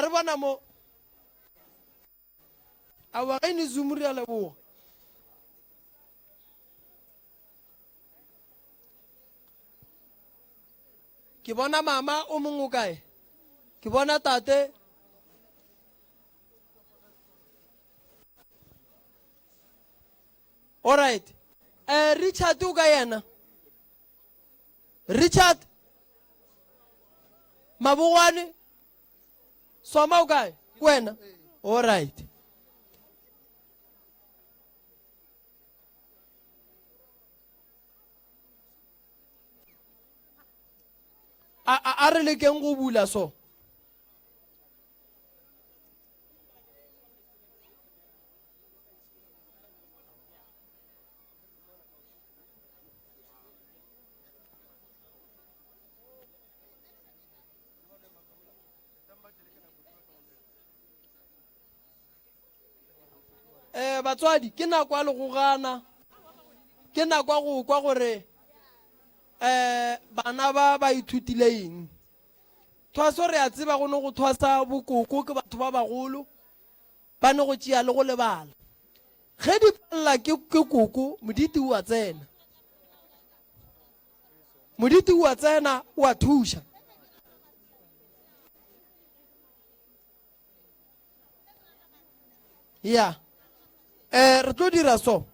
Wa re bona mo? Aowa ge ne zoom re a leboga. Ke bona mama o mongwe o kae? Ke bona tate. All right. Eh Richard o ka yena? Richard Mabogwane Soma o kae? Ke wena? All right. A a a re lekeng go bula so. Eh batswadi ke nako ya legogana ke nako ya go kwa gore eh bana ba ba ithutile eng thwaso re a tseba go ne go thwasa bokoko ke batho ba bagolo Ba no go tšea le go lebala. Ge di palela ke, ke koko, moditi o a tsena. Moditi o a tsena, o a thuša. Ya. Eh, re tlo dira so.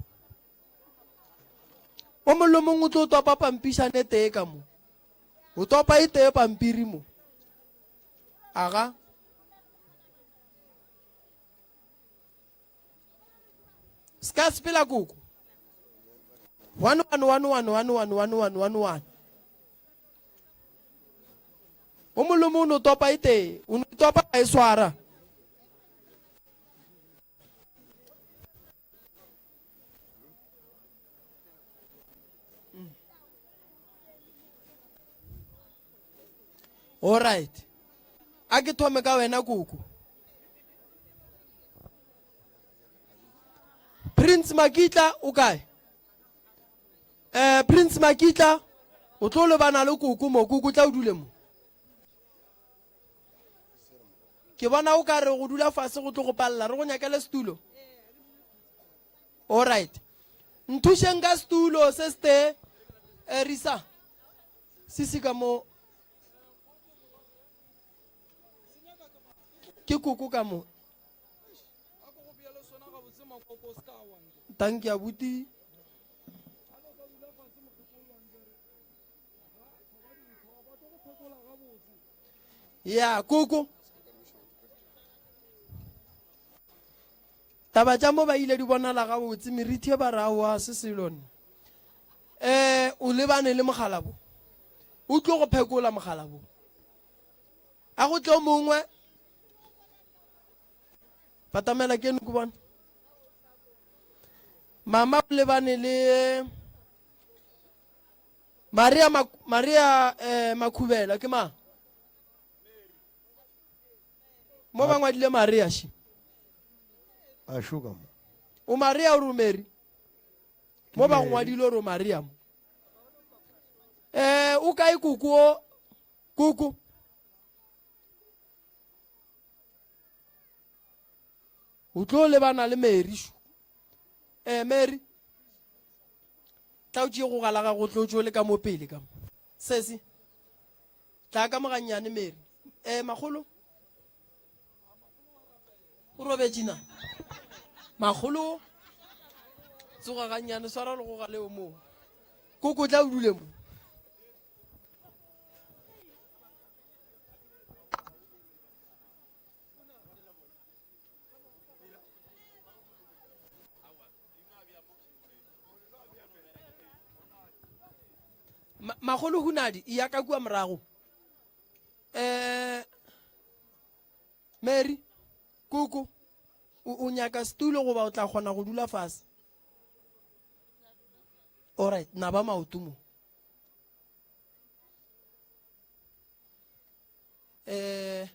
O mongwe le mongwe o tlo topa pampišane tee ka mo. O topa e tee pampiri mo. Aga. Ska sepela koko. 1 1 1 1 1 1 1 1 1 1. O molomo o no topa e tee, o no topa a e swara. All right. A ke thome ka wena koko. Prince Makitla o kae? Eh Prince Makitla o tlo lebana le koko mo koko tla o dule mo. Ke bona o ka re go dula fase go tlo go palela re go nyakele setulo. All right. Nthušeng ka setulo se ste eh, Risa. Sisi ka mo ke koko ka mo. Thank you abuti. Ya koko. Taba tša mo ba ile di bonala gabotse merithi e ba re aowa se selo nna. Eh o lebane le mogalabo. O tlo go phekola mogalabo. A go tle o mongwe. Batamela keno ke bona. Mama o lebane le Maria Maria eh Makhubela ke mang? Mo ba ngwadile Maria shi. A shuka mo. O Maria o Mary. Mo ba ngwadile o Maria mo. Eh o kae kuku o kuku? O tlo lebana le Mary shu. Eh Mary. Tla o tšee go gala ga go tlo tšo le ka mo pele ka mo. Sesi. Tla ka mo gannyane Mary. Eh makgolo. O robetše na? Makgolo. Tsoga gannyane swara legoga leo moo. Koko tla o dule mo. Makgolo Hunadi ya ka kua morago. Eh Mary, koko, o, o nyaka setulo goba o tla kgona go dula fase? Alright, naba maoto mo. Eh,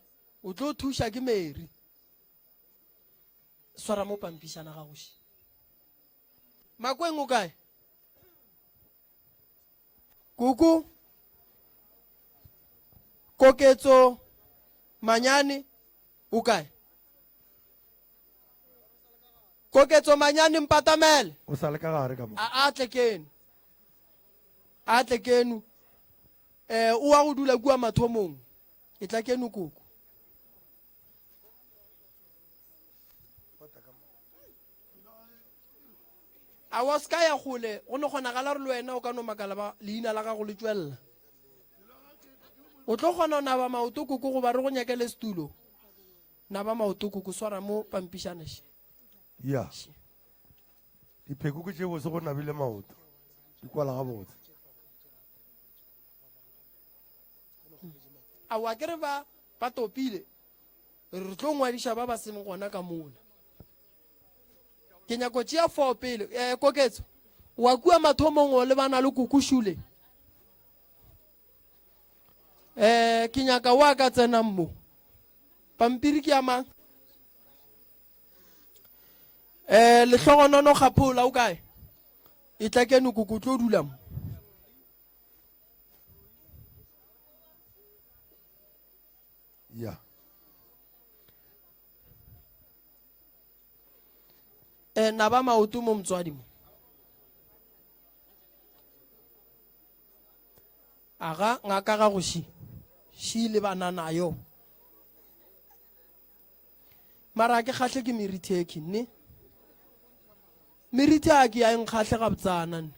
o tlo thuša ke Mary. Swara mo pampišana gago še. Makweng o kae? Kuku Koketso Manyane. O kae? Koketso Manyane mpatamele. O sa le ka gare ka mo. A a tle keno. A tle keno. Eh o wa go dula kua mathomong. E tla keno koko. A wa se ka ya kgole go no kgonagala gore le wena o ka no makala ba leina la gago le tšwelela. O tlo kgona go naba maoto koko goba re go nyakele setulo? Naba maoto koko swara mo pampišana še. Ya. Dipheko ke tše bose go nabile maoto. Di kwala gabotse. Aowa ke re ba ba topile re tlo ngwadiša ba ba seng gona ka mola. Ke nyako tšea fo pele. Eh, Koketso, wa kua mathomong o lebana le koko Šule. Eh, ke nyaka wa ka tsenang mo. Pampiri ke ya mang? Eh, Lehlogonono Kgaphola o kae? E tla keno koko tlo dula mo. Ya. Eh, naba maoto mo motswadi mo. Aga ngaka ga go shi. Shi le bana nayo. Mara ke kgahle ke meriti e kinne. Meriti a ke ya nkgahle ga botsana ne.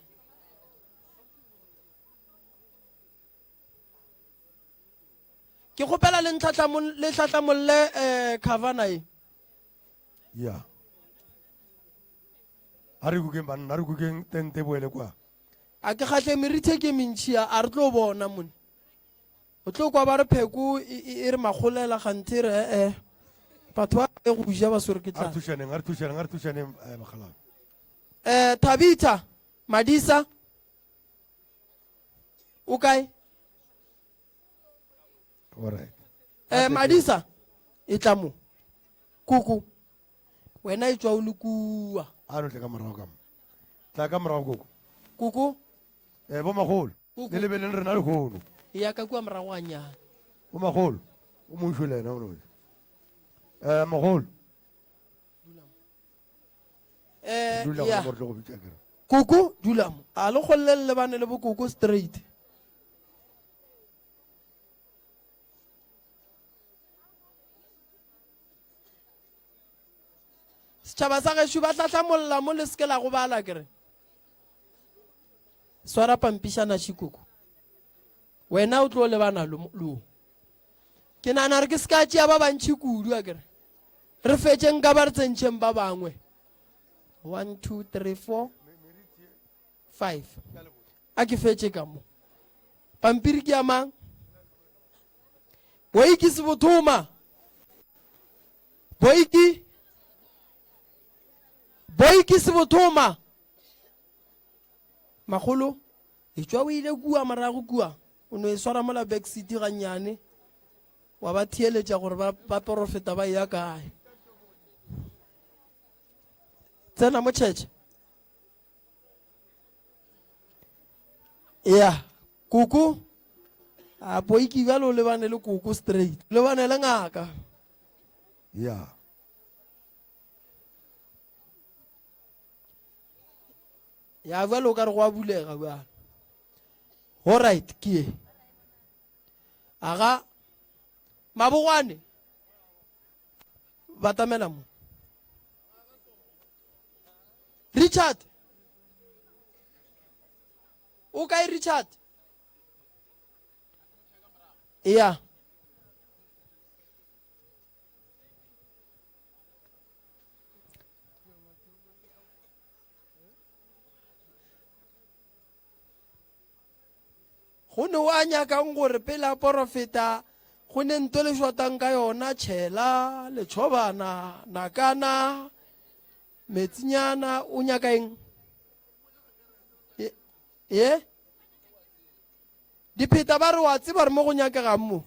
Ke kgopela le ntlhatlamol le hlahlamolle eh cavana e. Ya. A re kukeng banna, a re kukeng tente boele kwa. A ke kgahle meriti e ke mentši a, a re tlo bona mone. O tlo kwa ba re pheko e, e, e re magolela ganthe re eh eh. Batho ba e go ja ba swere ke A re tlala. thušaneng, a re thušaneng, a re thušaneng eh, bakgalabje. Eh Thabitha Madisa o kae? Alright. Eh Madisa e tla mo. Kuku wena e tswa o le kua. A no tle ka morago ka mo. Tla ka morago koko. Kuku Eh bo magolo. Kuku. Le lebeleng rena lehono. E ya ka kua morago ga nyane. Bo magolo. O mošo le yena o no. Eh mogolo. Eh Dula ya. gona mo re tlo go bitša kere. Kuku dula mo. A le kgolle le lebane le bo kuku straight. Setšhaba sa gešo ba hlahlamolla mo le seke la gobala kere. Swara pampišana šikuku. Wena o tlo lebana lo. lo. Ke nagana re ke se ka tšea ba bantši kudu a kere. Re fetšeng ka ba re tsentšheng ba bangwe. 1 2 3 4 5. A ke fetše ka mo. Pampiri ke ya mang? Boiki Sebothoma. Boiki Boiki Sebothoma. Makgolo, etšwa o ile kua morago kua, o no e swara mola back seat gannyane, wa ba theeletša gore ba, ba porofeta ba eya kae. Tsena mo church. Ya, koko, a boiki bjalo o lebane le koko straight, lebane le ngaka. Ya. Ya bjalo o ka re go a bulega bjalo. All right, ke ye. Aga, mabogwane, batamela mo. Richard, o kae Richard? Eya. Go ne wa nyakang gore pele a porofeta go ne nto le shotang ka yona tšhela letšhobana nakana metsinyana o nyaka eng ye e? Dipheta ba re wa tseba re mo go nyakegang mo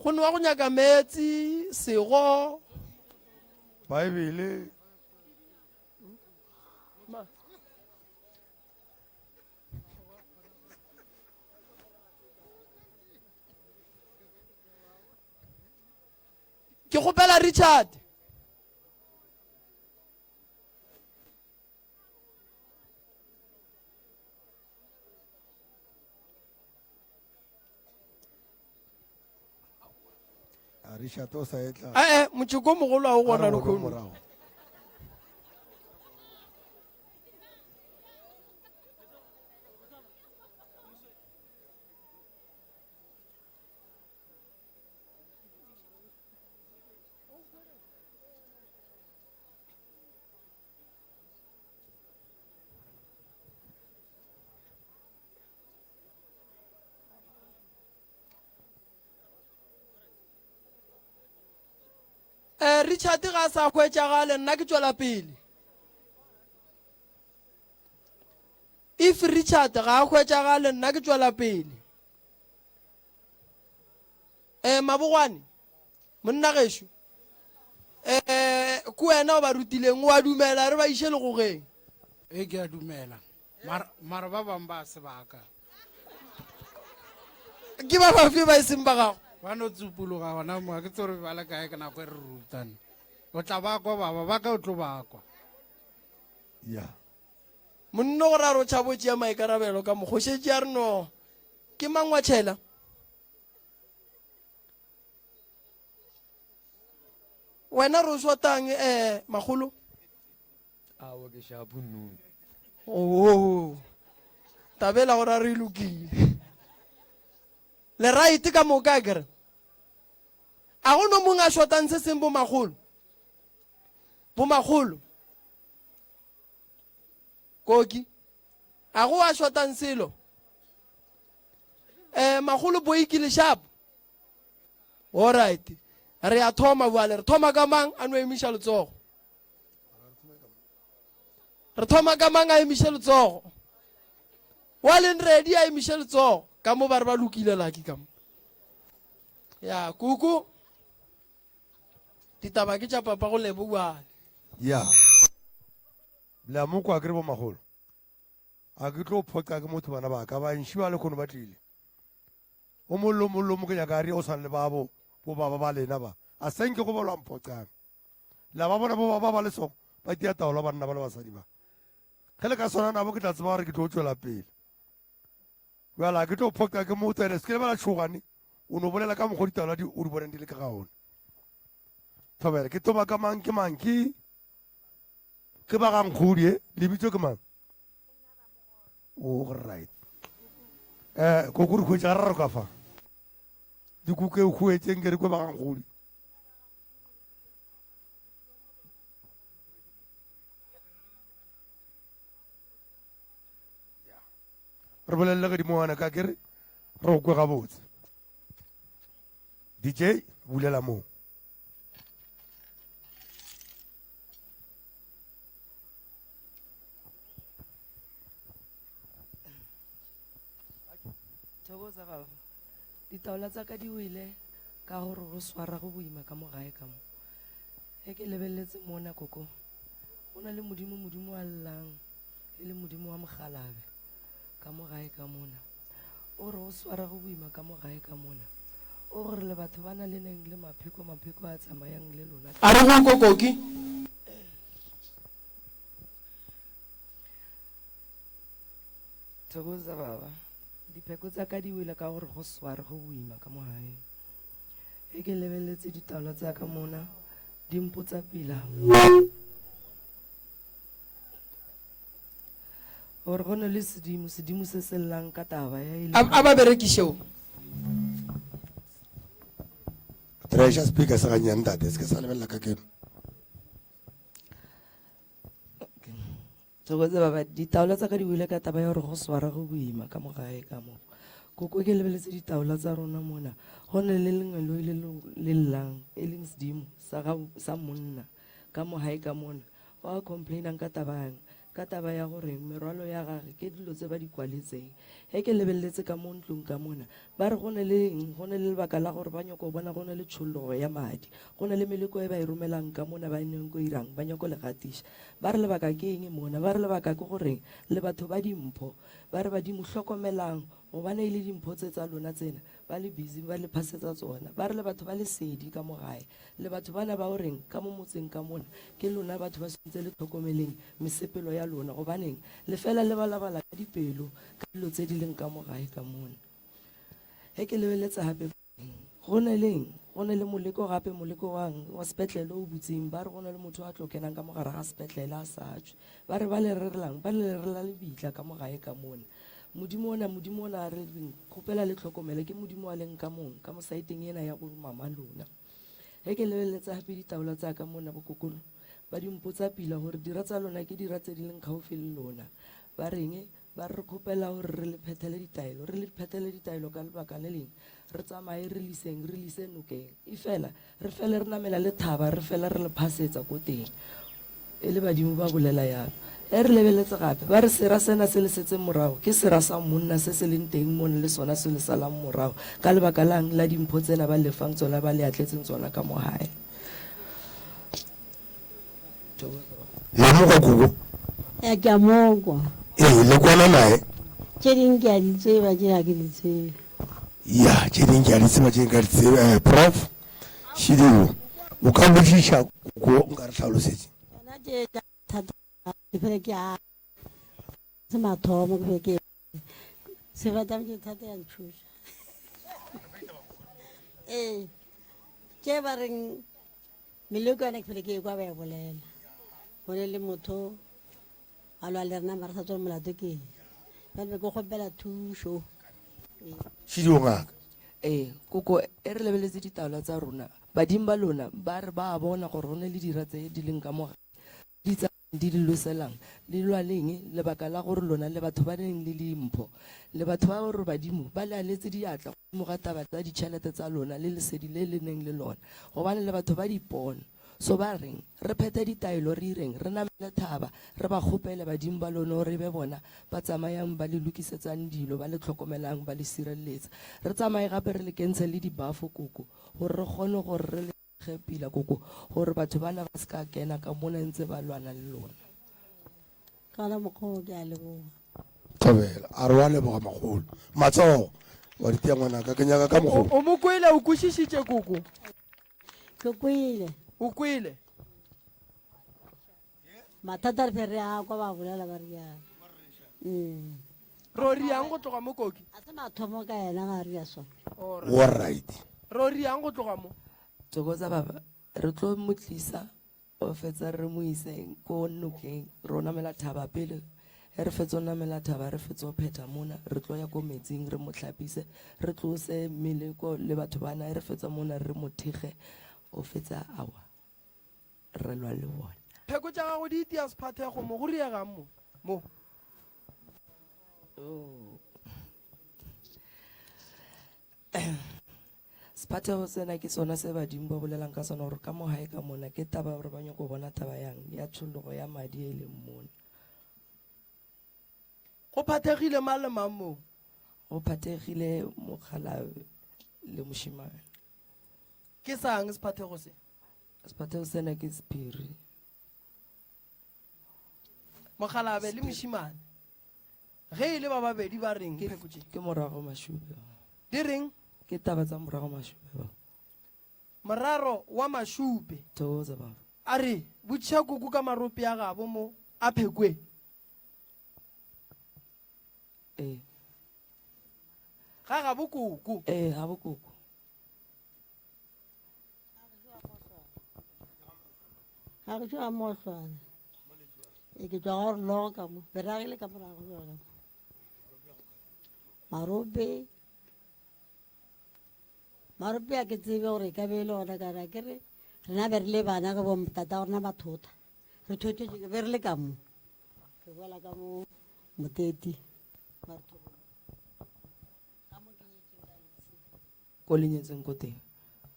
Go ne wa go nyaka meetse, sego. Baebele. Ke kgopela Richard. A Richard o sa etla. Eh eh motšoko o mogolo a o A gona re gone lehono. morago. Eh, Richard ga a sa hwetšagale nna ke tšwela pele. If Richard ga a hwetšagale nna ke tšwela pele. Eh, Mabogwane, monna gešo, eh, ke wena o ba rutileng, o a dumela re ba iše legogeng? Ee, ke a dumela. Mara, mara ba bangwe ba se baka. Ke ba bafe ba e seng ba gago? Ba no tsupologa gona mo, ga ke tsebe gore ba le kae ka nako e re rutane. O tla ba kwa baba, ba ka o tlo ba kwa. Ya. Monna o ra re o tšhabo tšea maikarabelo ka mokgwa o šetše a re no ke mang wa tšhela. Wena re o shotang eh makgolo? Awa ke shapo nnu. Oh. Tabela gore a re e lokile. Le right ka moka akere? A go no mong a shotang se seng bomakgolo? Bomakgolo. Koki. A go a shotang selo? Eh makgolo boiki le sharp. All right. Re a thoma bjale. Re thoma ka mang a no emiša letsogo? Re thoma ka mang a emiše letsogo? Wa leng ready a emiše letsogo. Ka mo ba re ba lokile laki ka mo. Ya kuku. Ditaba ke tša papa go lebo bjale. Ya. Le a mo kwa ke re bomagolo. A ke tlo phoqa ke motho bana ba ka ba nši ba lekgono ba tlile. O mollo mollo mo ke nyaka re o swana le babo bo baba ba lena ba. A senke go bolwa mphoqang. La ba bona bo baba ba le so ba tia taolo banna ba le basadi ba. Ge le ka swana nabo ke tla tseba gore ke tlo tšwela pele. Bjale a ke tlo phoqa ke motho ene se ke lebala tšhogane o no bolela ka mokgwa ditaola di o di boneng di le ka ga ona. Thobela ke thoma ka mang ke mang ke ke ba ga nkgodi e lebitso ke mang? Oh right. Eh koko re hwetša ga re ka fa. Dikuke o hwetše nke re kwe ba ga nkgodi. Re bolelele godimo wana ka kere re go kwe gabotse. DJ bulela moo. Thokoza baba. Ditaola tsa ka di wele ka gore go swara go boima ka mo gae ka mo. Ge ke lebeletse mona koko, go na le modimo modimo a llang e le modimo wa mogalabe ka mo gae ka mona. O re go swara go boima ka mo gae ka mona. O gore le batho ba na le neng le mapheko mapheko a tsamayang le lona. A re go kokoki. Thokoza baba. Dipheko tsa ka di wele ka gore go sware go boima ka mo gae. Ge ke lebeletse ditaola tsa ka mona di mpotsa pila. Gore go ne le sedimo, sedimo se se llang ka taba ya e le. A ba berekišeo. Treasure speaker se gannyane ntate se ke sa lebelela ka keno. Thokoza baba, ditaola tsa ka di wele ka taba ya gore go swara go boima ka mo gae ka mo. Koko ke lebeletse ditaola tsa rona mona, go ne le lengeloi le le llang e leng sedimo sa ga sa monna ka mo gae ka mona. O a complainang ka taba yang? Ka taba ya gore merwalo ya gage ke dilo tse ba di kwaletseng. Ge ke lebeletse ka mo ntlong ka mona, ba re go ne le eng, go ne le lebaka la gore ba nyoko bona go ne le tšhollogo ya madi. Go ne le meleko e ba e romelang ka mona ba nyoko irang, ba nyoko le gatiša. Ba re lebaka ke eng mona? Ba re lebaka ke goreng le batho ba dimpho. Ba re badimo hlokomelang gobane e le dimpho tse tsa lona tsena. Ba le busy ba le phasetsa tsona. Ba re le batho ba lesedi ka mo gae. Le batho bana ba o reng ka mo motseng ka mona ke lona batho ba swantse le tlhokomeleng mesepelo ya lona gobaneng le fela le balabala ka dipelo ka dilo tse di leng ka mo gae ka mona. Ge ke lebeletsa gape go ne leng go ne le moleko gape moleko wang wa sepetlele o butseng ba re go ne le motho a tlo kenang ka mogare ga sepetlele a sa tšwe ba re ba le rerelang ba le rerela lebitla ka mo gae ka mona Modimo ona, Modimo ona a re reng, kgopela le tlhokomele, ke Modimo a leng ka mong, ka mo saeteng ena ya go mama lona. Ge ke lebeletsa gape ditaola tsa ka mona bokokolo, ba di mpotsa pila gore dira tsa lona ke dira tse di leng gaufi le lona. Ba reng? Ba re re kgopela gore re le phethele ditaelo, re le phethele ditaelo ka lebaka le leng, re tsamaye re liseng, re lise nokeng. Efela re fele re namela le thaba, re fela re le phasetsa ko teng. E le badimo ba bolela yalo. Ge re lebeletse gape, ba re sera sena se le setseng morago ke sera sa monna se se leng teng mono le sona se le salang morago ka lebaka lang la dimpho tsena ba le fang tsona ba le atletseng tsona ka mo gae. La mo kwa koko? Ya ke a mo kwa. Ee, le kwana nae? Tše ding ke a di tseba, tše ga ke di tsebe. Ya, tše ding ke a di tseba, tše ding ka di tsebe. Eh, prof. Šidiwo, o ka botšiša koko nka re hlalosetše? Yona tše tša thata ke fele ke a se mathomo ke fele ke sefatang ke thata ya ntšhoša. Ee, tše ba reng meleko yona ke fele ke ekwa ba e bolela. Go ne le motho a lwa le rena mara sa tswa molato ke eng. Bjale be ke kgopela thušo. Šidiwo ngaka. Ee, koko, e re lebeletse ditaola tsa rona. Badimo ba lona ba re ba a bona gore go ne le dira tse di leng ka mo gae, di tsamayang di di loselang. Le lwa leng? Lebaka la gore lona le batho ba neng le dimpho. Le batho ba gore badimo ba le aletse diatla godimo ga taba tsa ditšhelete tsa lona le lesedi le le neng le lona, gobane le batho ba dipono. So ba reng? Re phethe ditaelo, re ireng? Re namele thaba, re ba kgopele badimo ba lona gore e be bona ba tsamayang ba le lokisetsang dilo, ba le tlhokomelang, ba le sireletsa. Re tsamaye gape re le kentshe le dibafo koko, gore re kgone gore re le ge pila koko, gore batho bana ba se ka kena ka mona ntse ba lwana le lona. Ka ona mokgwa o ke a leboga. Thobela, a re wa leboga makgolo. Matsogo, wa di tia ngwanaka, ke nyaka ka mokgwa. O mo kwele, o kwešišitše koko? Ke kwele. O kwele? Mathata re fe re a kwa ba bolela ba re bjalo. Mm. Ro riang go tloga mo koki? A se mathomo ka yena ga re ya sona. All right. Ro riang go tloga mo? Thokoza baba, re tlo mo tlisa O fetsa re mo ise ko nokeng, ro namela thaba pele. Ge re fetsa go namela thaba, re fetsa go phetha mona, re tlo ya ko metsing re mo hlapise, re tlose meleko le batho bana. Ge re fetsa mona re mo thekge, o fetsa awa re lwa le bona. Pheko tša gago di itia sephathego mo, go riegang mo? Mo. Oh. Sephathego sena ke sona se badimo ba bolelang ka sona gore ka mo gae ka mona ke taba gore ba nyako bona taba yang ya tšhologo ya madi e leng mona. Go phathegile mang le mang moo? Go phathegile mokgalabje le mošemane. Ke sang sephathego se? Sephathego sena ke sephiri. Mokgalabje le mošemane. Ge e le ba babedi ba reng pheko tše? Ke morago mašube. Di reng? Ke taba tsa morago mašube ba. Moraro wa mašupe. Thokoza baba. A re botšiša koko ka marope a gabo mo a phekwe. Ee. Ga gabo koko. Ee, gabo koko. Ga ke tšwa mohlwana. E ke tšwa go loka mo. Be re agile ka morago jwa ka. Marope. Marope a ke tsebe gore e ka be e le ona ka re ke re rena be re le bana ge bo tata rena ba thota. Re thothetše be re le ka mo. Re boela ka mo moteti. Ba re thobela. Ka mo ke nyetsweng ka ese. Ko le nyetseng ko teng.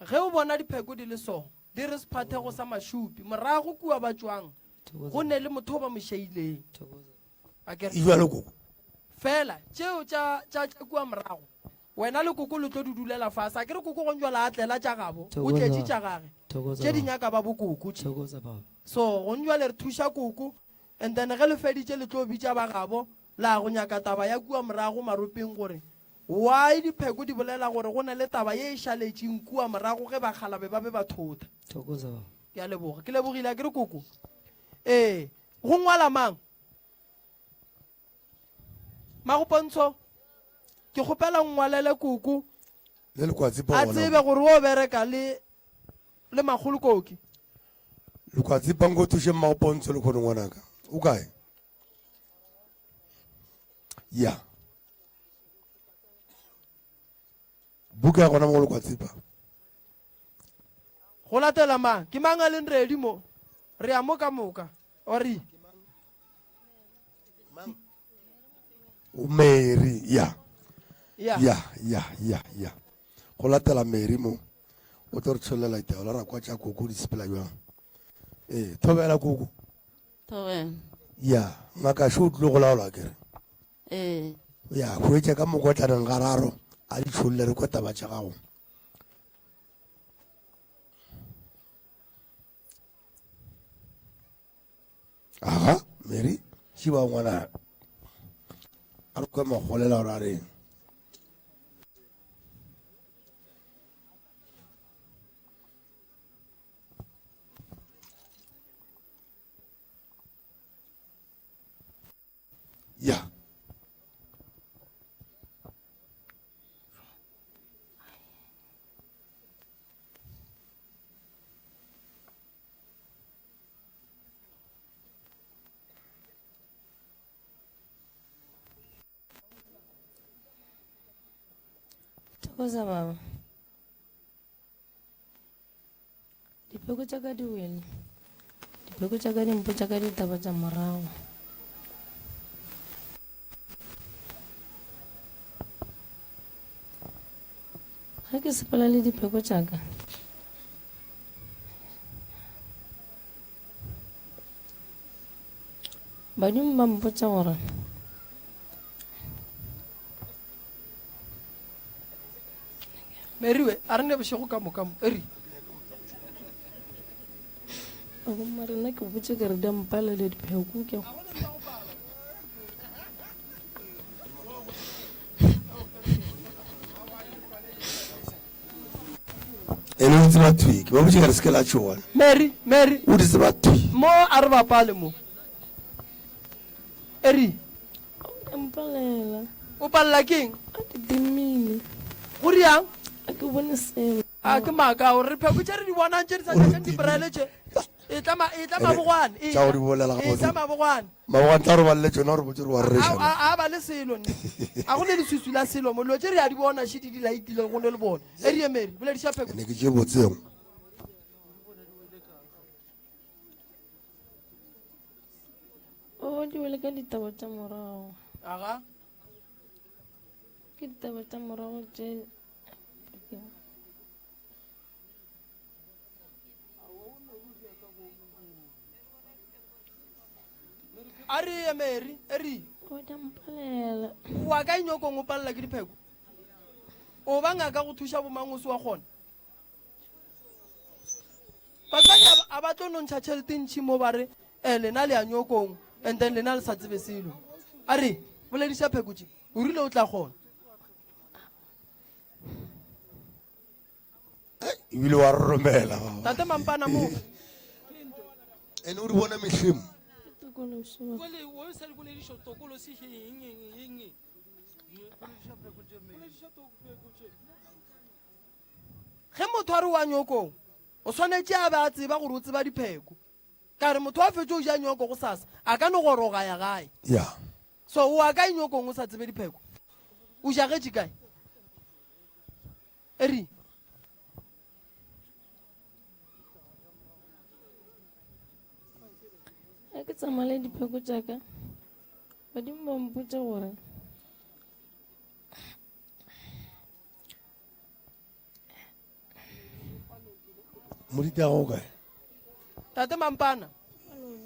Ge o bona dipheko di le so, di re sephathego sa mašupi. Morago kua ba tšwang, go ne le motho o ba mo šeileng. Akere? E bjalo koko. Fela, tšeo tša, tša, tša kua morago, wena le koko le tlo di dulela fase. Akere koko gonjwale a tlela tša gabo, o tletše tša gage. Tše di nyaka ba bokoko tše. So, gonjwale re thuša koko, and then ge le feditše le tlo bitša ba gabo, la go nyaka taba ya kua morago maropeng gore. Why dipheko di bolela gore go na le taba ye e šaletšeng kua morago ge bakgalabe ba be ba thota? Thokoza baba. Ke a leboga. Ke lebogile a ke re koko. Ee, go ngwala mang? Magopontsho, ke kgopela ngwalele koko Le lekwatsi a tsebe gore o bereka le le makgolo koki. Lekwatsi pango thuše mmagopontsho le kgone ngwanaka. O kae? Ya. Buka ya gona mo go lekwatsipa. Go latela mang? Ke mang a leng ready mo? Re ya mo ka moka. Ori. Mary, ya. Ya. Ya, ya, ya, ya. Go latela Mary mo. O tlo re tsholela ditaola ra kwa tša koko di sepela jwang. Ee, thobela koko. Thobela. Ya, ngaka šo o tlile go laolwa kere. Ee. Ya, hwetša ka mokotlaneng gararo a di tsholle re kwa taba tša gago. Aga, Mary, šiba ngwana a re kwe magolela gore a reng. Ya. Thokoza baba. Dipheko tša ka di wele. Dipheko tša ka di mpotša ka ditaba tša morago. Ge ke sepela le dipheko tša ka, badimo ba mpotša gore Mary we a re ne bošego ka moka mo eri Gomme rena ke botše ke re di a mpalela dipheko ke Ene o tseba thwi ke ba botše ka re se ke la tšhoga Mary Mary o di tseba thwi mo a re bapale mo Eri a mpalela o palela keng a ke dimile go riang a ke bone selo a ke maaka gore re pheko tše re di bonang tše di sa tšatšang dibrele tše e tla ma- e tla mabogwane e tša go di bolela e gabotse. tla mabogwane mabogwane tla robalele tšona gore botse re wa rerešana a ba le selo nne a go ne leswiswi la selo mo dilo tše re a di bona šedi di laitile go ne le bone e re emere bolediša pheko ene ke tše botseng O di wele ka ditaba tša morago. Aga. Ke ditaba tša morago tše. A re ye Mary, e re. O di mpalela. Wa ka inyokong o palela ke dipheko. O ba ngaka go thuša bomang o se wa kgona. Batswadi a ba tlo nontšha tšhelete ntšhi mo ba re eh, lena le ya nyokong and then lena le sa tsebe selo. A re bolediša pheko tše o rile o tla kgona. Ebile wa romela. Tate Mampana mo. Ene o di bona mehleng. Ge motho a re wa nyokong, o swanetše a be a tseba gore o tseba dipheko. Ka re motho a fetše o ja nyoko go sasa, a ka no goroga ya gae. Ya. So o a kae nyokong o sa tsebe dipheko? O jagetše kae? Eri. Ge ke tsamaya le dipheko tša ka, badimo ba mpotša gore Moditago o kae? Tate Mampana,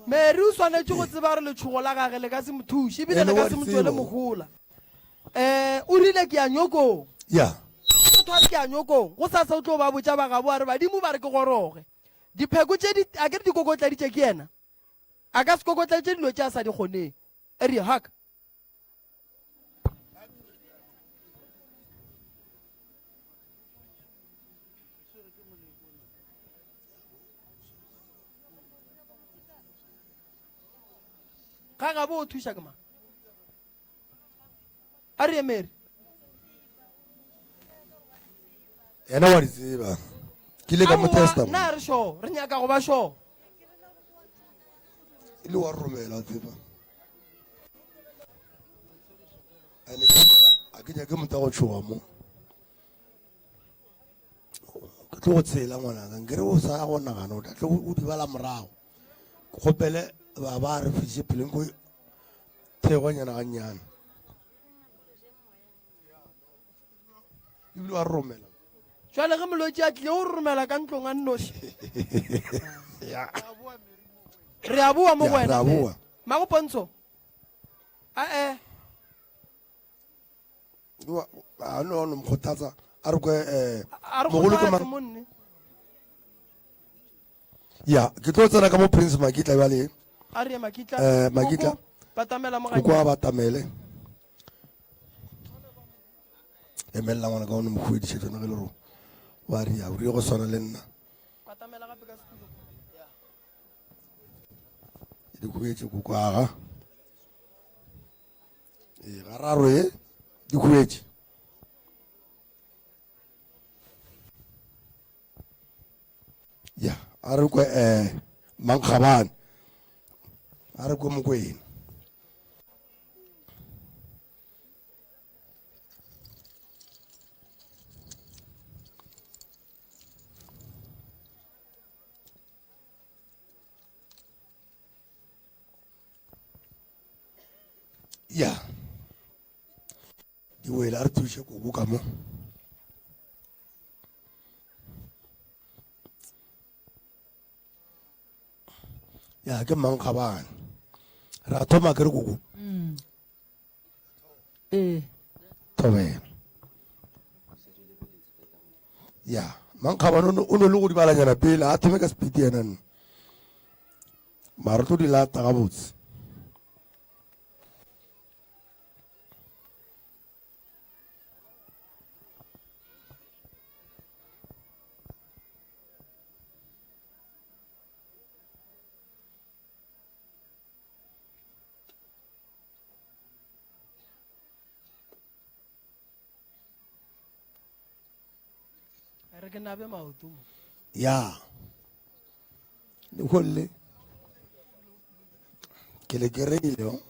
Mary o swanetše go tseba gore letšhogo la gage le ka se mo thuše ebile Ene le wa ka se mo tšwele tsebo. mohola. Um o rile ke ya nyokong. Ya. Motho a re ke ya nyokong, go sasa o tlo ba botša ba gabo a re badimo ba re ke goroge. Dipheko tše di a ke re di kokotladitše ke yena. A ka se kokotletše dilo tše a sa di kgoneng. Area hug. Ga gabo o thuša ke mang? A re emere. Yena wa di tseba. Ke ile ka mo testa. Na re sure, re nyaka go ba sure. E le wa romela tseba. Ene ke a ke nyake motho go tshoga mo. Ke tlo go tshela ngwanaka nkere o sa go nagana o tla tlo o di bala morago. Ke kgopele ba ba re fiše peleng ko thegonyana gannyane. Ebile wa romela. Jwale ge molwetši a tlile o romela ka ntlong a nnoši. Re a boa mo go wena. Re a boa. Mago Pontsho. Ae. A no no mokgothatsa a re kwe eh A re mogolo ke kgothatse mang? monne. Ya, ke tlo tsena ka mo Prince Makitla bjale. A re ye Makitla. Eh, Makitla. Koko, Batamela mo O kwa gannyane. batamele. Emelela ngwana ka o ne mo huediše tsona ge le gore wa ria, o rie go swana le nna. Batamela gape ka setulo. Ya. Di huetše koko aga. Ee, gararo e di huetše. Ya, a re kwe eh Mankgabane. A re kwe Mokwena. Ya. Di wele a re thuše koko ka mo. Ya ke Mankgabane. Ra thoma ke re koko. Mm. Ee. Thobela. Ya, Mankgabane o no le go di balanyana pele a thome ka speed yena nna. Mara tlo di lata gabotse. Re ke nabe maoto mo. Ya. Leholle. Ke le kereile. Oh.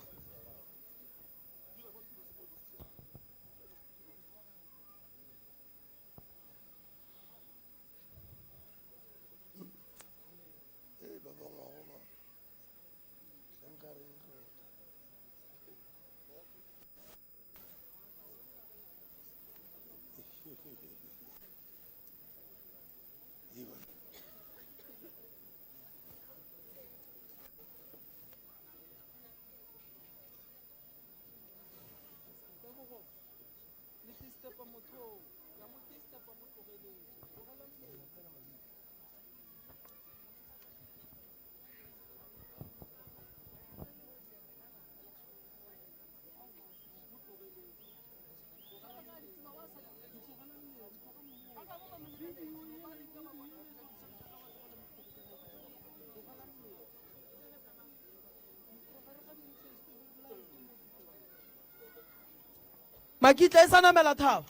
Makitla e sa namela thaba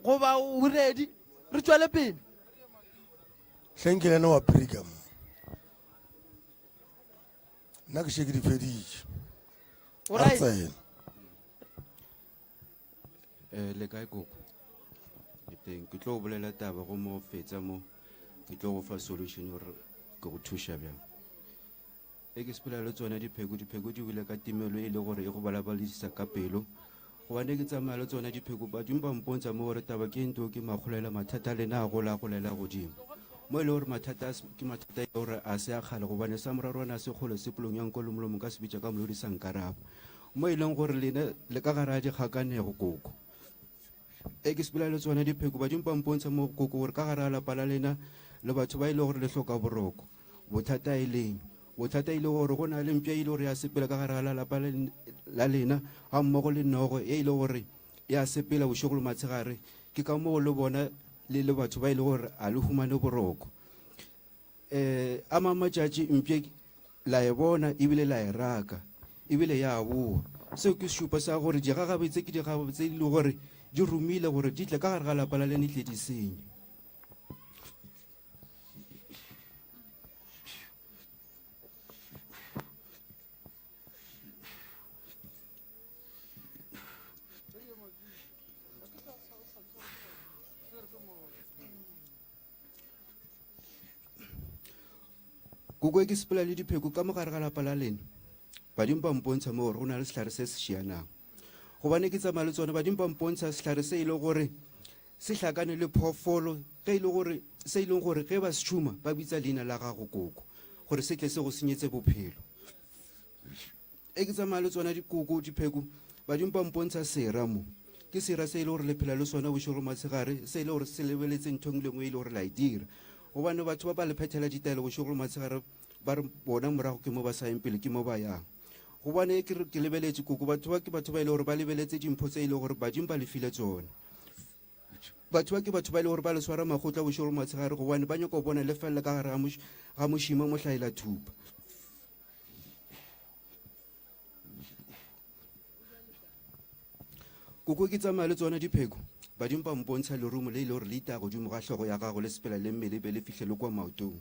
goba o ready re tšwele pele. Hleng ke lena wa Prika mo. Nna ke še ke di feditše. O A re right. tsene. Eh, le kae koko? Ke teng, ke tlo bolela taba go mo fetsa mo, ke tlo go fa solution gore ke go thuša bjang. E ke sepela le tsona dipheko, dipheko di wile ka timelo e le gore e go balabalisa ka pelo. Gobane ke tsamaya le tsona dipheko, badimo ba mpontsha mo gore taba ke nto ke makgolela mathata a lena a gola a golela godimo. Mo e le gore mathata a ke mathata e le gore a se a kgale gobane sa morarwana se kgole se polong ya nko le molomo ka se bitša ka molodi sa nkaraba. Mo e leng gore lena le ka gare ga dikgakanego koko. E ke sepela le tsona dipheko, badimo ba mpontsha mo koko gore ka gare ga lapa la lena le batho ba e le gore le hloka boroko. Bothata e leng? Bothata e le gore go na le mpša e le gore ya sepela ka gare ga lapa la lena ga mmogo le nogo e le gore ya sepela bošego le matshegare. Ke ka moo le bona le le batho ba e le gore a le humane boroko. Um a mang matšatši mpša. La e bona ebile la e raka, ebile ya boa. Seo ke sešupo sa gore digagabi tse ke digagabi tse e le gore di romile gore di tle ka gare ga lapa la lena tle di senye. Koko ke sepela le dipheko ka mogare ga lapa la lena. Badimo ba mpontsha mo gore go na le sehlare se se šianang. Gobane ke tsamaya le tsone badimo ba mpontsha sehlare se e le gore se hlakane le phoofolo ge e le gore se e leng gore ge ba se tšhuma ba bitsa leina la gago koko gore se tle se go senyetse bophelo. E ke tsamaya le tsona dikoko dipheko badimo ba mpontsha sera mo ke sera se e le gore le phela le sona bošego matshegare se e le gore se lebeletse ntho engwe le engwe e le gore la e dira gobane batho ba ba le phethela ditaelo bošego le matshegare ba re bona morago ke mo ba sa yeng pele ke mo ba yang gobane ke re ke lebeletše koko batho ba ke batho ba e le gore ba lebeletse dimpho tse e le gore badimo ba le file tsone batho ba ke batho ba e le gore ba le swara magotla bošego le matshegare gobane ba nyaka go bona le felela ka gare ga mošima mohlaela thupa Koko ke tsamaya le tsona dipheko badimo ba mpontsha lerumo le e le gore le itaya godimo ga hlogo ya gago le sepela le mmele be le fihle le kwa maotong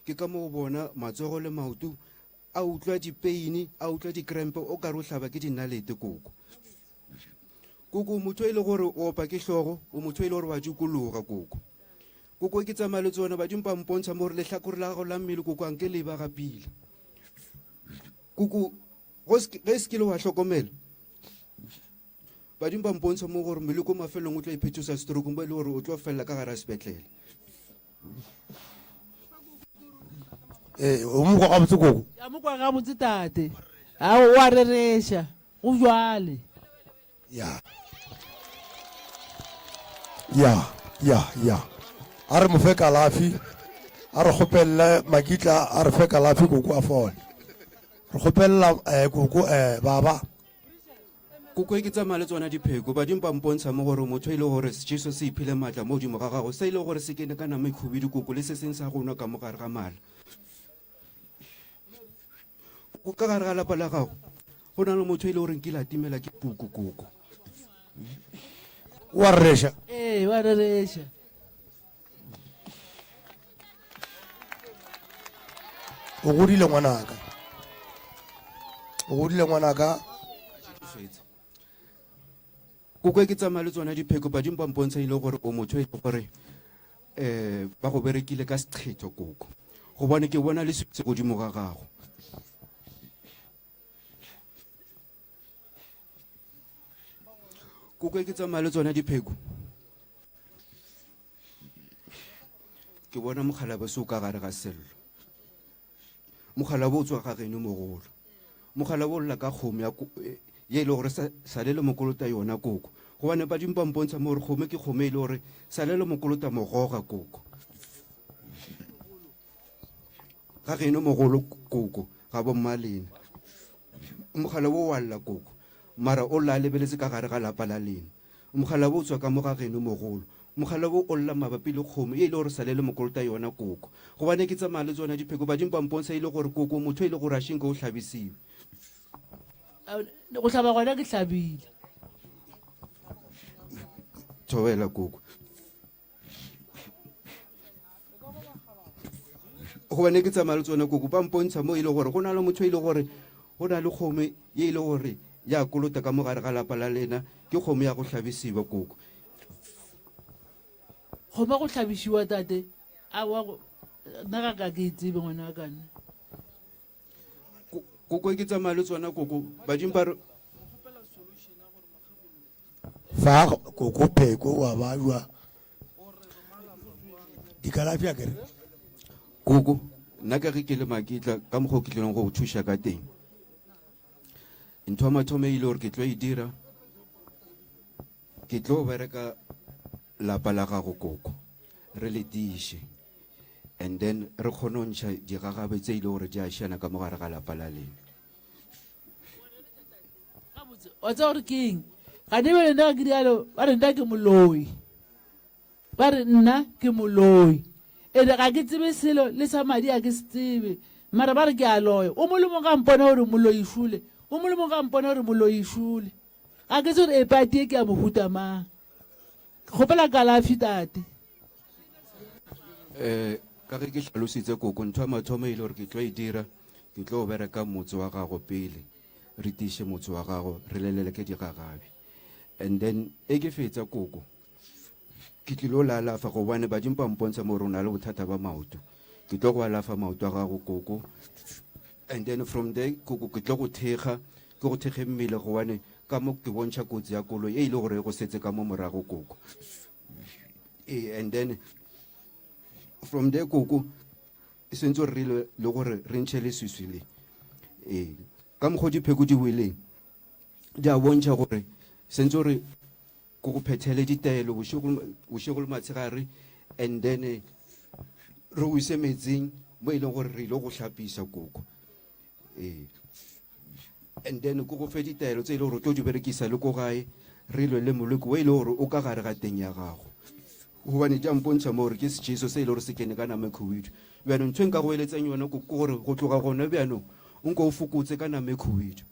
ke ka moo bona matsogo le maoto a utlwa dipeini a utlwa dikrempe o ka re o hlaba ke dinalete koko koko motho e le gore o opa ke hlogo o motho e le gore wa dikologa koko koko ke tsamaya le tsona badimo ba mpontsha mo gore lehlakore la gago la mmele koko a nke le ba gapile koko ge se kile wa hlokomela badimo ba mpontsha mo gore mmele ko mafelong o tlo iphetosa stroke mo e le gore o tlo felela ka gare a sepetlele ee o mo kwa gabotse koko ya mo kwa gabotse tate a o a rereša go jwale ya ya ya ya a re mo fe kalafi a re kgopelele makitla a re fe kalafi koko a fole re kgopelela um koko um baba Koko e ke tsamaya le tsona dipheko badimo ba mpontsha mo gore motho e le gore Jesu se iphile maatla mo godimo ga gago se e le gore se kene ka nama e khubidu koko le se seng sa go nwa ka mo gare ga mala Koko ka gare ga lapa la gago go na le motho e le gore nkile a timela ke puku koko wa rereša ee wa rereša o godile ngwanaka o godile ngwanaka koko ke tsamaya le tsona dipheko badimo ba mpontsha ile gore o motho e le gore um ba go berekile ka seqhetho koko gobane ke bona le se godimo ga gago koko ke tsamaya le tsona dipheko ke bona mokgalabo se o ka gare ga sello mokgalabo o tswa ga geno mogolo mokgalabo o lla ka kgomo ya e, ye e le gore sa le le mokolota yona koko gobane badimo ba mpontsha mo gore kgomo ke kgomo e le gore sa le le mokolota mogoga koko ga geno mogolo koko ga bommalena mogala wo wa lla koko mara o lla a lebeletse ka gare ga lapa la lena mogala wo o tswa ka mo ga geno mogolo mogala wo o lla mabapi le kgomo e le gore sale le mokolota yona koko gobane ke tsamaya le tsona dipheko badimo ba mpontsha e le gore koko motho e le gore a shenke o hlabisiwe go hlaba gona ke hlabile thobela koko gobane ke tsamaya le tsone koko ba mpontsha mo e le gore go na le motho e le gore go na le kgomo ye e le gore ya kolota ka mogare ga lapa la lena ke kgomo ya go hlabisiwa koko kgomo ya go hlabisiwa tate awa nna ga ka ke e tsebe ngwana wa kane koko ke tsamaya le tsona koko badimo ba re fa koko pheko wa bajwa dikalafi a kere koko nna ka ge ke le makitla ka mokgwa o ke tlileng go go thuša ka teng ntho ya mathomo e ile gore ke tlo e dira ke tlo bereka lapa la gago koko re le tiiše and then re kgone go ntšha digagabe tse e le gore di a šiana ka mo gare ga lapa la lena Gabotse, wa tseba gore ke eng ga ne bele nna ke rialo ba re nna ke moloi ba re nna ke moloi ene ga ke tsebe selo le sa madi a ke se tsebe Mara ba re ke a loya. O mo le mongwe ga mpona o re moloi šole. O mo le mongwe ga mpona o re moloi šole. Ga ke tsebe gore epati ye ke ya mohuta mang. Ke kgopela kalafi tate. Um ka ge ke hlalositse koko ntho ya mathomo e le gore ke tlo e dira ke tlo bereka motse wa gago pele re tiše motse wa gago re lelele ke digagabi and then e ke fetsa koko ke tlilo la alafa gobane badimo ba mpontsha mo gore o na le bothata ba maoto ke tlo go alafa maoto a gago koko and then from there koko ke tlo go thekga ke go thekge mmele gobane ka mo ke bontšha kotsi ya koloi e ile gore e go setse ka mo morago koko ee and then from there koko e sentse re le le gore re ntšhe leswiswi le ee ka mokgwa dipheko di weleng di a bontšha gore sentse gore ko go phethele ditaelo bošego le matshegare and then eh, re o ise metsing mo e leng gore re ile go hlapisa koko ee and then ko go fe ditaelo tse e le gore o tlo di berekisa le ko gae re lwe le moloko o e le gore o ka gare ga teng ya gago gobane di a mpontšha mo gore ke sejeso se e le gore se kene ka nama e khubidu bjanong ntho e nka go eletsang yone ke gore go tloga gone bjanong o nko o fokotse ka nama e khubidu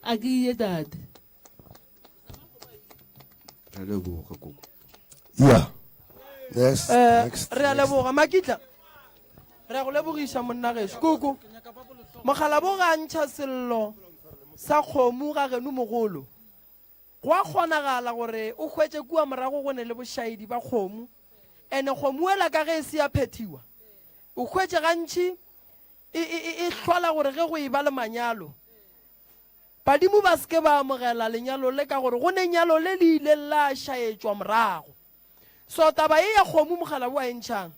A ke ye tate. Re leboga koko. Yeah. Next, Eh, next. re a next. leboga makitla re a go lebogiša monna gešo koko mogalabo ga ntšha sello sa kgomo ga geno mogolo go a kgonagala gore o hwetše kua morago go ne le bošaedi ba kgomo ene kgomo ela ka ge e se ya phethiwa o hwetše gantši e, e, e, e hlola gore ge go e ba le manyalo, badimo ba se ke ba amogela lenyalo le ka gore go ne nyalo le le ileng la šaetšwa morago. So taba ye ya kgomo mogala bo a e ntšhang,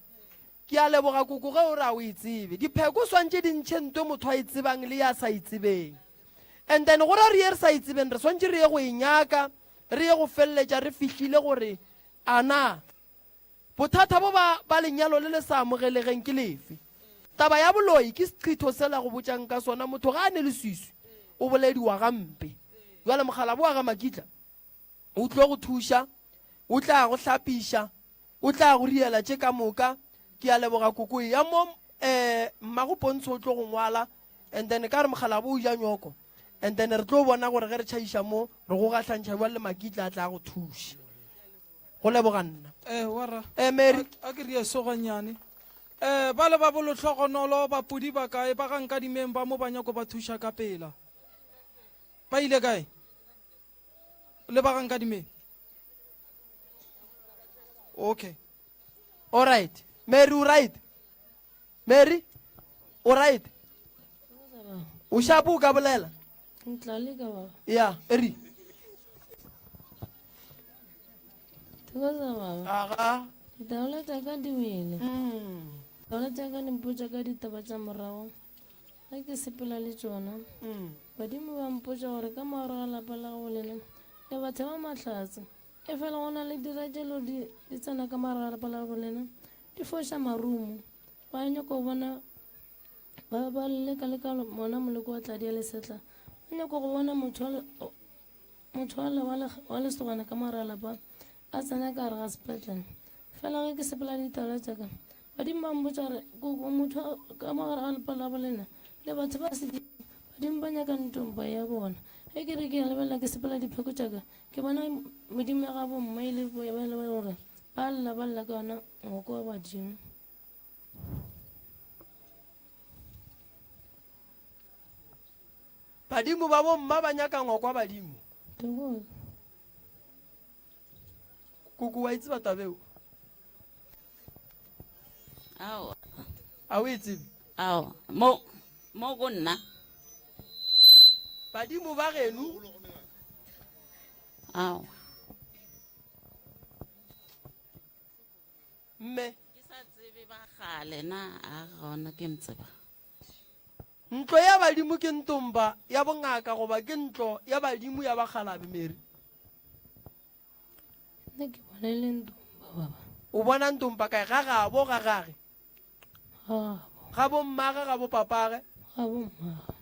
ke a leboga koko ge o re a o e tsebe. Dipheko swantše di ntšhe ntwe motho a e tsebang le ya sa e tsebeng. And then go ra re ye re sa e tsebeng re swantše re ye go e nyaka, re ye go feleletša re fihlile gore a na Bothata bo ba ba lenyalo le le sa amogelegeng ke lefe? Taba ya boloi ke seqhitho sela go botšang ka sona, motho ga a ne leswiswi o bolediwa gampe. Bjale mokgalabo wa ga Makitla o tlo go thuša, o tla go hlapiša, o tla go riela tše ka moka. Ke a leboga koko ya mo um mmago Pontsho o tlo go ngwala and then ka re mokgalabo o ja nyoko and then re tlo bona gore ge re tšhaiša mo re go gahlantšha bjale le Makitla a tla go thuša. Go leboga nna. Eh, warra. Eh, Mary. A ke rie so gannyane. Eh, bale ba bolohlogonolo ba pudi ba kae ba ga Nkadimeng ba mo ba nyako ba thuša ka pela. Ba ile kae? Le ba ga Nkadimeng. Okay. All right. Mary, o right? Mary, o right? O shapo o ka bolela? Ntla leka baba. Ya, eri. Thokoza baba. Aga. Ditaola tša ka di wele. Mm. Ditaola tša ka di mpotša ka ditaba tša morago. Ge ke sepela le tšona. Mm. Badimo ba mpotša gore ka morago ga lapa la go lena le batho ba mahlatse. Efela go na le dira tšelo di di tsena ka morago ga lapa la go lena di foša marumo. Ba nyako bona ba ba leka le ka mona moleko wa tladi ya lesetla. Ba nyako go bona motho motho wa wa lesogana ka morago ga lapa a tsena ka gare ga sepetlele. Fela ge ke sepela le ditaola tša ka badimo ba mpotša gore koko motho ka mo gare ga lapa la bolena le batho ba sedimo badimo ba nyaka ntompa ya bona. Ge ke re ke a lebelela ke sepela dipheko tša ka ke bona modimo ya gabo mma e le ba le gore ba lla ba lla ka yona ngwako wa badimo. Badimo ba bomma ba nyaka ngwako wa badimo. Koko wa e tseba taba eo? Aowa. A o e tsebe? Aowa. Mo mo go nna. Badimo ba geno. Aowa. Mme. Ke sa tsebe ba kgale na a gona ke mtseba. Ntlo ya badimo ke ntomba ya bongaka goba ke ntlo ya badimo ya bakgalabe, Mary? Nna ke bona e le ntomba baba. O bona ntomba kae? Ga gabo, ga gage? Ga gabo. Ga bommage, ga bopapage? Ga bommage.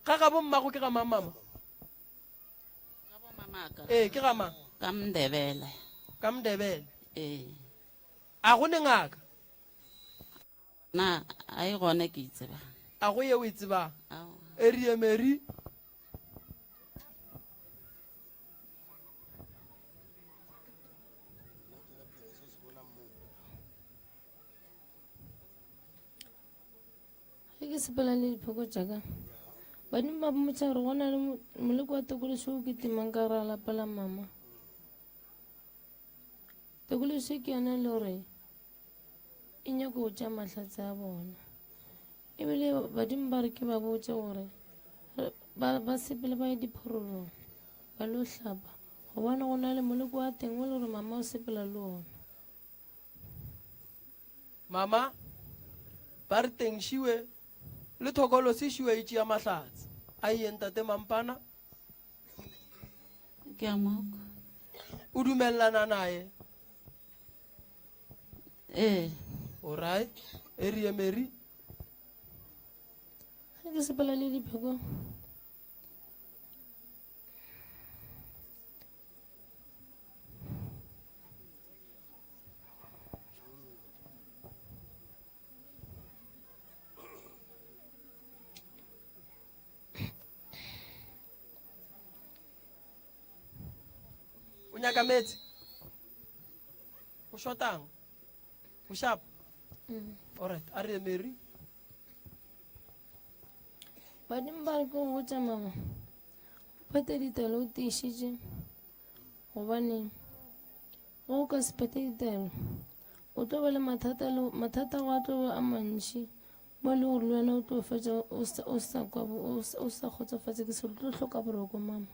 Ga gabo mmago ke ga mang mama? Ga bomamaka. Ee, ke ga mang? Ka Mndebele. Ka Mndebele. Ee. A go ne ngaka? Na a e gona ke e tsebang. A go ye o e tsebang? Aowa. Erie Mary. Ge ke sepela le diphoko tša ka, badimo ba mmotša gore go na le moleko wa tokološo o kitimang ka gare ga lapa la mama. Tokološo ke yona e le gore e nyako go tšea mahlatse a bona. Ebile badimo ba re ke ba botše gore ba, ba sepele ba ye diphororong ba lo hlapa gobane go na le moleko wa teng o le gore mama o sepela le ona. Mama, ba re teng šiwe le thokolo se šiwe e tšea mahlatse. A iye ntate Mampana. Ke a moko. O dumelelana naye? Ee. Alright. Erie Mary. Ge ke sepela le dipheko. O nyaka meetse? O shotang? O sharp? Mm. Alright, a re Mary. Badimo ba re ke go botša mama, o phethe ditaelo o tiišitše, gobane ge o ka se phethe ditaelo o tlo ba le mathata le mathata go a tlo ba a mantši mo e le gore le wena o tlo fetša o sa o sa kwa o sa kgotsofatše ke selo, o tlo hloka boroko mama.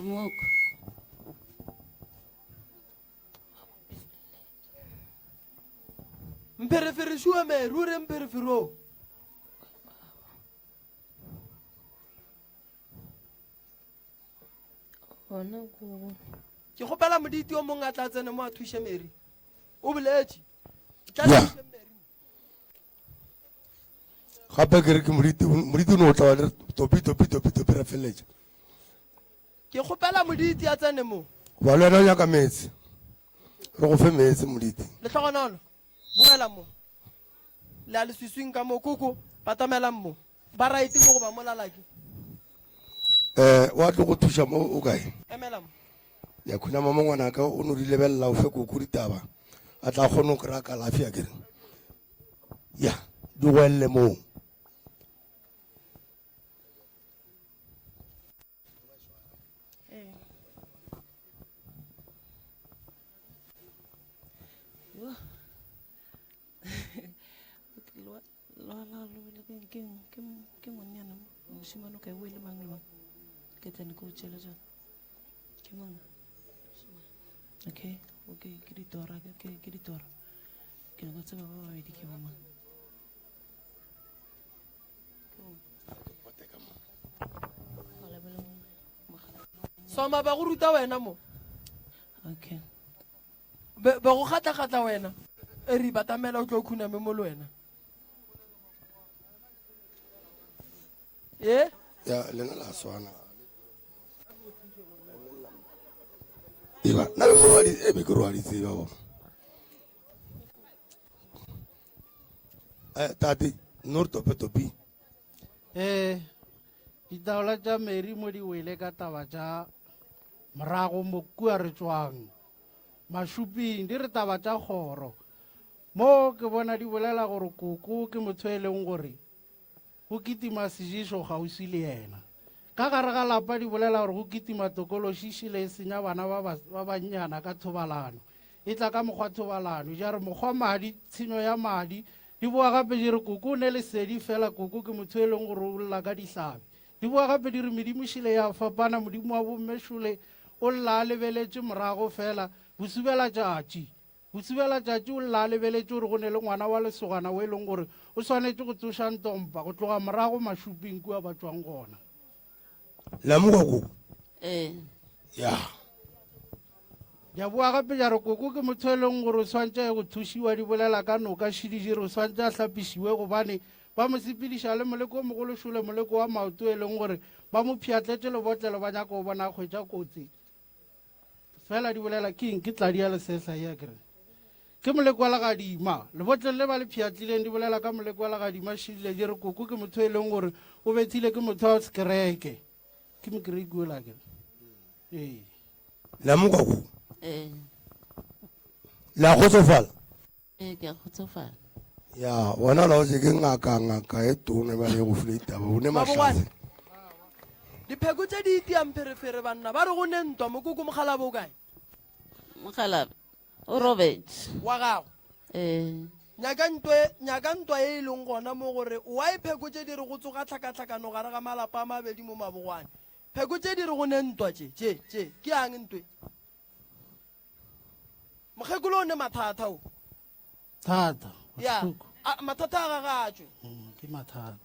Moko. Mpherefere šua me ruri mpherefere o. Gona koo. Ke kgopela moditi o mongwe a tla tsene mo a thuše Mary. O boletše. Tla Ya. thuše Mary. Gape ke re ke moditi, moditi o ne o tla wa re topi topi topi topi ra feleletša. Ke kgopela moditi a tsene mo. Goba le wena o nyaka meetse? Re go fe meetse moditi. Lehlogonolo, bogela mo. Le a leswiswing ka mo, koko, batamelang mo. Ba right mo goba mo lalaki? Eh, wa tlo go thuša mo o kae? Emela mo. Ya khunama mo ngwanaka o no di lebelela o fe koko ditaba. A tla kgone go kry-a kalafi a kere. Ya, di goelele moo. Ke ngwannyana mošemane o kae o e le mang le mang ke tlane ke o tšele tsone ke mang okay okay ke ditora ke ditora ke nyako tseba ba babedi ke bomang Soma ba go ruta wena mo. Okay. Be be go kgatla-kgatla wena. E re batamela o tlo khuname mo le wena. E? Ya lena la swana. Eba, na be morwadi, e be ke rwadi tseba bo. Eh, tate, nno re tope topi. Ee, ditaola tša Mary mo di wele ka taba tša morago mo kua re tšwang mašuping di re taba tša kgoro mo ke bona di bolela gore koko ke motho e leng gore Go kitima sejišo kgauswi le yena. Ka gare ga lapa di bolela gore go kitima tokološi šele e senya bana ba ba, ba bannyana ka thobalano. E tla ka mokgwa thobalano. Ja re mokgwa madi, tshenyo ya madi. Di boa gape di re koko o ne lesedi fela koko ke motho e leng gore o lla ka dihlabi. Di boa gape di re medimo šele ya fapana, modimo wa bomme šole o lla a lebeletše morago fela, bosubelatšatši. Botsibelatšatši o lla a lebeletše gore go ne le ngwana wa lesogana o e leng gore o swanetše go tsoša ntompa go tloga morago mašuping kua ba tšwang gona. Lemoga koko. Ee. Ya. Di a boa gape ja re koko ke motho e leng gore o swantše a ye go thušiwa di bolela ka noka šidi di re o swantše a hlapišiwe gobane. Ba mo sepediša le moleko o mogolo šole moleko wa maoto e leng gore ba mo pšhatletše lebotlelo ba nyaka go bona a hwetša kotsi. Fela di bolela ke eng ke tladi ya lesehla ye akere. Ke moleko wa legadima. Lebotlelo le ba le pšhatlileng di bolela ka moleko wa legadima šidile di re koko ke motho e leng gore o bethile ke motho wa sekereke. Ke mokereki ola akere. Ee. La mo kwa koko. Ee. La kgotsofala. Ee, ke a kgotsofala. Ya, wena laotse ke ngaka ngaka e tona ba le go file ditaba o ne Mabogwane. mahlatse. Dipheko tše di itiang pherefere banna ba re go ne ntwa mokoko mokgalabje o kae? Mokgalabje o robetše. Wa gago. Ee. Nyaka ntwa e, nyaka ntwa e e leng gona mo gore why pheko tše di re go tsoga tlhakatlhakano gare ga malapa a mabedi mo Mabogwane. Pheko tše di re go ne ntwa tše, tše, tše, ke yang ntwe? Mokgekolo o ne mathata o. Thata. Ya. Bohloko. A, mathata a gagwe a tšwe. Mm, ke mathata.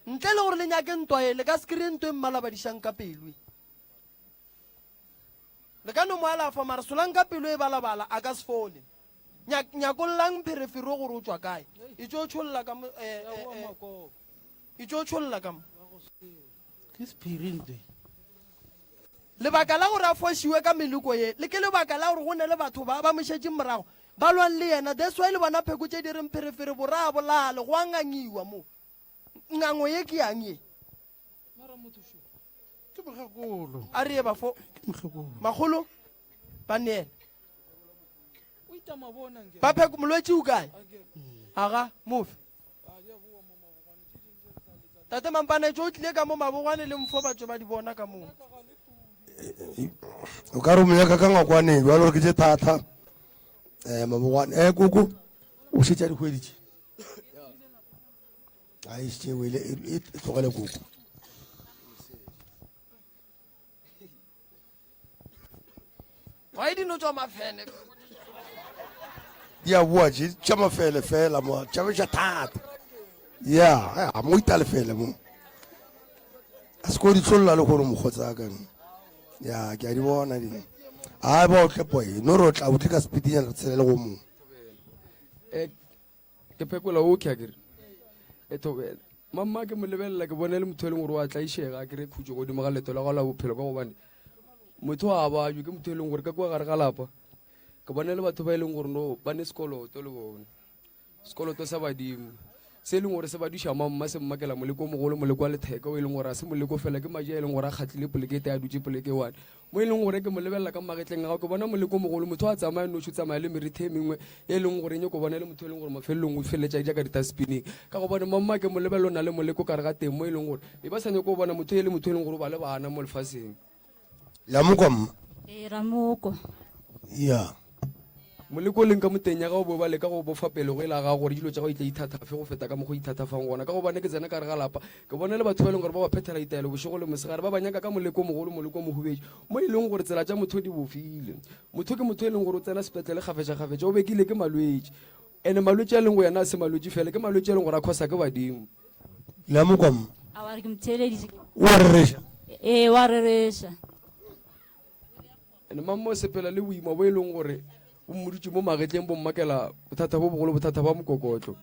Ntle le gore le nyake ntwa e, le ka se kry-e ntwa e mmalabadišang ka pelo e. Le ka no mo alafa mara solang ka pelo e balabala a ka se fole. Nyak, nyakollang pherefere gore o tšwa kae. E tšo tšholla ka mo, eh, eh, eh, e tšo tšholla ka mo. Ke sephiri ntwe. Lebaka la gore a fošiwe ka meleko ye, le ke lebaka la gore go ne le batho ba ba mo šetšeng morago, ba lwang le yena. That's why le bona pheko tše di reng pherefere bora a bolale, go a ngangiwa mo. Ngango ye ke yang ye? Ke mokgekolo. A re ye bafo. Ke mokgekolo. Makgolo, ba neela. Ba pheko, molwetši o kae? Aga, mofe. Tate Mampanetšo o tlile ka mo mabogwane le mfo batšo ba di bona ka moo. O ka re o monyaka ka ngwakwaneng jalo gore ke tše thata um mabogwane um koko o šetše a di hweditše a e šetše wele e tlogele koko. Why di no tšwa mafene? Di a boa tše tša mafele fela mo tšabeša thata. Ya, a mo ita lefele mo. A se ko di tlolla le gore mokgotsa ka. Ya, ke a di bona di. A ba o tle boy, no ro tla o tle ka speedinyana re tshele le go mong. Eh, Ke phekola okay akere. E thobela. Mamma ke mo lebelela ke bona e le motho e leng gore wa tlaišega a kry khutšo godimo ga leeto la gagwe la bophelo ka gobane motho a bajwe ke motho e leng gore ka kua gare ga lapa ke bona e le batho ba e leng gore no ba ne sekoloto le bone sekoloto sa badimo se e leng gore se ba duša mamma se mmakela moleko o mogolo moleko wa letheka o e leng gore a se moleko fela ke maji a e leng gore a kgatlile poleke e te a dutše poleke e one Mo e leng gore ke mo lebelela ka magetleng a gago, ke bona moleko o mogolo. Motho a tsamaya noši, o tsamaya le merithe e mengwe e leng gore e nyoko bona e le motho e leng gore mafelelong o feleletša e ja ka ditaspineng. Ka gobane mamma ke mo lebelela o na le moleko ka re ga teng mo e leng gore be ba sa nyoko go bona motho e le motho e leng gore o ba le bana mo lefaseng. Le a mo kwa mma? Ee, ra mo kwa. Ya. Moleko o leng ka mo teng ya gago bo ba leka go bofa pele go e la gago gore dilo tša gago di tle ithathafe go feta ka mokgwa o ithathafang gona. Ka gobane ke tsena ka gare ga lapa, ke bona le batho ba e leng gore ba ba phethela ditaelo bošego le mosegare, ba ba nyaka ka moleko o mogolo, moleko o mohubetši, mo e leng gore tsela tša motho di bofile. Motho ke motho e leng gore o tsena sepetlele kgafetšakgafetša, o bekile ke malwetši. Ene malwetši a leng go yena a se malwetši fela, ke malwetši a e leng gore a khosa ke badimo. Le a mo kwa mma? Aowa, ke mo theeleditše. O a rereša? Ee, o a rereša. And mamma o sepela le boima bo e leng gore bo mmoditše mo magetleng bo mmakela bothata bo bogolo bothata ba mokokotlo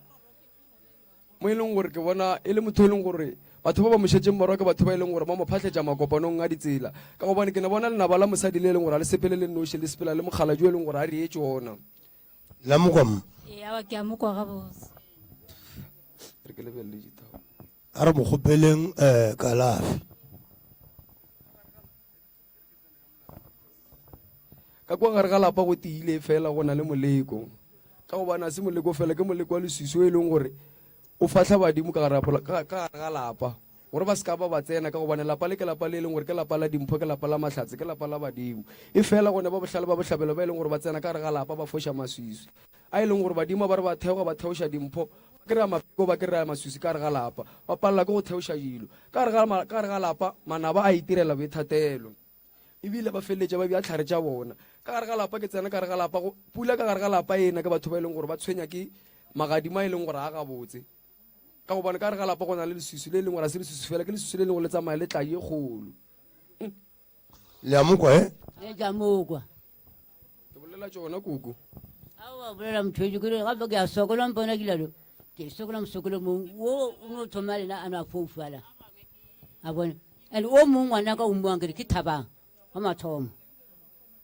mo e leng gore ke bona e le motho e leng gore batho ba ba mo šetšeng morwa ke batho ba e leng gore ba mo phatlhetša makopanong a ditsela ka gobane ke ne bona lenaba la mosadi le e leng gore a le sepele le noši le sepela le mokgaladi o e leng gore a reetše ona La mo kwa mma? Ee, awa ke a mo kwa gabotse. Re ke lebelele ditaba. A re mo kgopeleng um kalafi. Ka kua gare ga lapa go tiile fela go na le moleko. Ka gobane a se moleko fela, ke moleko wa leswiswi o e leng gore o fahla badimo ka gare ga lapa gore ba se ka ba ba tsena ka gobane lapa le ke lapa le e leng gore ke lapa la dimpho, ke lapa la mahlatse, ke lapa la badimo. E fela gone ba bohlale ba bohlabelo ba e leng gore ba tsena ka gare ga lapa ba foša maswiswi a e leng gore badimo ba re ba theoga ba theoša dimpho, ba kry-a mafeko ba kry-a maswiswi ka gare ga lapa, ba palela ke go theoša dilo. Ka gare ga lapa manaba a itirela boithatelo. Ebile ba feleletša ba bja tlhare tša bona ka gare ga lapa. Ke tsena ka gare ga lapa, go pula ka gare ga lapa ena ke batho ba e leng gore ba tshwenya ke magadima a e leng gore a gabotse. Ka gobane ka gare ga lapa go na le leswiswi le e leng gore a se leswiswi fela, ke leswiswi le e leng gore le tsamaya le tlai e kgolo. Le a mo kwa, he? Ee, ke a mo kwa. Ke bolela tšona, koko. Aowa bolela motho ke re gape ke a sokola mpona ke lalo ke sokola mosokolo mong wo o no thoma lena a no a foufala a bona and o mongwe ngwana ka o mmuang ke re ke thabang wa mathomo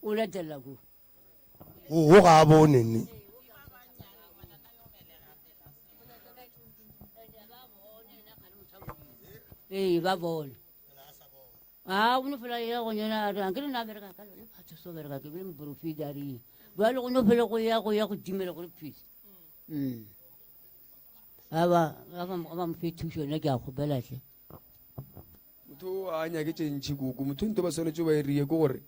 o latelela ko o ga a bone ne ee ba bona a o no fela ya go nyena a re ke nna bereka ka lone phatho so bereka ke bile moporofeta a re jale go no fela go ya go ya go timela gore phise mm a ba a ba mo fe thušo nna ke a kgopela hle motho a nyake tše ntšhi koko motho nto ba swanetše ba e rie ke gore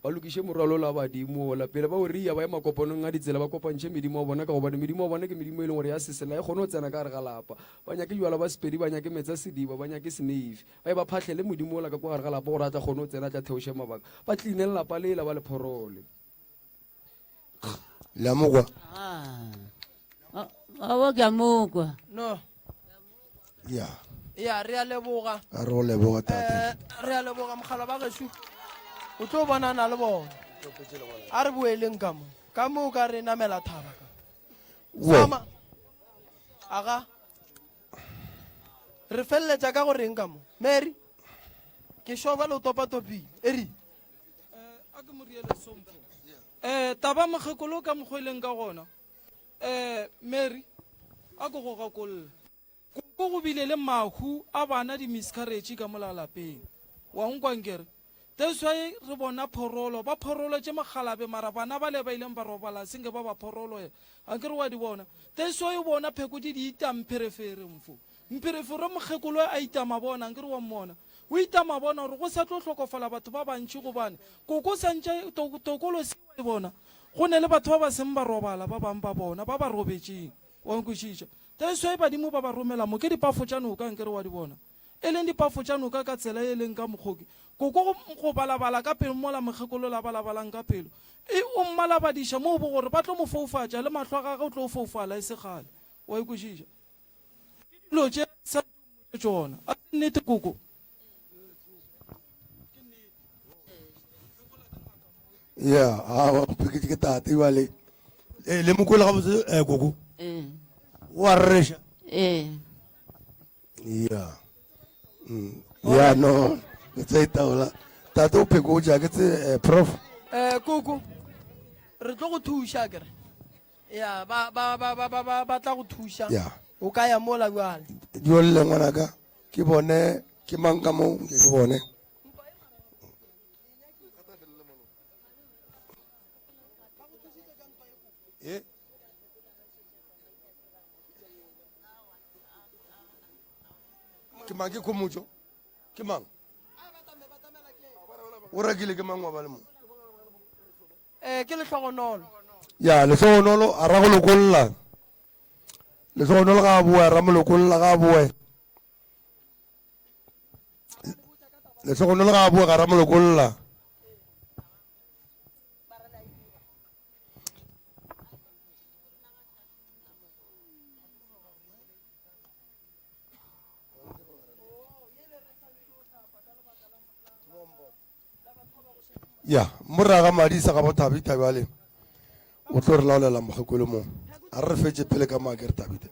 Ba lokiše morwalo la badimo ola pele ba o ria, ba ye makopanong a ditsela ba kopantšhe medimo wa bona, ka gobane medimo wa bona ke medimo e leng gore ya sesela, e kgone go tsena ka gare ga lapa. Ba nyake jwala ba Sepedi, ba nyake meetse a sediba, ba nyake seneifi. Ba ye ba phahlele modimo ola ka kwa gare ga lapa gore a tla kgone go tsena a tla theoše mabaka. Ba tline lapa lela ba le phorole. Le a mo kwa? Ah. Aowa ke a mo kwa. No. Ya. Ya, re a leboga. A re go leboga tate. Eh, re a leboga mogala ba gešo. O tlo bonana le bona. A re boeleng ka mo. Ka mo ka re namela thaba ka. Sama. Aga. Re feleletša ka go reng ka mo? Mary. Ke šoba le o topatopile. Eri. Eh, a ke mo riele sompho. Eh, taba mokgekolo ka mokgwa e leng ka gona. Eh, Mary, a ko go gakolle. Koko go bile le mahu a bana di-miscarriage ka mola lapeng. Wa nkwa nkere? That's why re bona phorolo, ba phorolotše mokgalabe mara bana bale ba ileng ba robala se nke ba ba phoroloya. Akere wa di bona? That's why o bona pheko di di ita mpherefere mfo. Mpherefere mokgekolo a itama bona, akere wa mmona? O itama bona gore go sa tlo hlokofala batho ba bantši gobane koko santše tokolo se wa e bona go ne le batho ba ba seng ba robala ba bang ba bona ba ba robetšeng wa nkwešiša that's why badimo ba ba romela mo ke dipafo tša noka nkere wa di bona e leng dipafo tša noka ka tsela e leng ka mokgoke koko go balabala ka pelo mola mokgekolo la balabalang ka pelo e o mmalabadiša moo bo gore ba tlo mo foufatša le mahlo a gagwe o tlo foufala e se kgale wa ikwešiša Ke dilo tše sa mmotše tšona. A se nnete koko? Ya, a pheketše ke tate jwale. Eh, le mokwele gabotse eh, koko? Ee. O a rereša? Ee. Ya. Mm. Ya no, ke tse taola. Tate o phekotše, a ke tse eh, prof. Eh koko. Re tlo go thuša kere. Ya, ba, ba, ba, ba, ba, ba, ba tla go thuša. Ya. O ka ya mola bjale. Diolle ngwanaka, ke bone ke mang ka mo, ke ke bone. E? Ke mang ke khomotšo? Ke mang? O rakile ke mang wa ba le mo? Eh, ke lehlogonolo. Ya, lehlogonolo a ra go lokolla. Lehlogonolo ga a boe, a ra mo lokolla ga a boe. Lehlogonolo ga a boe, ga ra mo lokolla. Ya, moraga madisa ga bo Tabitha bjale o tlo re laolela mokgekolo mo. A re fetše pele ka mo a ke re Tabitha.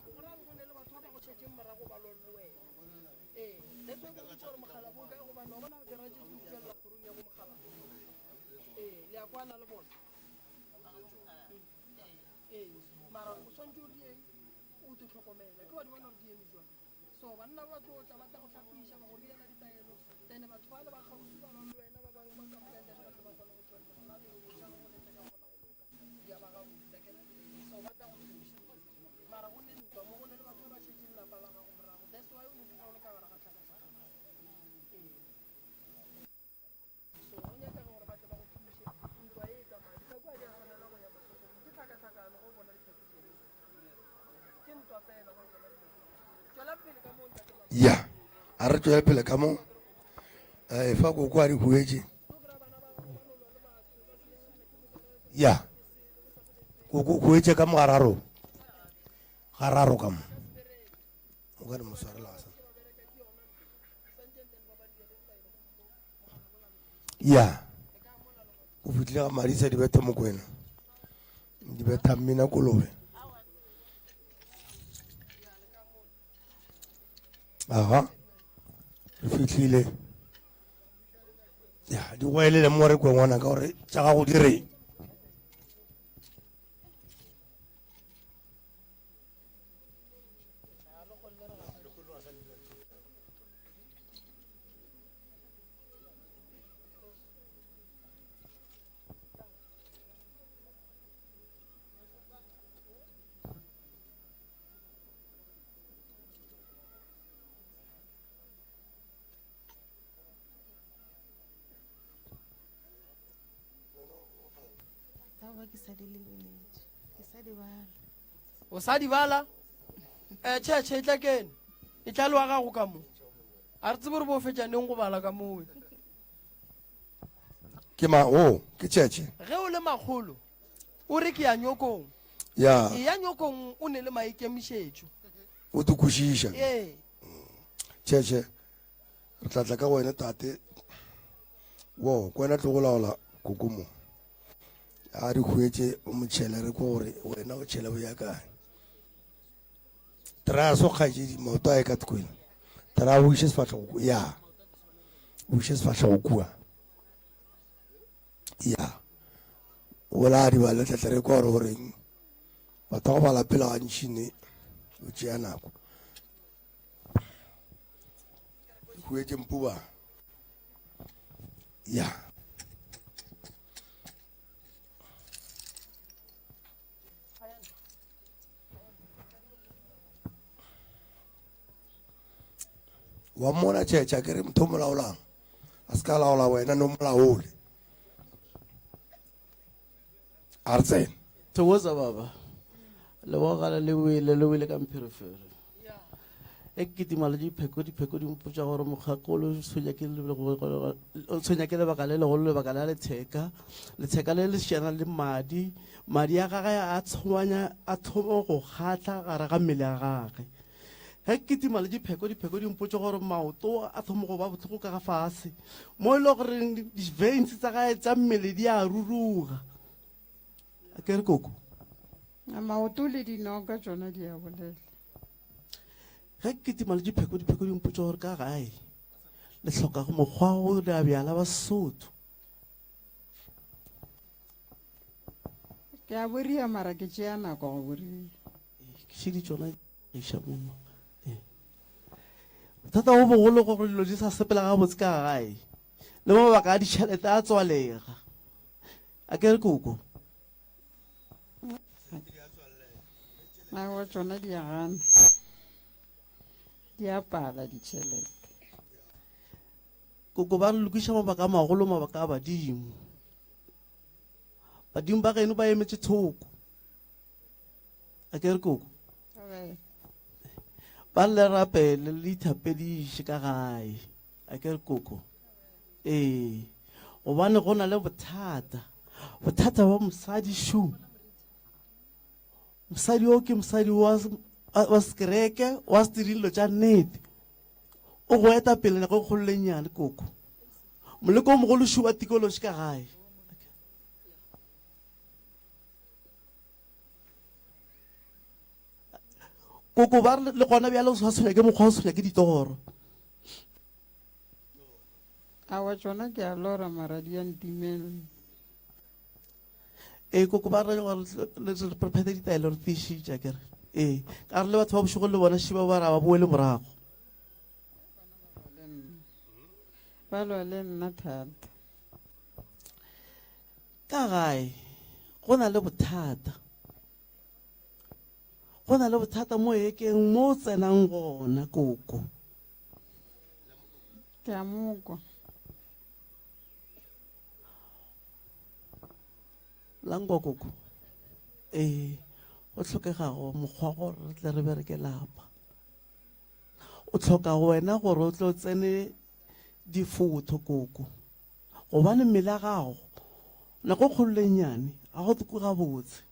So banna ba tlo tla ba tla go hlapiša ba go riela ditaelo then batho ba le ba kgauswi ba lwa le wena ba bangwe ba ka moka then ba tle ba kgone go tswelela gona le go botša go le ka kgona go loka di a ba gabotse akere so ba tla go thuša mara go ne ntwa mo go ne le batho ba ba šetšeng lapa la gago morago that's why o no fitlha o le ka gare ga tlhakatlhakano ee So go nyakega gore ba tle ba go thuše. Ntwa e tsamaya. Ditlhako ga di a tshwanela go ya masokong. Ke tlhakatlhakano go bona ditlhako tse. Ke ntwa fela go bona dilo tse. Tšwela pele ka moo ntate. Ya, a re tšwele pele ka mo. Eh, fa koko a di huetše. Ya. Koko o huetše ka mo gararo. Gararo ka mo. O ka re mo swarela sa. Ya o fihlile ga Madisa Dibethe Mokwena. Di betha mmina kolobe. Aha. Re fihlile. Ya, di goelele mo re kwe ngwana ka gore tša gago di reng. Aowa ke sa di lebeletše ke sa di bala o sa di bala um tšhetšhe e tla kene e tla le wa gago ka mo a re tsebe gore bo fetša neng go bala ka mowe Ke ma o ke tšhetšhe. Ge o le makgolo o re ke ya nyokong. Ya. Eya nyokong o ne le maikemišetšo. O di kwešiša. Ee. Tšhetšhe re tla tla ka go wena tate. Wo ko wena tlo go laola koko mo. A re hwetše o mo tšhele re kwa gore wena o tšhele bo ya kae. Try so kgaetšedi maoto a e ka tkwele. Try o iše sefahlego ku ya. O iše sefahlego kua. Ya. O la di bale tla re kwa gore goreng. Batho ba go bala pele gantši ne o tšea nako. Hwetše mpuba. Ya. Wa mmona tšhetša ke re motho o molaolang a se ka laola wena no molaole a re tsene. Thokoza baba. Lebogala le wele le wele ka mpherefere. E ke kitima le dipheko dipheko di mpotša gore mokgakolo o tshwenya ke o tshwenya ke lebaka le legolo lebaka la letheka. Letheka le le šena le madi Madi a gagwe a tshwanya a thoma go kgatla gare ga mmele ya gagwe. Ge ke kitima le dipheko, dipheko di mpotše gore maoto a thoma go ba bohloko ka ga fase, mo e le goreng di-veins tsa gae tša mmele di a ruruga. A ke re koko? A maoto le dinoka tšona di a bolela. Ge ke kitima le dipheko, dipheko di mpotše gore ka gae le hloka mokgwa go dira bjala ba Sesotho. Ke a boria mara ke tšea nako go boria. Ke šedi tšona iša mo. Bothata bo bogolo gore dilo di sa sepela gabotse ka gae le mabaka a ditšhelete a tswalega. A ke re koko. Aowa tšona di a gana. Di a pala ditšhelete. Koko ba re lokiša mabaka a magolo mabaka a badimo. Badimo ba geno ba emetše thoko. A ke re koko? Ba le rapele le ithapediše ka gae. A ke re koko? Ee. Gobane go na le bothata. Bothata ba mosadi šu. Mosadi o ke mosadi wa wa sekereke wa se dire dilo tša nnete. O go eta pele nako e kgolo le nnyane koko. Moleko o mogolo šu wa tikološi ka gae. Koko ba re le gona bjale o sa tshwenya ke mokgwa o tshwenya ke ditoro. Awa tšona ke a lora mara di a ntimela. Ee koko ba re gore re phethe ditaelo re tiišitše akere. Ee ka re le batho ba bošego le bona šiba ba ra ba boele morago. Ba lwa le nna thata. Ka gae go na le bothata. Go na le bothata mo hekeng mo o tsenang gona koko. Ke a mokwa. Langwa koko. Ee, go hlokegago mokgwa gore re tle re bereke lapa. O hloka wena gore o tlo tsene difotho koko gobane mmele ya gago nako kgolo le nnyane ga go tuku gabotse.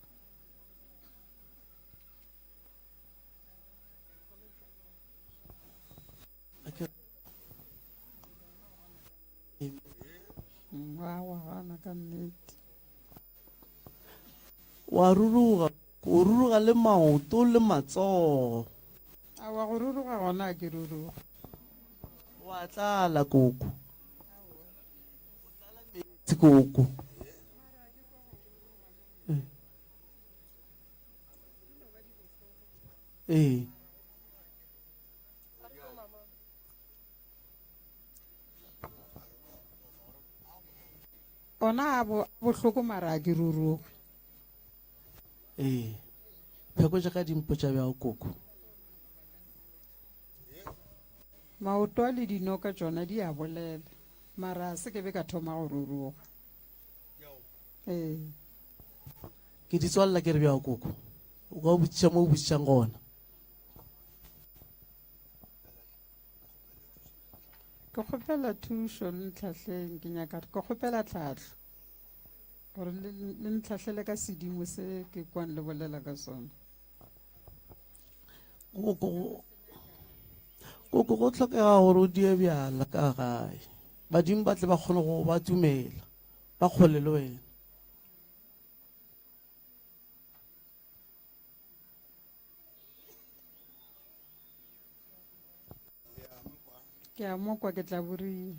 Wa ruruga, o ruruga le maoto le matsogo. Aowa, go ruruga gona a ke ruruge. Wa tlala koko. O tlala meetse koko. Ee. Ona a bo bohloko mara a ke ruruge. Ee. Pheko tša ka di mpotša bjang koko? Maoto a le dinoka tšona di a bolela mara a se ke be ka thoma go ruruga. Ee. Ke di tswalela ke re bjang koko? O ka botšiša mo o botšišang gona. Ke kgopela thušo le ntlhahleng, ke nyaka ke kgopela tlhahlo gore le le ntlhahlele ka sedimo se ke kwang le bolela ka sona. Koko go koko go hlokega gore o die bjala ka gae. Badimo ba tle ba kgone go ba tumela, ba kgole le wena. Ke a mo kwa ke tla boria.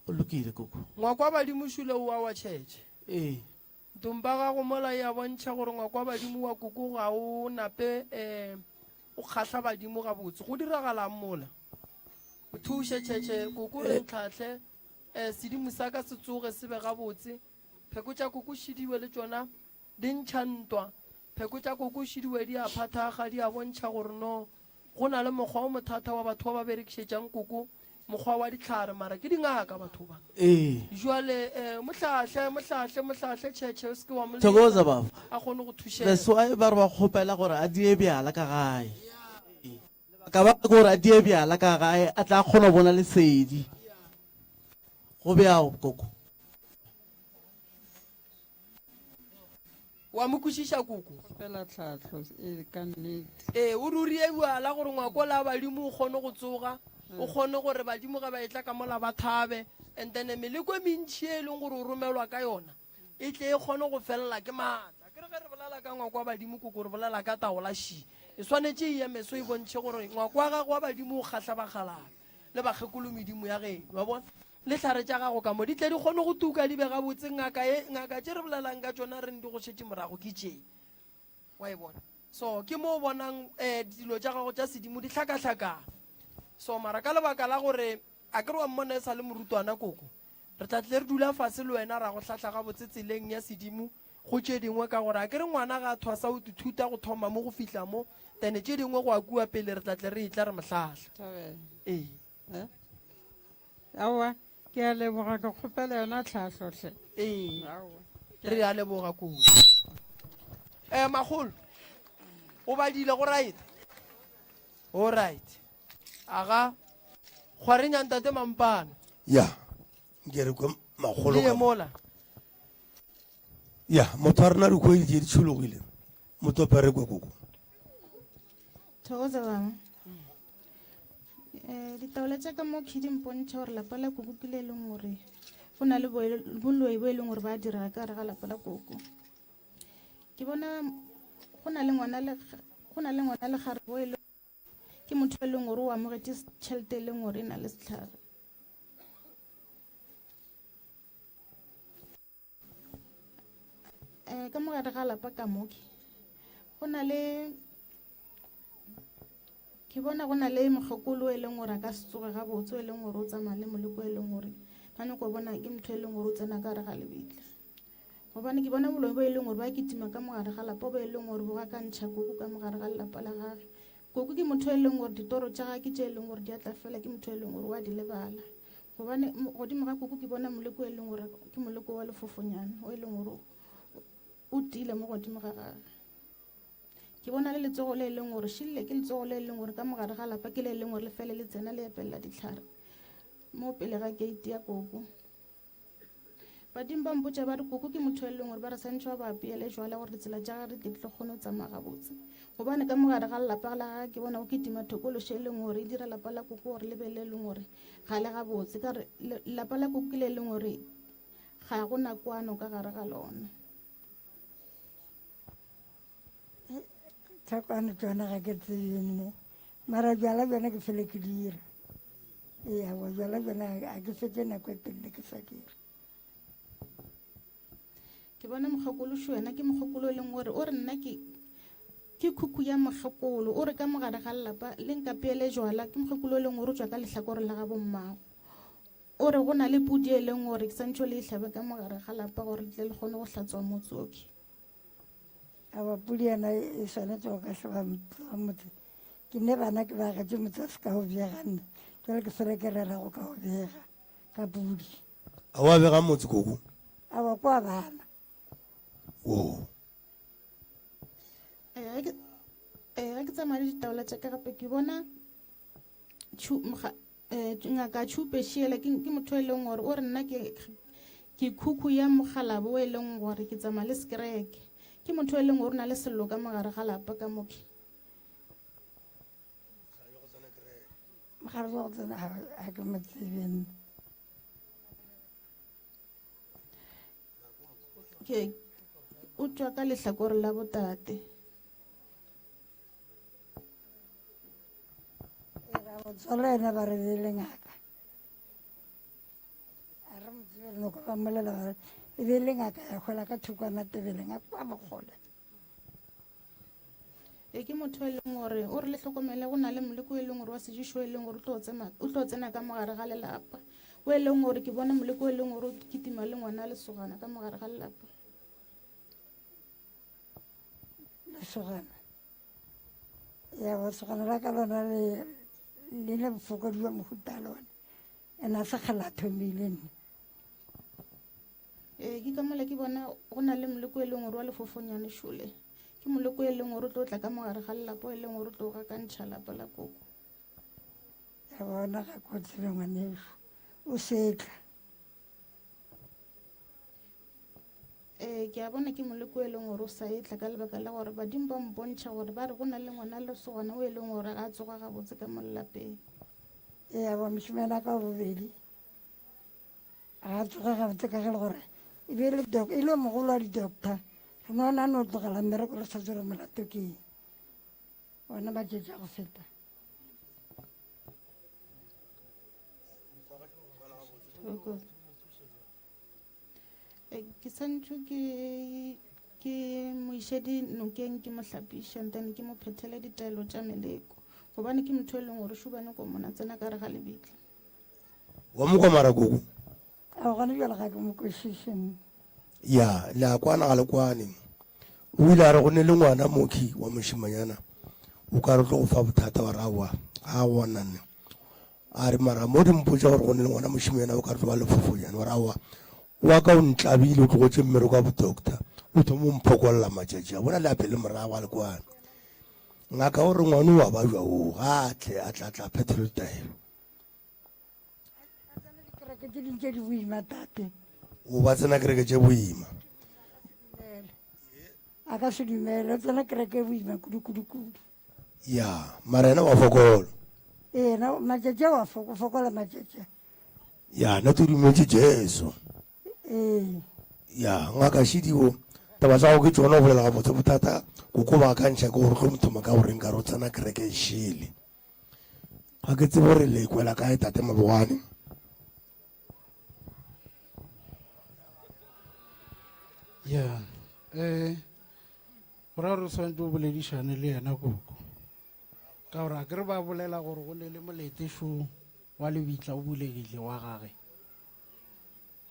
O lokile koko. Ngwako wa badimo šule o wa wa tšhetše. Ee. Ntomba gago mola e a bontšha gore ngwako wa badimo wa koko ga o nape um o kgahla badimo gabotse. Go diragalang mola? O thuše tšhetše koko re ntlhahle um sedimo sa ka se tsoge se be gabotse. Pheko tša koko šidiwe le tšona di ntšha ntwa. Pheko tša koko šidiwe di a phathaga, di a bontšha gore no go na le mokgwa o mothata wa batho ba ba berekišetšang koko mokgwa wa dihlare, mara ke dingaka batho ba. Ee. Jwale eh, mohlahle, mohlahle, mohlahle tšhetšhe o se ke wa mo Thokoza baba. a kgone go thušega. That's why ba re ba kgopela gore a die bjala ka gae. Lebaka ba ke gore a die bjala ka gae a tla kgona go bona lesedi. Go bjao koko. Wa mo kwešiša koko? Kgopela tlhahlo e ka nnete. Ee, o rurie bjala gore ngwako la badimo o kgone go tsoga, o kgone gore badimo ge ba etla ka mola ba thabe, and then meleko e mentši e leng gore o romelwa ka yona e tle e kgone go felela ke maatla. Ke re ge re bolela ka ngwako wa badimo koko re bolela ka taola ši. E swanetše e eme so e bontšhe gore ngwako wa gago wa badimo o kgahla bakgalabje le bakgekolo medimo ya geno, wa bona? Le hlare tša gago ka mo di tle di kgone go tuka di be gabotse. Ngaka ye, ngaka tše re bolelang ka tšona reng di go šetše morago ke tše. Wa e bona? So ke mo o bonang um dilo tša gago tša sedimo di hlakahlakana. So mara ka lebaka la gore a ke re wa mmona e sa le morutwana koko, re tla tle re dula fase le wena ra go hlahla gabotse tseleng ya sedimo go tše dingwe ka gore a ke re ngwana ga a thwasa o ithuta go thoma mo go fihla mo, then tše dingwe go a kua pele re tla tle re etla re mo hlahla. Thobela. Ee. Eh? Aowa, ke a leboga, ke kgopela yona tlhahlo hle. Ee. Aowa. Re a leboga kudu. Eh, makgolo, o badile go right? Go right. Aga, kgwarenya ntate Mampana. Ya, nke re kwe makgolo. Le ye mola. Ya, motho a rena dikgwedi tše di tšhologile. Motsope re kwe koko. Thokoza baba. Eh, ditaola tša ka mo di mpontšha gore lapa la koko ke le e leng gore go na le boloi bo e leng gore ba direga ka gare ga lapa la koko. Ke bona go na le ngwana le go na le ngwana le gare bo e leng ke motho e leng gore o amogetše tšhelete e leng gore e na le setlhare. Um ka mo gare ga lapa ka mo ke go na le ke bona go na le mokgekolo e leng gore a ka se tsoge gabotse e leng gore o tsamaya le moleko e leng gore ba nyako bona ke motho e leng gore o tsena ka gare ga lebitla gobane ke bona boloi bo e leng gore ba kitima ka mogare ga lapa bo e leng gore bo gakantšha koko ka mogare ga lelapa la gage koko ke motho e leng gore ditoro tša gage ke tše e leng gore di a tla fela ke motho e leng gore wa di lebala Gobane godimo ga koko ke bona moleko e leng gore ke moleko wa lefofonyana o e leng gore o tiile mo godimo ga gage. Ke bona le letsogo le e leng gore šille ke letsogo le e leng gore ka mogare ga lapa ke le e leng gore le fele le tsena le epelela dihlare mo pele ga keiti ya koko. Badimo ba mpotša ba re koko ke motho e leng gore ba re santšhe ba ba apeele jwala gore ditsela tša gage di tle kgone go tsamaya gabotse. Gobane ka mogare ga lelapa la gage ke bona go kitima thokološo e leng gore e dira lapa la koko gore le be le leng gore ga le gabotse. Ka re lapa la koko ke le leng gore ga go na kwano ka gare ga lona. Tlhakwane tsona ga ke tsebe nne. Mara bjala bjona ke fele ke dira. Ee, aowa bjala bjona ga ke fetše nako e telele ke sa dira. Ke bona mokgekološo wena ke mokgekolo e leng gore o re nna ke ke khukhu ya mokgekolo o re ka mogare ga lelapa le nkapeele jwala ke mokgekolo e leng gore o tšwa ka lehlakore la ga bommago o re go na le pudi e leng gore ke santšho le e hlabe ka mogare ga lapa gore le tle le kgone go hlatswa motse oke Aowa pudi yona e swanetše go ka hlaba motse ke ne bana ke ba agetše motse wa se ka o bega nne jale ke fele ke rera go ka o bega ka pudi. A wa bega motse koko? Aowa kwa bana. Wo. Eh, ge ke eh, ge ke tsamaya le ditaola tša ka gape ke bona eh, ngaka tšhupe šiela ke motho e leng gore o re nna ke ke khukhu ya mogalabo o e leng gore ke tsamaya le sekereke ke motho e leng gore o na le sello ka mogare ga lapa ka moke Mogare wa go tsena ga ke mo tsebe nna. Ke o tšwa ka lehlakore la botate. Ra go tswala yena ba re be le ngaka. A re mo tsebe re no kwa ba mmolela ba re e be le ngaka ya hwela ka thoko ya Matebeleng a kwa bokgole. E ke motho e leng gore o re le hlokomele go na le moleko e leng gore wa sejišo e leng gore o tlo tsena ka mogare ga lelapa o e leng gore ke bona moleko e leng gore o kitima le ngwana lesogana ka mogare ga lelapa. Lesogana ya lesogana la ka lona le le le bofokodi bja mohuta lona ene a se kgale a thomile nne. Ee, ke ka mola ke bona go na le moleko e leng gore wa lefofonyane šole. Ke moleko e leng gore o tlo tla ka mogare ga lelapa e leng gore o tlo gakantšha lapa la koko. Ya bona ga ko tsebe ngwaneso o setla. Ee, ke a bona ke moleko e leng gore o sa etla ka lebaka la gore badimo ba mpontšha gore ba re go na le ngwana lesogana o e leng gore ga a tsoga gabotse ka mo lelapeng. Ee, ba mošemane a ka wa bobedi Ga a tsoge gabotse ka ge le gore e be e le doc e le mogolo wa di-doctor re no na no tlogela mmereko re sa tsere molato ke eng ona matšatši a go feta. Eh, ke santšwe ke ke mo iše dinokeng ke mo hlapiše and then ke mo phethele ditaelo tša meleko gobane ke motho e leng gore šubane ko mona tsena ka re ga lebitla Wa mo kwa mara koko? A gona bjale ga ke mo kwešiše nna. Ya, le a kwana ga le kwane. O ile a re go ne le ngwana mokhi wa mošimanyana o ka re tlo go fa bothata wa re aowa ga a gona nne. A re mara mo di mpotša gore go ne le ngwana mošimanyana o ka re tlo ba lefofonyana wa re aowa wa ka o ntlabile o tlogotše mmereko wa bodoctor o thoma o mphokolla matšatši a bona le apele morago a le kwane. Ngaka o re ngwana o wa bajwa o ga a tle a tla tla phethelo ditaelo. Kereke tše ding tše di boima tate. O ba tsena kereke tše boima. A ka se dumele, o tsena kereke e boima kudu kudu kudu. Ya, mara yena wa fokola. Ee, na matšatši a wa foko, fokola matšatši a. Ya, na to dumetše Jesu. Ee. Ya, ngaka Šidibo, taba tsa gago ke tšona o bolela gabotse bothata koko ba akantšha ke gore tlo mothoma ka gore nka re o tsena kereke e šele. Ga ke tsebe gore le kwela kae tate Mabogwane. Ya, eh go ra gore o swanetše o boledišane le yena koko. Ka gore a ke re ba bolela gore go ne le molete šo wa lebitla o bulegile wa gage.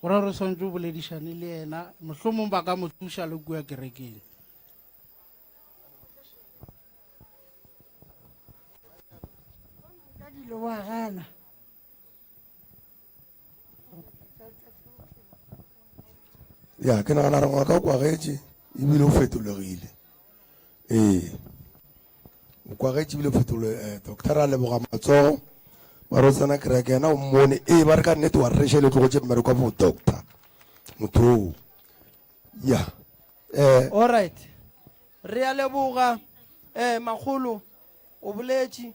Go ra gore o swanetše o boledišane le yena, mohlomong ba ka mo thuša le kua kerekeng. Ka dilo wa gana. Ya, ke nagana re ngwaka o kwagetše ebile o fetolegile. Ee, o kwagetše ebile o fetole. Eh, doctor a leboga matsogo ba re o tsena kereke yena o mmone. Ee, ba re ka nnete wa reša le tlogotše mmereko wa bo doctor motho oo. Ya. Eh, All right. Re a leboga eh makgolo o boletše.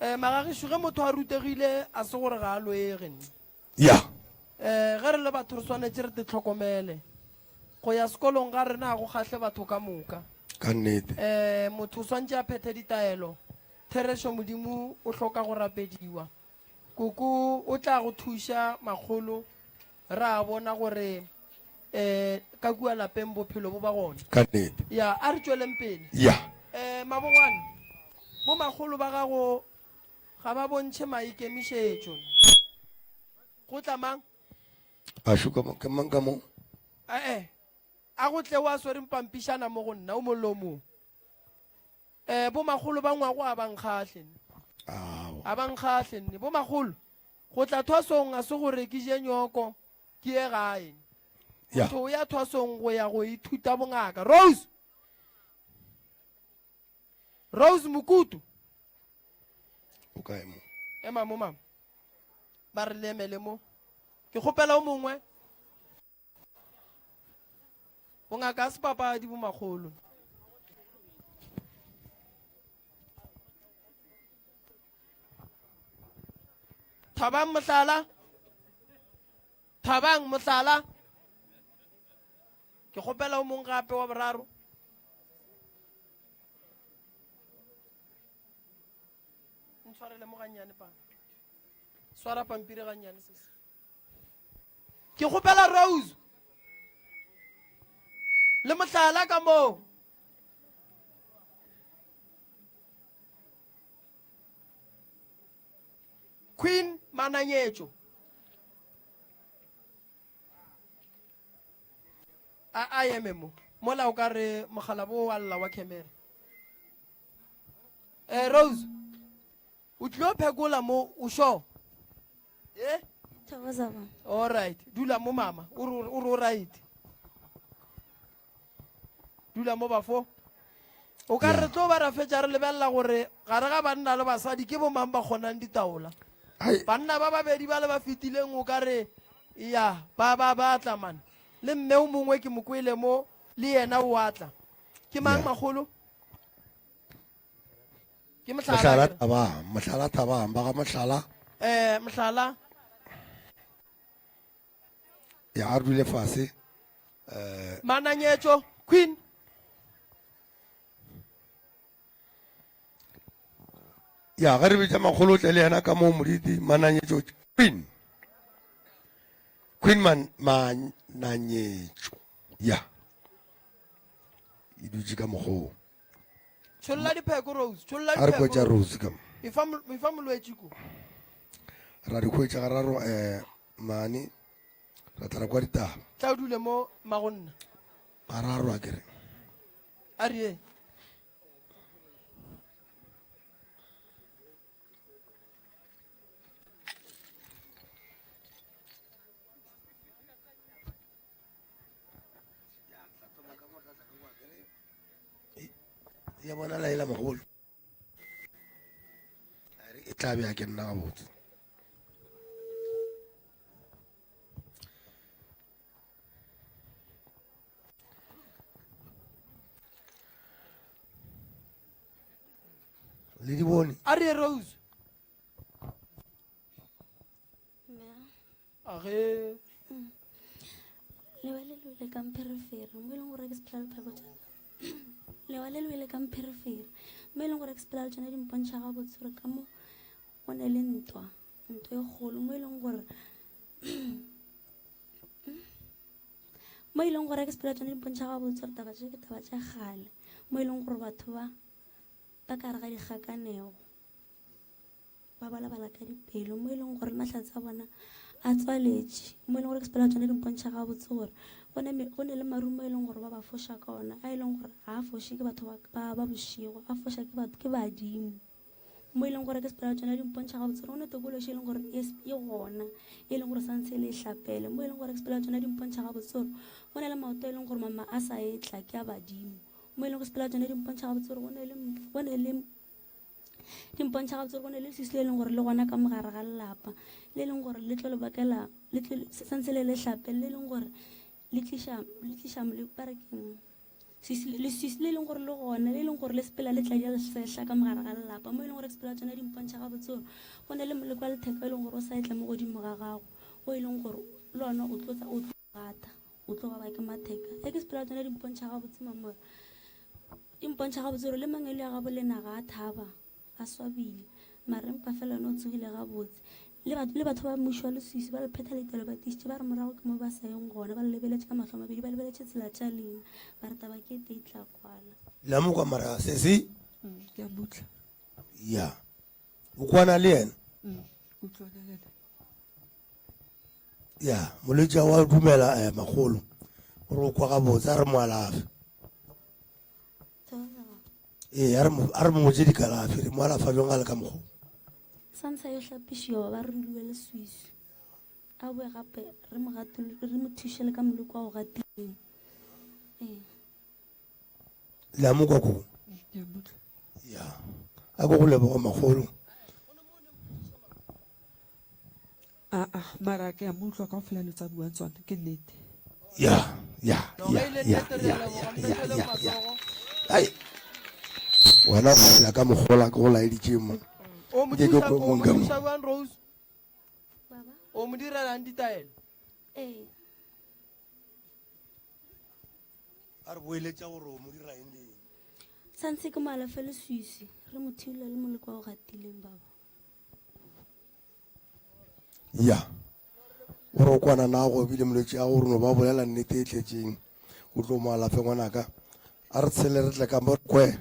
Eh magagišo ge motho a rutegile a se gore ga a loege nne. Ya. Eh ge re le batho re swanetše re te tlhokomele. Go ya sekolong ga rena ga go kgahle batho ka moka. Ka nnete. Um motho o swantše a phethe ditaelo. Therešo Modimo o hloka go rapediwa. Koko o tla go thuša makgolo ra bona gore um ka kua lapeng bophelo bo ba gona. Ka nnete. Ya, a re tšweleng pele. Ya. Um Mabogwane, bo makgolo ba gago ga ba bontšhe maikemišetšo. Go tla mang? A šuka mo, ke mang ka mo? Ee, a go tle o a swereng pampišana mo go nna, o mong le o mong. Um bomakgolo ba ngwago a ba nkgahle nne. A ba nkgahle nne. Bomakgolo, go tla thwasong a se gore ke je nyoko ke ye gae. Motho o ya thwasong go ya go ithuta bongaka. Rose! Rose Mokutu. O kae mo? Ema mo mama. Ba re le emele mo. Ke kgopela o mongwe. Bongaka a se papadi bo makgolo. Thabang mohlala. Thabang mohlala. Ke kgopela o mong gape wa boraro. Ntshwarele mo gannyane pa. Swara pampiri gannyane sese. Ke kgopela Rose le mohlala ka moo. Queen Mananyetšo. A a eme mo. Mola o ka re mogala bo wa lla wa camera. Eh Rose, o tlio phekola mo o sure? Eh? Thokoza baba. All right. Dula mo mama. O re o re o right. Dula mo bafo. O ka re tlo ba ra fetša re lebelela gore gare ga banna le basadi ke bomang ba kgonang ditaola. Banna ba babedi ba le ba fetileng o ka re ya ba ba ba tla man. Le mme o mongwe ke mo kwele mo le yena o a tla. Ke mang makgolo? Ke mohlala. Mohlala Thabang, mohlala Thabang, ba ga mohlala. Eh mohlala. Ya a dule fase. Eh Mananyetšo Queen. Ya ge re bitša makgolo tle le yena ka mo moditi Mananyetšo Queen. Queen man Mananyetšo. Ya. E dutše ka mokgoo. Tšholla dipheko Rose, tšholla A re dipheko. kwetša Rose ka mo. Efa efa molwetši ko. Ra di hwetša gararo eh mane ra tla ra kwa ditaba. Tla o dule mo magonna. Gararo a kere. A re ye. Ya bona la ela mogolo. A re e tla be a ke nna gabotse. Le di bone. A re Rose. A ge. Lewa le lwele ka mpherefere mo e leng gore ke sepela lepheko tša lewa le lwele ka mpherefere mo e leng gore ke sepela le tšona di mpontšha gabotse gore ka mo go ne le ntwa ntwa e kgolo mo e leng gore mo e leng gore ke sepela tsone di mpontšha gabotse gore taba tše ke taba tša kgale mo e leng gore batho ba ba ka re ga dikgakanego ba balabala ka dipelo mo e leng gore mahlatse a bona a tswaletše mo e leng gore ke sepela tsone di mpontšha gabotse gore go ne le marumo e leng gore ba ba foša ka ona a e leng gore ga a foše ke batho ba bošego a foša ke badimo Mo e leng gore ke sepela tsona di mpontšha gabotse gore go ne tokološi e leng gore e, e gona e leng gore santse e le e hlapele mo e leng gore ke sepela tsona di mpontšha gabotse gore go na le maoto e leng gore mama a sa e tla ke a badimo mo e leng gore sepela tsona di mpontšha gabotse gore go ne le go ne le di mpontšha gabotse gore go ne le leswiswi le e leng gore le gona ka mogare ga lelapa le e leng gore le tlo le bakela le tlo santse le le hlapele le e leng gore le tliša le tliša ba re keng Leswiswi le e leng gore le gona, le e leng gore le sepela le tladia sehla ka mogare ga lelapa, mo e leng gore sepela tsona di mpontšha gabotse gore go na le moleko wa letheka e leng gore o sa etla mo godimo ga gago, o e leng gore le ona o tlo tsa o tlo gata, o tlo baba ke matheka. Ge ke sepela tsona di mpontšha gabotse mamore. Di mpontšha gabotse gore le mangelo ya gabo lena ga a thaba, a swabile. Mara empa fela yena o tsogile gabotse. Le batho, le batho ba mmušo wa leswiswi ba le phetha letaelo ba tiišitše ba re morago ke mo ba sa yeng gona, ba le lebeletše ka mahlo a mabedi, ba lebeletše tsela tša lena, ba re taba ke e tee e tla kwala. Le a mo kwa mara sesi? Mm, ke a mutla. Ya. O kwana le yena? Mm, ke utlwana le yena. Ya, molwetši wa dumela eh, makgolo. Gore o kwa gabotse a re mo alafe. Ee, a re mo a re mo botse dikalafi, re mo alafa jwang a le ka mokgo. Santsha yo hlapišiwa ba re dule leswiswi. A boe gape re mo gatol re mo thuše le ka moleko wa go gatileng. Ee. Le a mo kwa koko? Ke a mutla. Ya. A ko go leboga makgolo. Aa, mara ke a mo utlwa ka ofela lo tsa buang tsona, ke nnete. Ya, ya, No, ya, ge e le ya, nnete re ya, a leboga ya, ya, mphetheleng ya, ya. matsogo. Ai. Wena o phela ka mokgola ke go laeditše mo. O mo Nke ke thuša, kwe o mo mong ka mo. thuša bjang Rose? Baba. O mo direlang ditaelo? Ee. A re boeletša gore o mo dira eng le eng. Santse ke mo alafe leswiswi, re mo thibela le moleko wa go gatileng baba. Ya. Gore o kwana nago ebile molwetši a gore no ba bolela nnete e tletšeng. O tlo mo alafe ngwanaka. A re tshele re tle ka mo re kwe.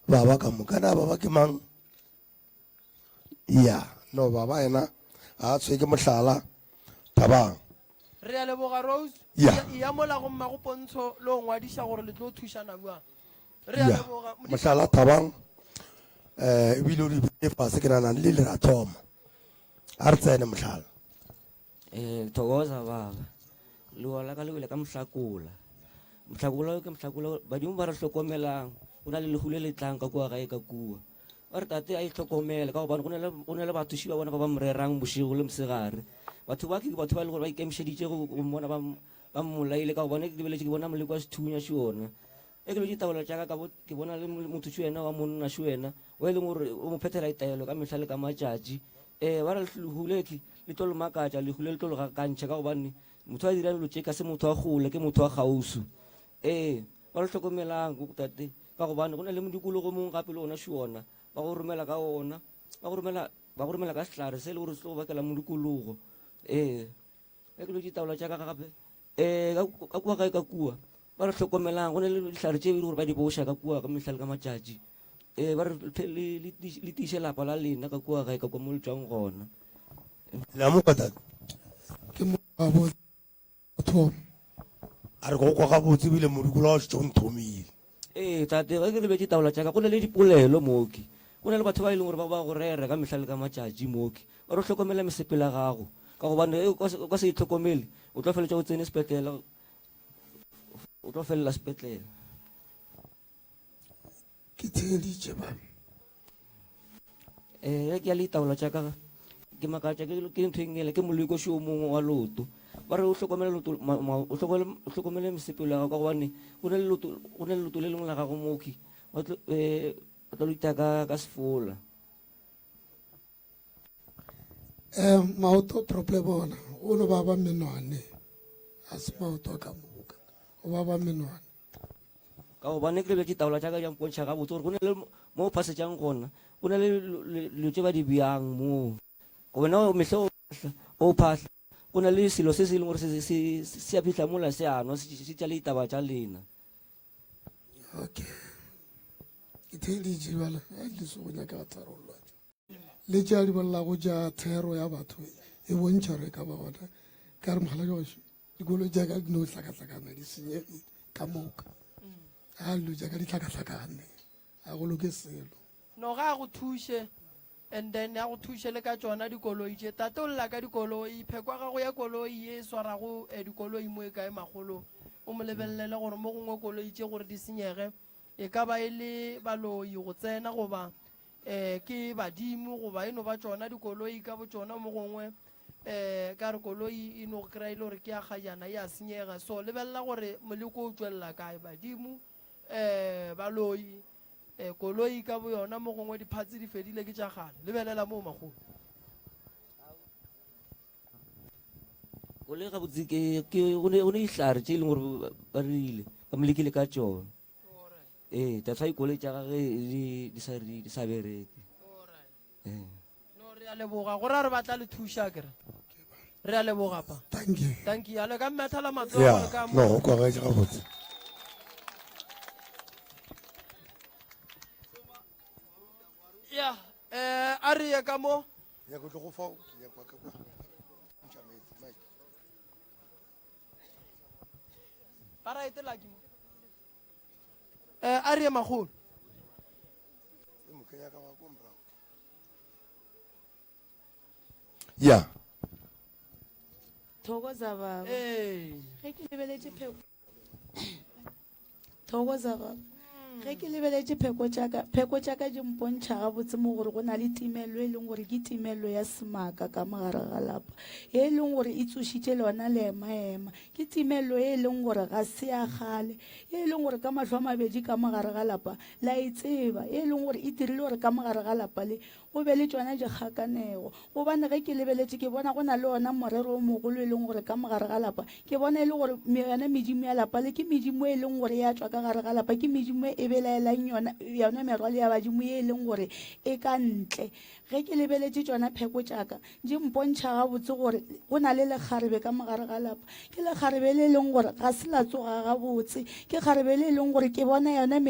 Baba ka moka na baba ke mang? Ya, no baba yena ga a tshwe ke mohlala. Thabang. Re a leboga Rose. Ya. Eya mola go mmago Pontsho le go ngwadiša gore le tlo thušana bjang. Re a Ya. leboga. Modisa. Mohlala Thabang eh ebile o di beile fase ke nagana le le ra thoma. A re tsene mohlala. Eh, thokoza baba. Lewa la ka le wele ka mohlakola. Mohlakola ke mohlakola badimo ba re hlokomelang. Go na le lehu le le tlang ka kua gae ka kua. Ba re tate a itlhokomele ka gobane go na le go na le bathuši ba bona ba ba mo rerang bošego le mosegare. Batho ba ke batho ba e le gore ba ikemišeditše go go mmona ba ba mmolaile ka gobane ke lebeletše ke bona moleko wa sethunya še ona. Ge ke lebetše ditaolo tša ka ka bo ke bona le motho še wena wa monna še wena o e leng gore o mo phethela ditaelo ka mehla le ka matšatši. Ee, ba re lehu le le tlo le makatša, lehu le le tlo le gakantšha ka gobane motho a dirang dilo tše ka se motho wa kgole, ke motho wa kgauswi. Ee, ba re hlokomelang tate ka gobane go na le modikologo mongwe gape le ona še ona ba go romela ka ona, ba go romela ba go romela ka sehlare se e le gore se tlo go bakela modikologo. Ee, ge ke lwetše ditaola tša ka gape um ka kua gae ka kua ba re hlokomelang go na le dihlare tše e le gore ba di boša ka kua ka mehla le ka matšatši um ba re le tiiše lapa la lena ka kua gae ka kua mo le tšwang gona. Le a mo kwa tate? Ke mo gabotse thoma. A re go kwa gabotse ebile modikolo wa šetše o nthomile. Ee, tate, ge ke lebetše taola tša ka, go na le dipolelo mooki. Go na le batho ba e leng gore ba ba go rera ka mehla le ka matšatši mooki. Ba re hlokomela mesepelo ya gago, ka gobane ge o ka se- o ka se itlhokomele, o tlo feletša o tsene sepetlele, o tlo felela sepetlele. Ke theeditše ba. Eh, ge ke ya le ditaola tša ka ke makatša ke ke ntho e nngwe ke moleko šo mongwe wa loto ba re o hlokomele loto ma- ma- o hlokomele o hlokomele mesepelo ya gago ka gobane go na le loto go na le loto le lengwe la gago mooki ba tlo eh, ba tlo le ita ka ka sefola Um maoto problem ona o no ba ba menwane a se maoto ka moka o ba ba menwane Ka gobane ke lebetše taola tša ka di a mpontšha gabotse gore go na le mo o phasetšang gona, go na le dilo tše ba di bjang moo. Wena mehla o phahla, o phahla, go na le selo se se leng gore se, se, se a fihla mola se a nwa, se, se tša le ditaba tša lena. Okay. Ke theeditše bjale, a le se go nyaka tharollo. Le tše a di bolelago tša thero ya batho e bontšha gore e ka ba gona ka re mogala ke dikolo tša ka di no hlakahlakana di senyegile ka moka a dilo tša ka di hlakahlakane a go loke selo No ga a go thuše and then a go thuše le ka tšona dikoloi tše. Tate o lla ka dikoloi, pheko ya gago ya koloi ye e swarago eh, dikoloi mo e kae makgolo. O mo lebelele gore mo gongwe koloi tše gore di senyege e ka ba e le baloi go tsena goba um ke badimo goba e no ba tšona dikoloi ka botšona mo gongwe um ka re koloi e no kry-a e le gore ke ya kgajana e a senyega so lebelela gore moleko o tšwelela kae badimo um baloi um koloi ka boyona mo gongwe diphatse di fedile ke tša kgale lebelela moo makgolo Koloi gabotse ke ke go ne go ne dihlare tše e leng gore ba rile ba mo lekile ka tšona. Ee, that's why koloi tša gage di di sa di sa bereke. Ee. No re a leboga go ra re batla le thuša kere. Re a leboga pa. Thank you. Thank you. A le ka mmetha la matsogo ya le ka no go kwagetše gabotse Ya, eh a re ye ka mo. Ya go tlo go fa ke ya kwa ka kwa. Ntšha metsi, Mike. Ba ra etela ke mo. Eh a re ye magolo. E mo kenya ka wa ko morago. Ya. Thokoza baba. Ee. Ge ke lebeletše pheko. Thokoza baba. Ge ke lebeletše pheko tša ka, pheko tša ka di mpontšha gabotse mo gore go na le timelo e leng gore ke timelo ya semaka ka mo gare ga lapa, e leng gore e tsošitše lona leemaema. Ke timelo e leng gore ga se ya kgale, e leng gore ka mahlo a mabedi ka mo gare ga lapa la e tseba, e leng gore e dirile gore ka mo gare ga lapa le go be le tšona dikgakanego. Gobane ge ke lebeletše ke bona go na le ona morero o mogolo e leng gore ka mo gare ga lapa ke bona e le gore yona medimo ya lapa le ke medimo e leng gore ya tšwa ka gare ga lapa, ke medimo e belaelang yona yona merwalo ya badimo ye e leng gore e ka ntle. Ge ke lebeletše tšona pheko tša ka di mpontšha gabotse gore go na le lekgarebe ka mo gare ga lapa. Ke lekgarebe le e leng gore ga se la tsoga gabotse. Ke kgarebe le e leng gore ke bona yona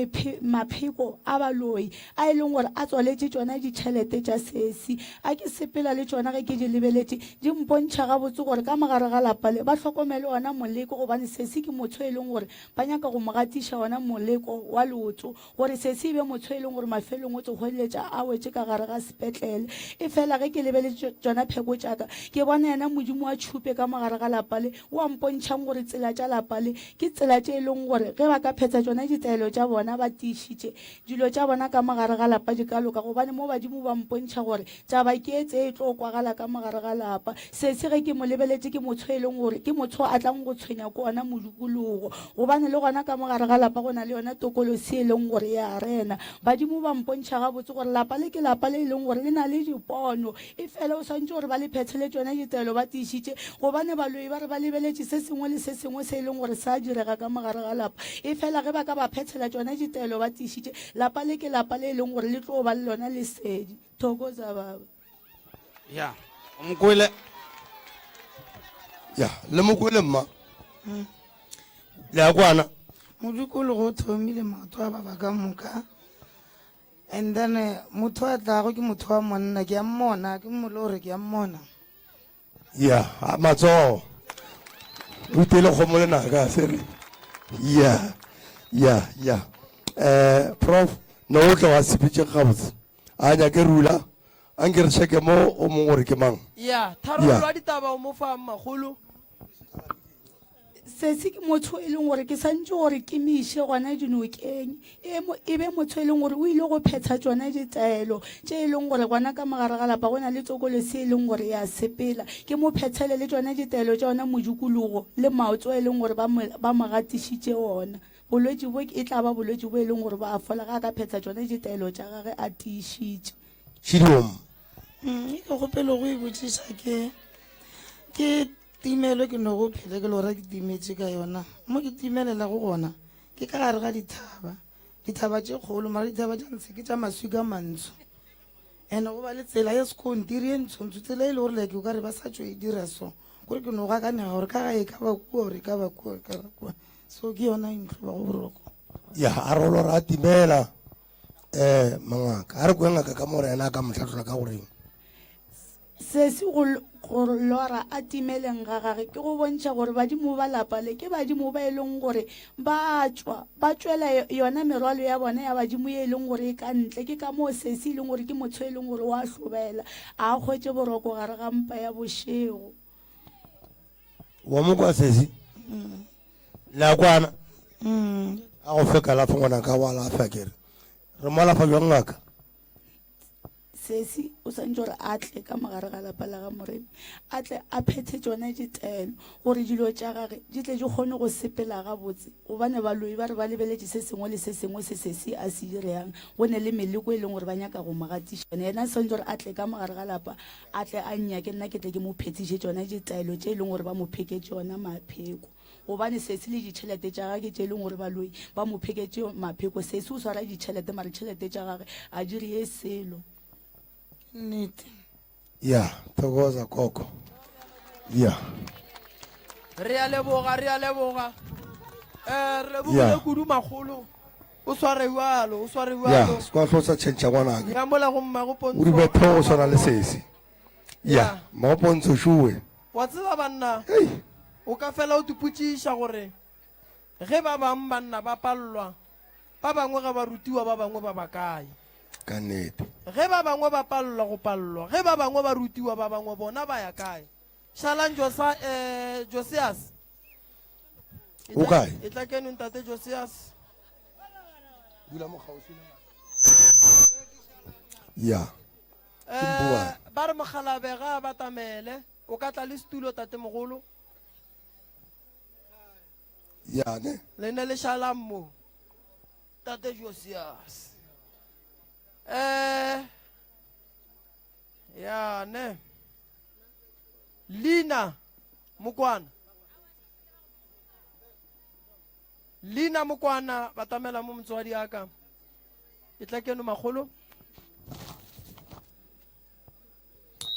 mapheko a baloi a e leng gore a tswaletše tšona ditšhelete tša sesi. A ke sepela le tšona ge ke di lebeletše, di mpontšha gabotse gore ka mo gare ga lapa le ba hlokomele ona moleko gobane sesi ke motho e leng gore ba nyaka go mo gatiša ona moleko wa leoto gore sesi e be motho e leng gore mafelong o tlo hweletša a wetše ka gare ga sepetlele. Efela ge ke lebeletše tšona pheko tša ka, ke bona yena Modimo wa tšhupe ka mo gare ga lapa le, o a mpontšhang gore tsela tša lapa le ke tsela tše e leng gore ge ba ka phetha tšona ditaelo tša bona ba tiišitše, dilo tša bona ka mo gare ga lapa di ka loka, gobane mo badimo ba mpontšha gore taba ke e tse e tlo kwagala ka mo gare ga lapa. Sesi ge ke mo lebeletše ke motho e leng gore ke motho a tlang go tshwenya ke ona modikologo, gobane le gona ka mo gare ga lapa go na le yona tokolosi e leng gore ya rena. Badimo ba mpontšha gabotse gore lapa le ke lapa le e leng gore le na le dipono, efela o swanetše gore ba le phethele tšona ditaelo ba tiišitše, gobane baloi ba re ba lebeletše se sengwe le se sengwe se e leng gore sa direga ka mo gare ga lapa. Efela ge ba ka ba phethela tšona ditaelo ba tiišitše, lapa le ke lapa le e leng gore le tlo ba le lona lesedi. Thokoza baba. Ya, o mo kwele. Ya, le mo kwele mma. Le a kwana. Modikologo o thomile maoto a baba ka moka. And then eh, motho a tlago ke motho wa monna ke a mmona ke mmole gore ke a mmona. Ya, a matsogo. O itele kgomo le naka se re. Ya. Ya, ya. Eh, prof, no o tla wa sepetše gabotse. A nyake rula. A nke re checke mo o mongwe gore ke mang. Ya, tharollo ya ditaba o mo fa magolo. Sesi ke motho e leng gore ke santše gore ke mo iše gona dinokeng, e, e be motho e leng gore o ile go phetha tšona ditaelo tše e leng gore gona ka mogare ga lapa go na le tsokolosi e leng gore ya sepela. Ke mo phethele le tšona ditaelo tša ona modikologo le maoto e leng gore ba mo, ba mo gatišitše ona. Bolwetši bo e tla ba bolwetši bo e leng gore ba a fola ge a ka phetha tšona ditaelo tša gage a tiišitše. Šidiom. Mm, e ke kgopelo go e botšiša ke ke timelo ke no go phele ke lora ke timetše ka yona mo ke timelelago gona ke ka gare ga dithaba dithaba tše kgolo mara dithaba tša ntshe ke tša maswika a mantsho and go ba le tsela ya sekontiri ye ntshontsho tsela e le gore like o ka re ba sa tšo e dira so kore ke no gakanega gore ka ga e ka ba kua gore e ka ba kua e ka ba kua so ke yona e ntlhobago boroko Ya, a re o lora a timela. Eh, mangaka. A re kwe ngaka ka mo gore yena a ka mo hlatlola ka goreng. Sesi go, go lora a timeleng ga gage ke go bontšha gore badimo ba lapa le ke badimo ba e leng gore ba a tšwa, ba tšwela yona merwalo ya bona ya badimo ye e leng gore e ka ntle. Ke ka moo Sesi e leng gore ke motho e leng gore o a hlobaela, a hwetše boroko gare ga mpa ya bošego. Wa mo kwa Sesi? Le a kwana? A go fe kalafo ngwanaka wa alafa ke re. Re mo alafa bjang ngaka? Sesi o swanetše gore a tle ka mogare ga lapa la ga Moremi, a tle a phethe tšona ditaelo gore dilo tša gage di tle di kgone go sepela gabotse. Gobane baloi ba re ba lebeletše se sengwe le se sengwe se Sesi a se direyang, go ne le meleko e leng gore ba nyaka go mo gatiša. Yena swanetše gore a tle ka mogare ga lapa, a tle a nnyake, nna ke tle ke mo phethiše tšona ditaelo tše e leng gore ba mo pheketše ona mapheko. Gobane sesi le ditšhelete tša gage tše e leng gore baloi ba mo pheketše mapheko. Sesi o swara ditšhelete mare tšhelete tša gage a di re ye selo. Ke nnete. Ya, thokoza koko. Ya. Re a leboga, re a leboga. Eh, re lebogile kudu makgolo. O sware bjalo, o sware Ya, bjalo. se kwa hlosa tšhentšha ngwanake. Ya mola go mmago Pontsho. O ribe tlhogo go swana le sesi. Ya, mmago Pontsho šuwe. Wa tseba banna, o ka fela o tipotšiša gore ge ba bang banna ba palelwa, ba bangwe ge ba rutiwa ba bangwe ba ba kae? Ka nnete. Ge ba bangwe ba palelwa go palelwa, ge ba bangwe ba rutiwa ba bangwe bona ba ya kae? Šalang Josa, eh, Josias. O kae? E tla keno ntate Josias. Dula mo kgauswi le Ya. Ke Eh, mpoane. ba re mokgalabe ga a batamele o ka tla le setulo tatemogolo Ya ne. le ne le šalang mo tate Josias. Eh, ya ne. Leina Mokwana. Leina Mokwana batamela mo motswadi aka. E tla keno makgolo.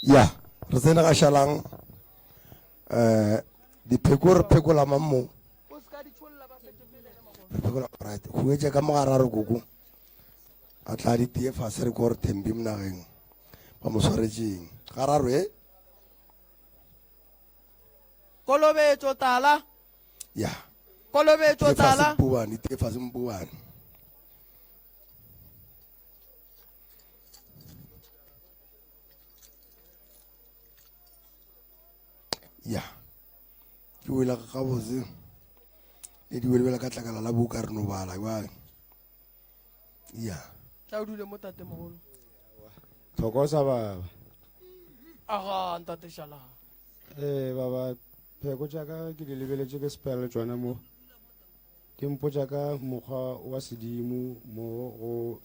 Ya, re tsene ga šalang eh dipheko re phekola mang mo? Re phekola right. Huetše ka mogararo koko. A tla di tie fase re ko re thembi monageng. Ba mo swaretšeng. Gararo e. Kolobetšo tala. Ya. Kolobetšo tala. Mpubane, tie fase mpubane. Ya. Ke wela gabotse. Le di welebela ka tlakala la buka re no bala jwale. Ya. Tla o dule mo tatemogolo. Thokoza baba. Aga ntate Shala. Ee baba, pheko tša ka ke di lebeletše ke sepela le tšona mo. Di mpotša ka mokgwa wa sedimo mo go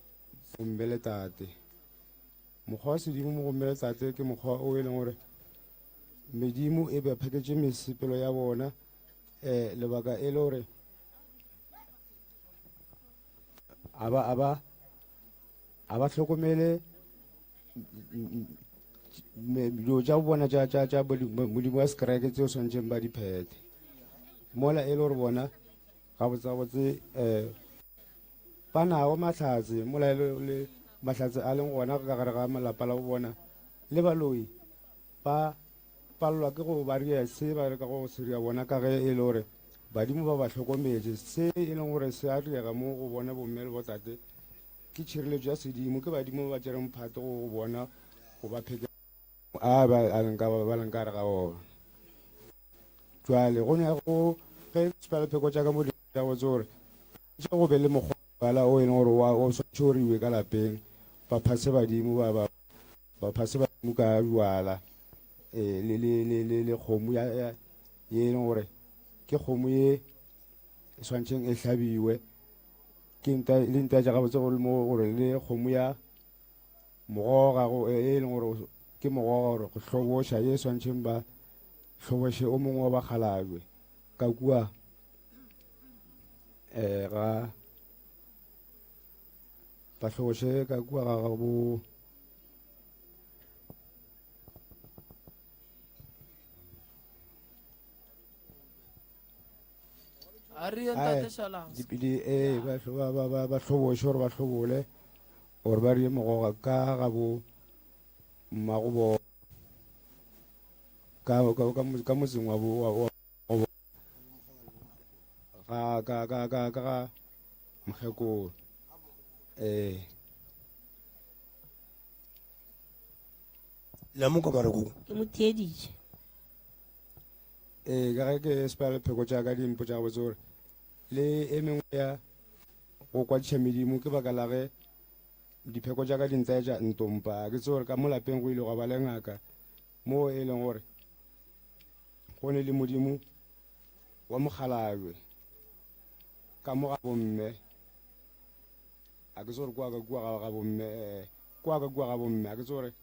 bomme le tate. Mokgwa wa sedimo mo go mme le tate ke mokgwa o e leng gore medimo e ba pheketše mesepelo ya bona um lebaka e le gore a ba a ba a ba hlokomele dilo tša bona tša tša tša modimo wa sekereke tseo swanetšeng ba di phethe mola e le gore bona gabotsabotse um ba nago mahlatse mola e le mahlatse a leng gona ka gare ga malapa la bo bona le baloi ba palelwa ke go ba ria se ba reka go se ria bona ka ge e le gore badimo ba ba hlokometše se e leng gore se a riega mo go bona bomme le botate Ke tšhireletšo ya sedimo, ke badimo ba ba tšereng phato go go bona go ba pheke a ba a leng ka ba leng ka gare ga ona. Jwale go nyaka go ge sepalapheko tša ka mo di tša botse gore tše go be le mokgwa bala o e leng gore wa o swanetše o riwe ka lapeng ba phase badimo ba ba ba phase badimo ka jwala eh le le le le le kgomo ya ya ye e leng gore ke kgomo ye e swantšheng e hlabiwe Ke nta le ntaetša gabotse gore mo gore le kgomo ya mogoga go e e leng gore ke mogoga gore go hloboša ye swantšheng ba hloboše o mongwe wa bakgalabje ka kua um ga ba hloboše ka kua ga ga bo A re ye ntate Šalang. Ee, ba ba ba ba ba hloboše gore ba hlobole gore ba rie mogoga ka ga bo mmago bo ka ka ka ka motseng wa bo wa wa ga ka ka ka ka ga mokgekolo ee Le a mo kwa Mareko? Ke mo theeditše. Ee, ka ge ke sepela le pheko tša ka di mpotša gabotse gore le e mengwe ya go kwadiša medimo ke baka la ge dipheko tša ka di ntaetša ntompa. Ke tsebe gore ka mo lapeng go ile gwa ba le ngaka moo e leng gore go ne le modimo wa mokgalabje ka mo ga bomme. A ke tsebe gore kua ka kua ga bomme, eh, kua ka kua ga bomme, a ke tsebe gore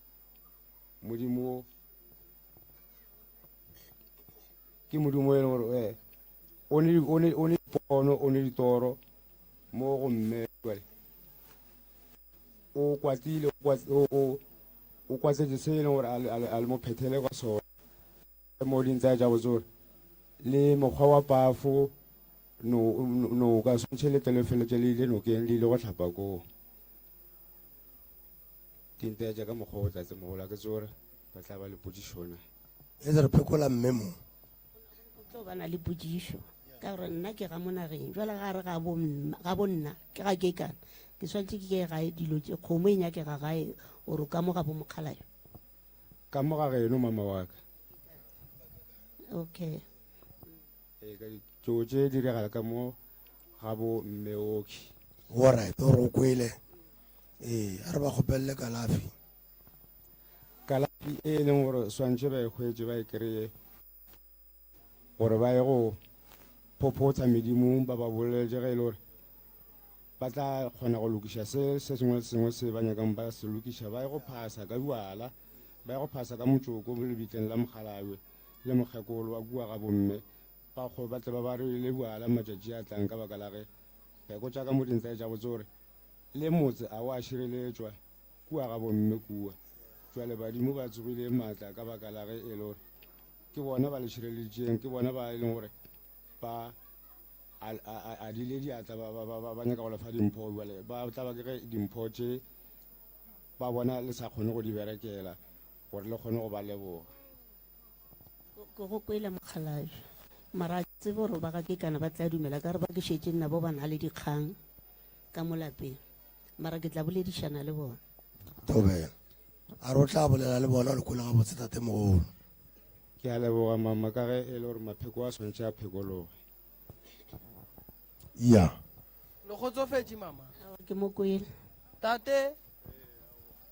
modimo wo ke modimo e leng gore eh, O ne, o ne, o ne dipono, o ne ditoro mo go mme jwale. O kwatile, o kwat- o, o, o kwatletše se e leng gore a le- a le- a le mo phethele ka sona. Mo di ntse tša botse gore le mokgwa wa pafo no, no, noka swantšhe le tle le feletše le ile nokeng le ile go hlapa koo. Di ntaetša ka mokgwa o tlatse mogolo a ke tsore ba tla ba le potšišo na. E re phekola mme mo. O tlo ba na le potšišo ka gore nna ke ga mo nageng jwale ga re ga bo nna ke ga kekana ke swanetše ke ke gae dilo tše kgomo e nyakega gae ore ka mo ga bo mokgalayo. Ka mo ga geno mama wa ka. Okay. Ee, ka tšo tše diragala ka mo ga bo mme oki. Alright, o re o kwele. Ee, a re ba kgopelele kalafi. Kalafi e e leng gore swantšhe ba e hwetše ba e kry-e gore ba ye go phophotha medimong ba ba boleletse ge e le gore ba tla kgona go lokiša se se sengwe le sengwe se ba nyakang ba se lokiša ba ye go phasa ka bjala ba ye go phasa ka motšoko mo lebitleng la mokgalabje le mokgekolo wa kua ga bomme ba kgo ba tle ba ba re le bjala matšatši a tlang ka baka la ge pheko tša ka mo dintla tša botse gore le motse a wa šireletšwa kua ga bomme kua. Jwale badimo ba tsogile maatla ka baka la ge e le gore ke bona ba le šireleditšeng, ke bona ba e leng gore ba adile diatla ba, ba, ba, ba, ba nyaka go lefa dimpho. Jwale ba tla ba ke ge dimpho tše ba bona le sa kgone go di berekela gore le kgone go ba leboga. Ke go kwele mokgalabje mara tsebe gore ba ga ke kana ba tla dumela ka gore ba ke šetše nna bo ba na le dikgang ka mo lapeng mara ke tla boledišana le bona. Thobela. A re o tla bolela le bona le kwele gabotse tatemogolo. Ke a leboga mama ka ge e le gore mapheko a swantšhe a phekologe. Ya. Le kgotsofetše mama? Ke mo kwele. Tate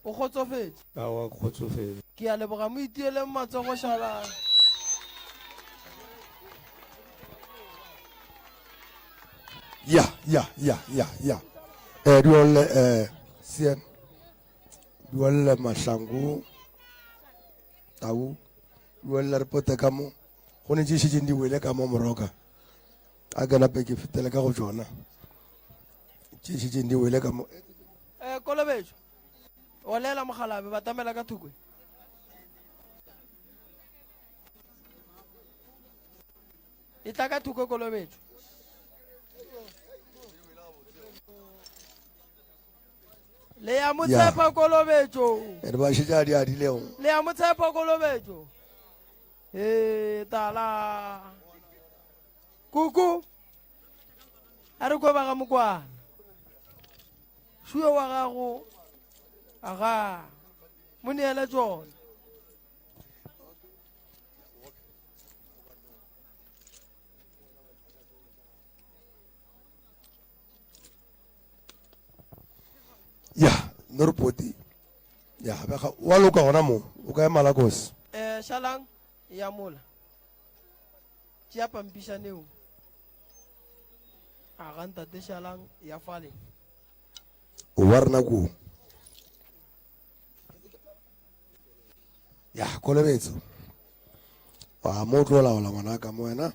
o kgotsofetše? Aowa ke kgotsofetše. Ke a leboga mo itieleng matsogo šalang. Ya ya ya ya ya. Eh duolle eh sien. Duolle mahlangu. Tau. Duolle re pote ka mo. Go ne tše šetšeng di wele ka mo moroka. A ke nape ke fetele ka go tšona. Tše šetšeng di wele ka mo. Eh kolobetšo. Olela mogalabe batamela ka thokwe. E tla ka thoko kolobetšo. Le ya mo tshepa kolobetšo. Re ba šetše a di adilego. Le ya mo tshepa kolobetšo. Ee, tala. Kuku. A re kwe ba ga mokwana. Šuo wa gago. Aga. Mo neele tšona. Ya, no re poti. Ya, bega wa loka gona mo. O ka ema la kos. Eh, šalang ya mola. Tšea pampišaneo. A ga ntate šalang ya fale. O ba rena koo. Ya, kolobetso. Wa mo tlo laola ngwanaka mo wena.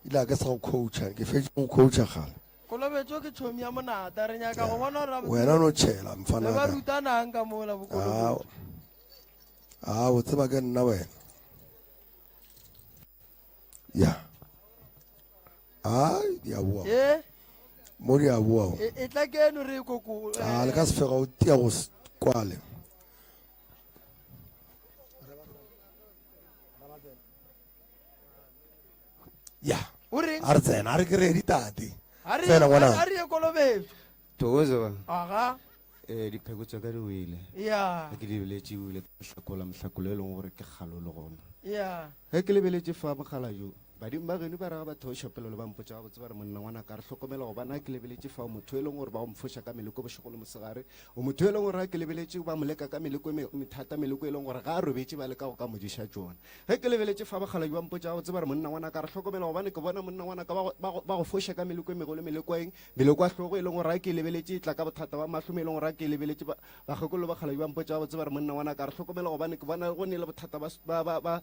Ile a ke sa go coacha, ke fetše go coacha gale. Kolobetso ke tšhomi ya monata, re nyaka go bona gore Wena no tšhela mfana le ba ka. rutanang ka mola Ah, bokolobetso. ah, o tseba ke nna wena. Ya. Ai, di a boa. Eh? Mo di a boa. E, e tla keno re koko. Ah, le ka sefega o tia go s- kwale. Ya. O reng? A re tsena, a re ke ready tate. A re Tsena ngwana. a re ye kolobetso. Thokoza ba. Aga. Eh dipheko tša ka di wele. Ya. Ge ke di lebeletše wele ka mohlakola mohlakolo e leng gore ke kgalo le gona. Ya. Ge ke lebeletše fa mogala jo badimo ba geno ba re ga ba theoša pelo le ba mpotša gabotse ba re monna ngwana ka re hlokomela gobane a ke lebeletše fa o motho e leng gore ba go mfoša ka meleko bošego le mosegare o motho e leng gore a ke lebeletše ba mo leka ka meleko e methata meleko e leng gore ga a robetše ba leka go ka mo diša tšona Ge ke lebeletše fa bakgalabje ba mpotša gabotse ba re monna ngwanaka re hlokomela gobane ke bona monna ngwanaka ba go, ba go, ba go foša ka meleko e megolo meleko eng meleko ya hlogo e leng gore a ke e lebeletše e tla ka bothata ba mahlo mo e leng gore a ke e lebeletše ba bakgekolo bakgalabje ba mpotša gabotse ba re monna ngwanaka re hlokomela gobane ke bona go ne le bothata ba, ba, ba, ba.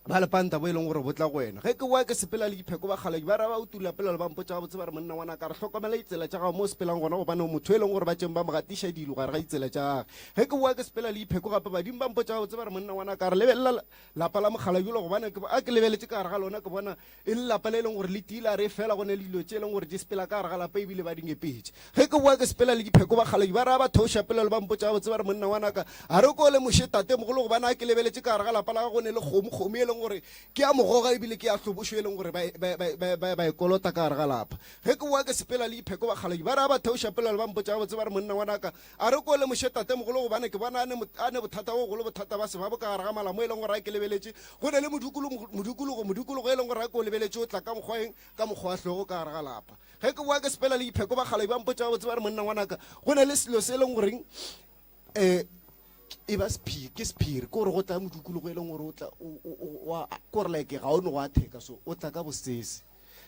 Ba lepanta bo e leng gore bo tla go wena. Ge ke boa ke sepela le dipheko ba kgaladi ba ra ba utula pela le ba mpotša gabotse ba re monna ngwana ka re hlokomela ditsela tša gago mo o sepelang gona gobane o motho e leng gore ba tšeng ba mo gatiša dilo gare ga ditsela tša gage. Ge ke boa ke sepela le dipheko gape badimo ba mpotša gabotse ba re monna ngwana ka re lebelela lapa la mokgaladi yola gobane ke a ke lebeletše ka gare ga lona ke bona e le lapa le e leng gore le tiile a re fela go ne le dilo tše e leng gore di sepela ka gare ga lapa ebile ba di ngepetše. Ge ke boa ke sepela le dipheko bakgalabje ba raya ba theoša polelo ba mpotša gabotse ba re monna ngwanaka a re ko lemoše tatemogolo gobane a ke lebeletše ka gare ga lapa la gago go ne le kgomo, kgomo e leng gore ke ya mogoga ebile ke ya hlobošo e leng gore ba e, ba, ba, ba, ba, ba e kolota ka gare ga lapa. Ge ke boa ke sepela le dipheko bakgalabje ba raya ba theoša polelo ba mpotša gabotse ba re monna ngwanaka a re ko lemoše tatemogolo gobane ke bona a ne, a ne bothata bo bogolo bothata ba sebabo ka gare ga mala mo e leng gore a ke lebeletše go ne le modikologo, modikologo, modikologo e leng gore a ke o lebeletše o tla ka mokgwa eng, ka mokgwa wa hlogo ka gare ga lapa. Ge ke boa ke sepela le dipheko bakgalabje ba mpotša gabotse ba re monna ngwanaka go ne le selo se e leng goreng um e ba sephiri ke sephiri ke gore go tla modikologo e leng gore o tla ke gore like ga o ne go a theka so o tla ka bosese.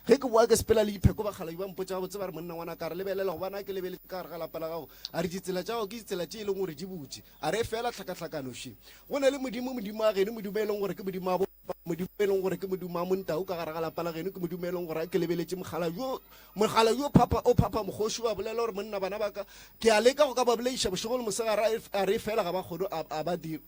Ge ke boa ke sepela le dipheko bakgalabje ba mpotša gabotse ba re monna ngwanaka re lebelela gobane a ke lebeletše ka gare ga lapa la gago a re ditsela tša gago ke ditsela tše e leng gore di butše a re fela tlhakatlhakano še go ne le modimo modimo wa geno modimo e leng gore ke modimo wa bo modimo e leng gore ke modimo wa montau ka gare ga lapa la geno ke modimo e leng gore a ke lebeletše mogala yo mogala yo phapha o phapha mokgoši wa bolela gore monna bana ba ka ke a leka go ka ba bolaiša bošego le mosegare a re fela ga ba kgone a ba dire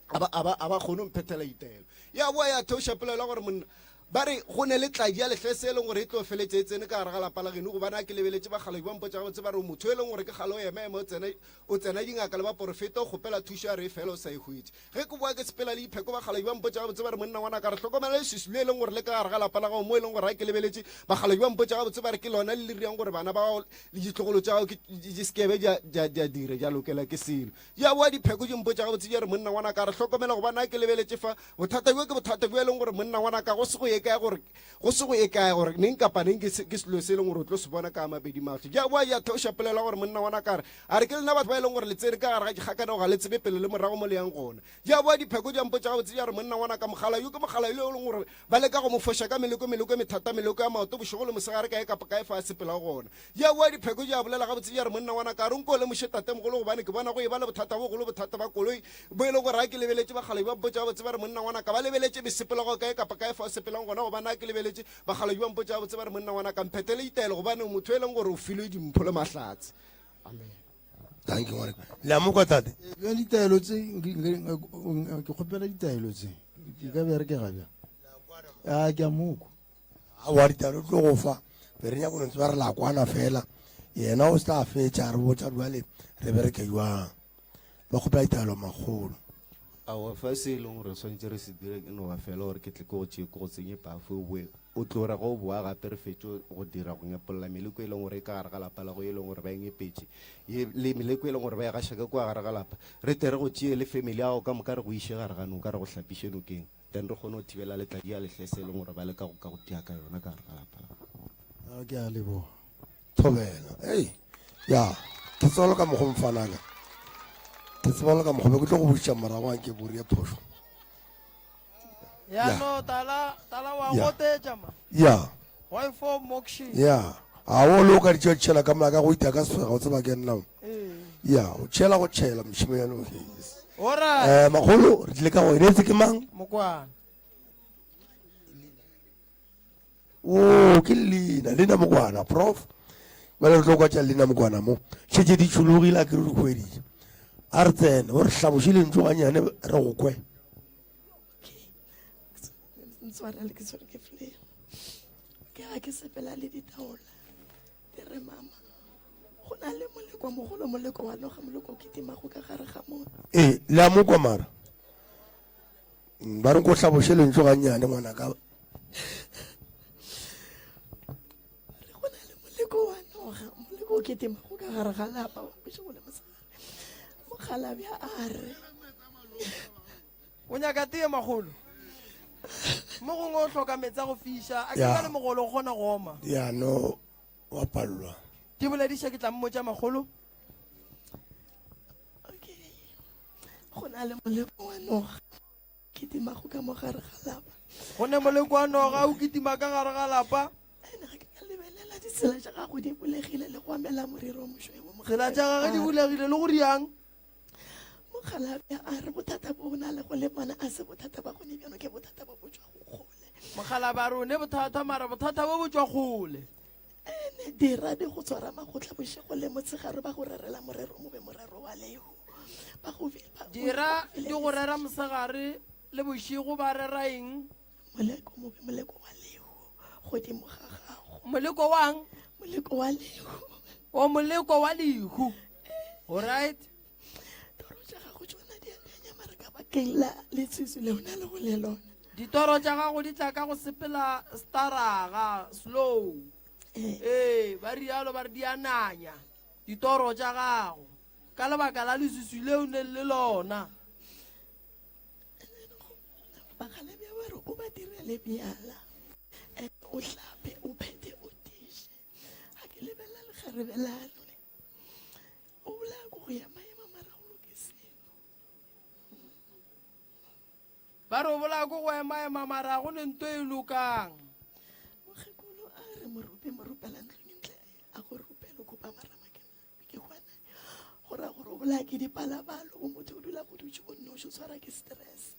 a ba a ba a ba kgone go mphethela itaelo ya boa ya theoša polelo ya gore monna ba re go ne le tladi ya lehlese e leng gore e tlo feletse e tsene ka gare ga lapa la geno gobane a ke lebeletše bakgalabje ba mpotša gabotse ba re o motho e leng gore ke kgale o ema ema o tsena o tsena dingaka le baporofeta o kgopela thušo ya re e fela o sa e hwetše ge ke boa ke sepela le dipheko bakgalabje ba mpotša gabotse ba re monna ngwana ka re hlokomela leswiswi le e leng gore le ka gare ga lapa la gago mo e leng gore a ke lebeletše bakgalabje ba mpotša gabotse ba re ke lona le le riang gore bana ba gago le ditlogolo tša gago di sekebe di a dira di a lokela ke selo Ya boa dipheko di mpotša gabotse di re monna ngwanaka re hlokomela gobane a ke lebeletše fa bothata bjo ke bothata bjo e leng gore monna ngwanaka go se go ye kae gore go se go ye kae gore neng kapa neng ke ke selo se e leng gore o tlo se bona ka mabedi mahlo. Ya boa ya theoša polelo ya gore monna ngwanaka re a re ke lena batho ba e leng gore le tsene ka gare ga dikgakanego ga le tsebe pele le morago mo le yang gona. Ya boa dipheko di mpotša gabotse di re monna ngwanaka mogala yo ke mogala yo e leng gore ba leka go mo foša ka meleko meleko e methata meleko ya maoto bošego le mosegare kae kapa kae fa a sepelago gona. Ya boa dipheko di a bolela gabotse di a re monna ngwana ka re nko lemoše tatemogolo gobane ke bona go eba le bothata bo golo bothata ba koloi bo e le gore a ke lebeletše bakgalabje ba mpotša gabotse ba re monna ngwana ka ba lebeletše mesepelo go kae kapa kae fa o sepelang gona gobane a ke lebeletše bakgalabje ba mpotša gabotse ba re monna ngwana ka mphethele ditaelo gobane o motho e leng gore o filwe dimpho le mahlatse. Amen. Thank you, ngwana. Le a mo kwa tate? Bja ditaelo tse ke kgopela ditaelo tse ke ka berekega bjang? A ke a mokwa. Aowa ditaba di tlo go fa be re nyako no tseba re la kwana fela yena o tla fetša re botša jwale re bereke jwang ba kgopela ditaelo makgolo Aowa fa se e leng gore re swanetše re se dire ke no ba fela gore ke tle ke go tšee ke go tsenye pafo o boe o tlo re ge o boa gape re fetše go dira go nyepolla meleko e leng gore e ka gare ga lapa la go e leng gore ba e nyepetše ye le meleko e leng gore ba e gaša ka kua gare ga lapa re tle re go tšee le family ya gago ka moka re go iše gare ga noka re go hlapiše nokeng. Then re kgone go thibela letladi ya lehlese e leng gore ba leka go ka go tia ka yona ka gare ga lapa la gago. Ke a leboga. Thobela. Ei, ya, ke tseba le ka mokgwa mfanaka. Ke tseba le ka mokgwa, be ke tlo go botšiša morago anke bori ya phošo. Ya no tala tala wa gotetša ma. Ya. Why for mokshi? Ya. A o lo ka ditšo tšhela ka molaka go ita ka sefega o tseba ke nna. Ya, o tšhela go tšhela mošimanyana o. Alright. Eh makgolo re tlile ka go enetse ke mang? Mokwana. O ke leina, leina Mokwana, prof. Bjale re tlo kwa tša leina Mokwana mo. Šetše di tšhologile a ke re di hweditše. A re tsene, o re hlaboše lentšu ganyane re go kwe. Ntshwarele ke tshwere ke flame. Ke ga ke sepela le ditaola. Di re mama go na le moleko mogolo moleko wa noga moleko o kitimago ka gare ga motse. Ee, le a mo kwa mara. Mm, Ba re ko hlaboše lentšu gannyane ngwanaka. Moleko wa noga moleko o kitimago ka gare ga lapa wa bošego le mosegare. Mokgalabje a re O nyaka tee makgolo. Mo gongwe o hloka meetse a go fiša. A ke Ya. ba le mogolo o kgona go oma. Ya no wa palelwa. Ke bolediša ke tla mmotša makgolo. Go na le moleko wa noga kitimago ka mo gare ga lapa. Go ne moleko wa noga o kitima ka gare ga lapa. Lebelela ditsela tša gago di bulegile le go amela moriri o mošweu. Tsela tša gagwe di bulegile le go riang. Mokgalabje a re bothata bo o na le go le bona a se bothata ba gone bjano ke bothata bo. Makgala ba re o ne bothata mara bothata bo bo tšwa kgole. Ene dira di go tshwara magotla bošego le motshegare ba go rerela morero o mobe morero wa lehu. Ba go ba Dira di go rera mosegare le bošego ba rera eng? Moleko mobe moleko wa lehu godimo ga gago. Moleko wang? Moleko wa lehu. O moleko wa lehu. Alright. Toro tša gago tšona di a nyanya mara ka bakeng la letswiswi le o na le go le lona. Ditoro tša gago di tla ka go sepela staraga, slow. Ee, ba rialo ba re di a nanya ditoro tša gago ka lebaka la leswiswi leo neng le lona. Bakgalabja ba re o ba direle bjala, o hlape, o phethe, o tiše. Ga ke lebelela lekgarebe la lone, o bolaya ko go ema-ema mara go loke selo. Ba re o bolaya ko go ema-ema mara go ne nto e lokang. Mokgekolo a re morupi morupela ntlong ntle a go rupele o kopa marama ke ke hwana go ra gore o bolaya ke dipalabalo o motho o dula go dutše o nnoši o tshwara ke stress.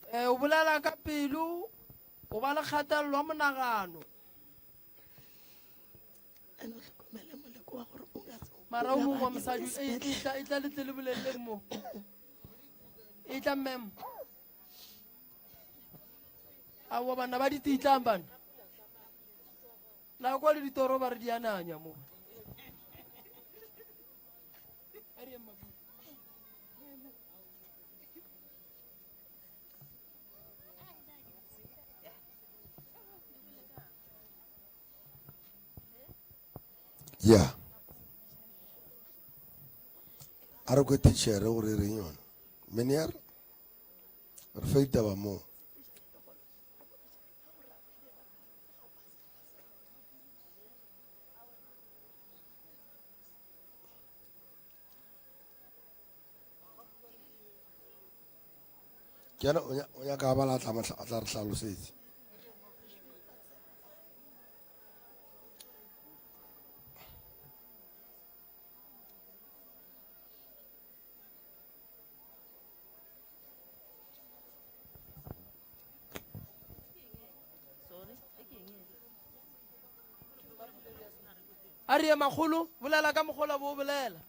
Eh, o bolela ka pelo o ba le kgatelelo ya monagano. And o hlokomele moleko wa gore o ka Mara o mongwe wa mosadi e e tla e tla le tle le boleleng mo. E tla mem. Aowa bana ba dititlang bana. La kwa le ditoro ba re di ananya mo. Ya. A re kwe teachere gore e reng yona. Meneer, re fe ditaba moo. Ke yena o nyaka a bala a tla a tla re hlalosetse. A re ye makgolo, bolela ka mokgola bo bolela.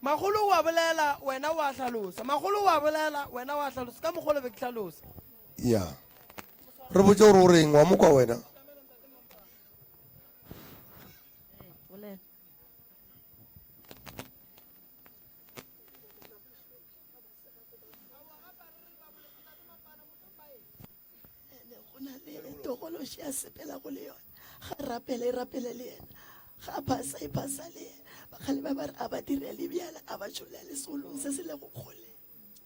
Makgolo wa bolela, wena wa hlalosa. Makgolo wa bolela, wena wa hlalosa. Ka mokgolo be ke hlalosa. Ya. Re botse gore o reng wa mokwa wena. Bolela. Go na le tokološi a sepela go le yona ga rapele e rapele le yena ga phasa e phasa le yena bakgale ba ba re a ba direle bjala a ba tšholele seolong se se lego kgole.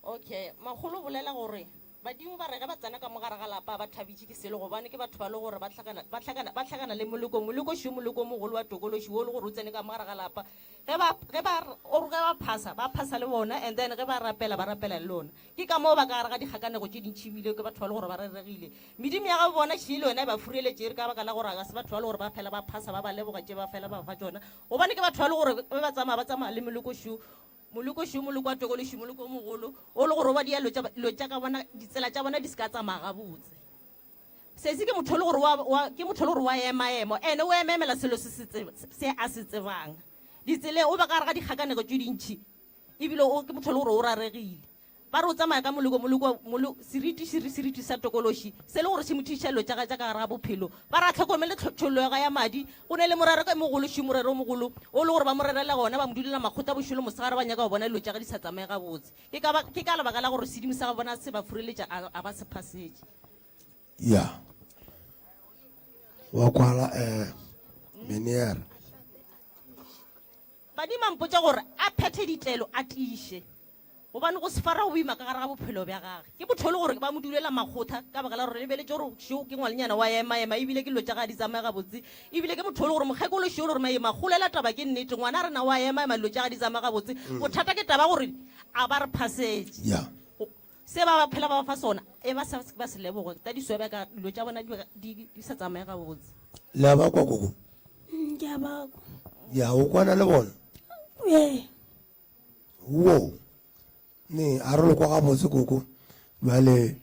Okay, makgolo bolela gore badimo ba re ge ba tsena ka mo gare ga lapa ba thabitše ke selo gobane ke batho ba le gore ba hlakana, ba hlakana, ba hlakana le moleko. Moleko šo moleko o mogolo wa tokološi wo le gore o tsene ka mo gare ga lapa. Ge ba, ge ba, or ge ba phasa, ba phasa le bona and then ge ba rapela, ba rapela le lona. Ke ka moo ba ka gare ga dikgakanego tše dintši ebile ke batho ba le gore ba reregile. Medimo ya gabo bona šee le yona e ba fureletše e re ka baka la gore ga se batho ba le gore ba fela ba phasa ba ba leboga tše ba fela ba ba fa tšona gobane ke batho ba le gore ge ba tsamaya ba tsamaya le moleko šo. Moloko šo, moloko wa tokološi, moloko o mogolo, o le gore o ba dia dilo tša, dilo tša ka bona, ditsela tša bona di se ka tsamaya gabotse. Sesi ke motho o le gore wa, wa, ke motho o le gore wa emaemo, ene o emaemela selo se se tseba, se a se tsebang. Ditseleng, o ba ka gare ga dikgakanego tše dintši, ebile o, ke motho o le gore o raregile. Ba re o tsamaya ka moleko, moleko, molo, seriti, seri, seriti sa tokološi, se le gore se mo thuša dilo tša gagwe tša ka gare ga bophelo. Ba re a hlokomele tlho, tšhollo ya gagwe ya madi. Go ne le morero e mogolo, še morero o mogolo, o le gore ba mo rerela gona, ba mo dulela makgotla bošego le mosegare, ba nyaka go bona dilo tša gagwe di sa tsamaye gabotse. Ke ka ba, ke ka lebaka la gore sedimo sa gabo bona se ba fureletša, a, a ba se phasetše. Ya. Wa kwala, eh, meneer. Badimo a mpotša gore a phethe ditlelo, a tiiše. Gobane go se fara go boima ka gare ga bophelo bja gage. Ke motho e le gore ba mo dulela makgotha ka baka la gore lebeletše gore šo ke ngwalenyana wa ema-ema ebile ke dilo tša gage di tsamaye gabotse. Ebile ke motho e le gore mokgekolo šo e le gore maema golela taba ke nnete ngwana rena wa ema-ema dilo tša gage di tsamaye gabotse. Bothata ke taba gore a ba re phasetše. Yeah. Se ba ba phela ba ba fa sona e ba sa ba se leboge. Tadiso ya ka dilo tša bona di di di sa tsamaye gabotse. Le a ba kwa koko? Ke a ba kwa. Ya o kwana le bona? Ee. Wo. Ne a re lo kwa gabotse koko. Bjale.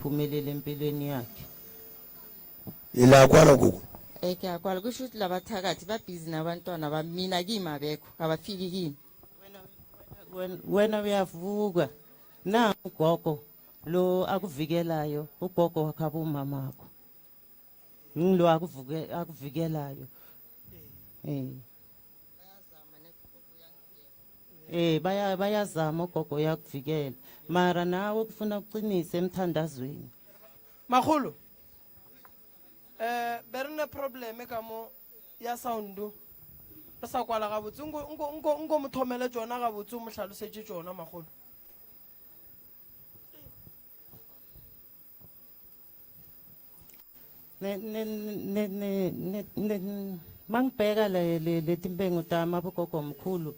phumelele empilweni yakhe. E le a kwala koko? Eh ke a kwala kusho ukuthi labathakathi ba busy nabantwana ba mina kimi abekho abafiki kimi. Wena- Wena uyavuka na ugogo lo akuvikelayo ugogo wakhaba umamakho. Ngilo akuvuke akuvikelayo. Eh. Eh baya bayazama ugogo uyakuvikela. Mara nawe kufuna uqinise emthandazweni. Makgolo eh be re ne probleme ka mo ya soundo re sa kwala gabotse nko nko nko nko mo thomele tšona gabotse o mo hlalosetše tšona makgolo Ne ne ne ne ne ne mangibheka le le letimpengo tami abogogo mkhulu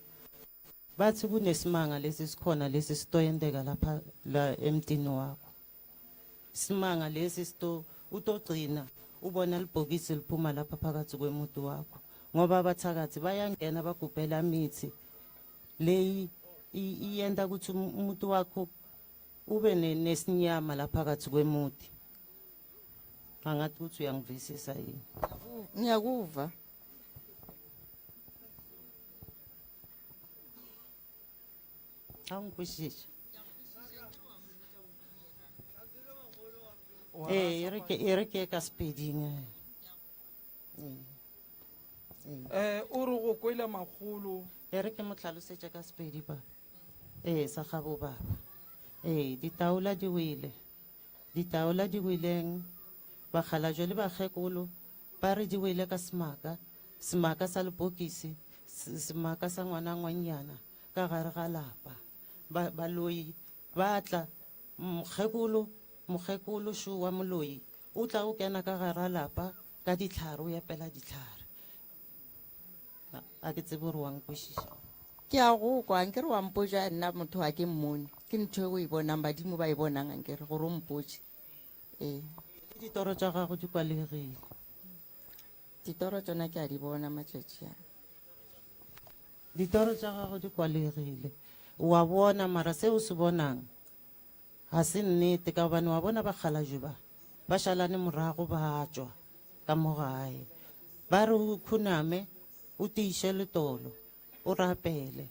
bathi kunesimanga lesi sikhona lesi sitoyenteka lapha la emtini wakho. Simanga lesi sito utogcina ubona libhokisi liphuma lapha phakathi kwemuti wakho ngoba abathakathi bayangena bagubhela mithi leyi iyenta ukuthi umuntu wakho ube nesinyama la phakathi kwemuti angathi ukuthi uyangivisisa yini Ngiyakuva. Awungikwisisi ee e re ke e re ke ka sepeding eh. Eh o re go kwele makgolo. E re ke mo tlhalosetše ka sepedi ba. Ee sa gabo baba. Ee ditaola di wele. Ditaola di weleng bakgalajwe le bakgekolo ba re di wele ka semaka, semaka sa lepokisi, semaka sa ngwana ngwannyana ka gare ga lapa. Ba, baloi ba tla, mokgekolo, mokgekolo šo wa moloi o tla o kena ka gare ga lapa ka dihlare, o epela dihlare. A ke tsebe gore wa nkwešiša. Ke a go kwa, ankere wa mpotša nna motho ga ke mmone. Ke ntho e o e bonang, badimo ba e bonang ankere gore o mpotše. Ee. Le ditoro tša gago di kwalegile. Ditoro tšona ke a di bona matšatši a. Ditoro tša gago di kwalegile. O a bona, mara se o se bonang ga se nnete, ka gobane wa bona bakgalajwe ba ba šalane morago ba tšwa ka mo gae. Ba re o khuname, o tiiše letolo, o rapele,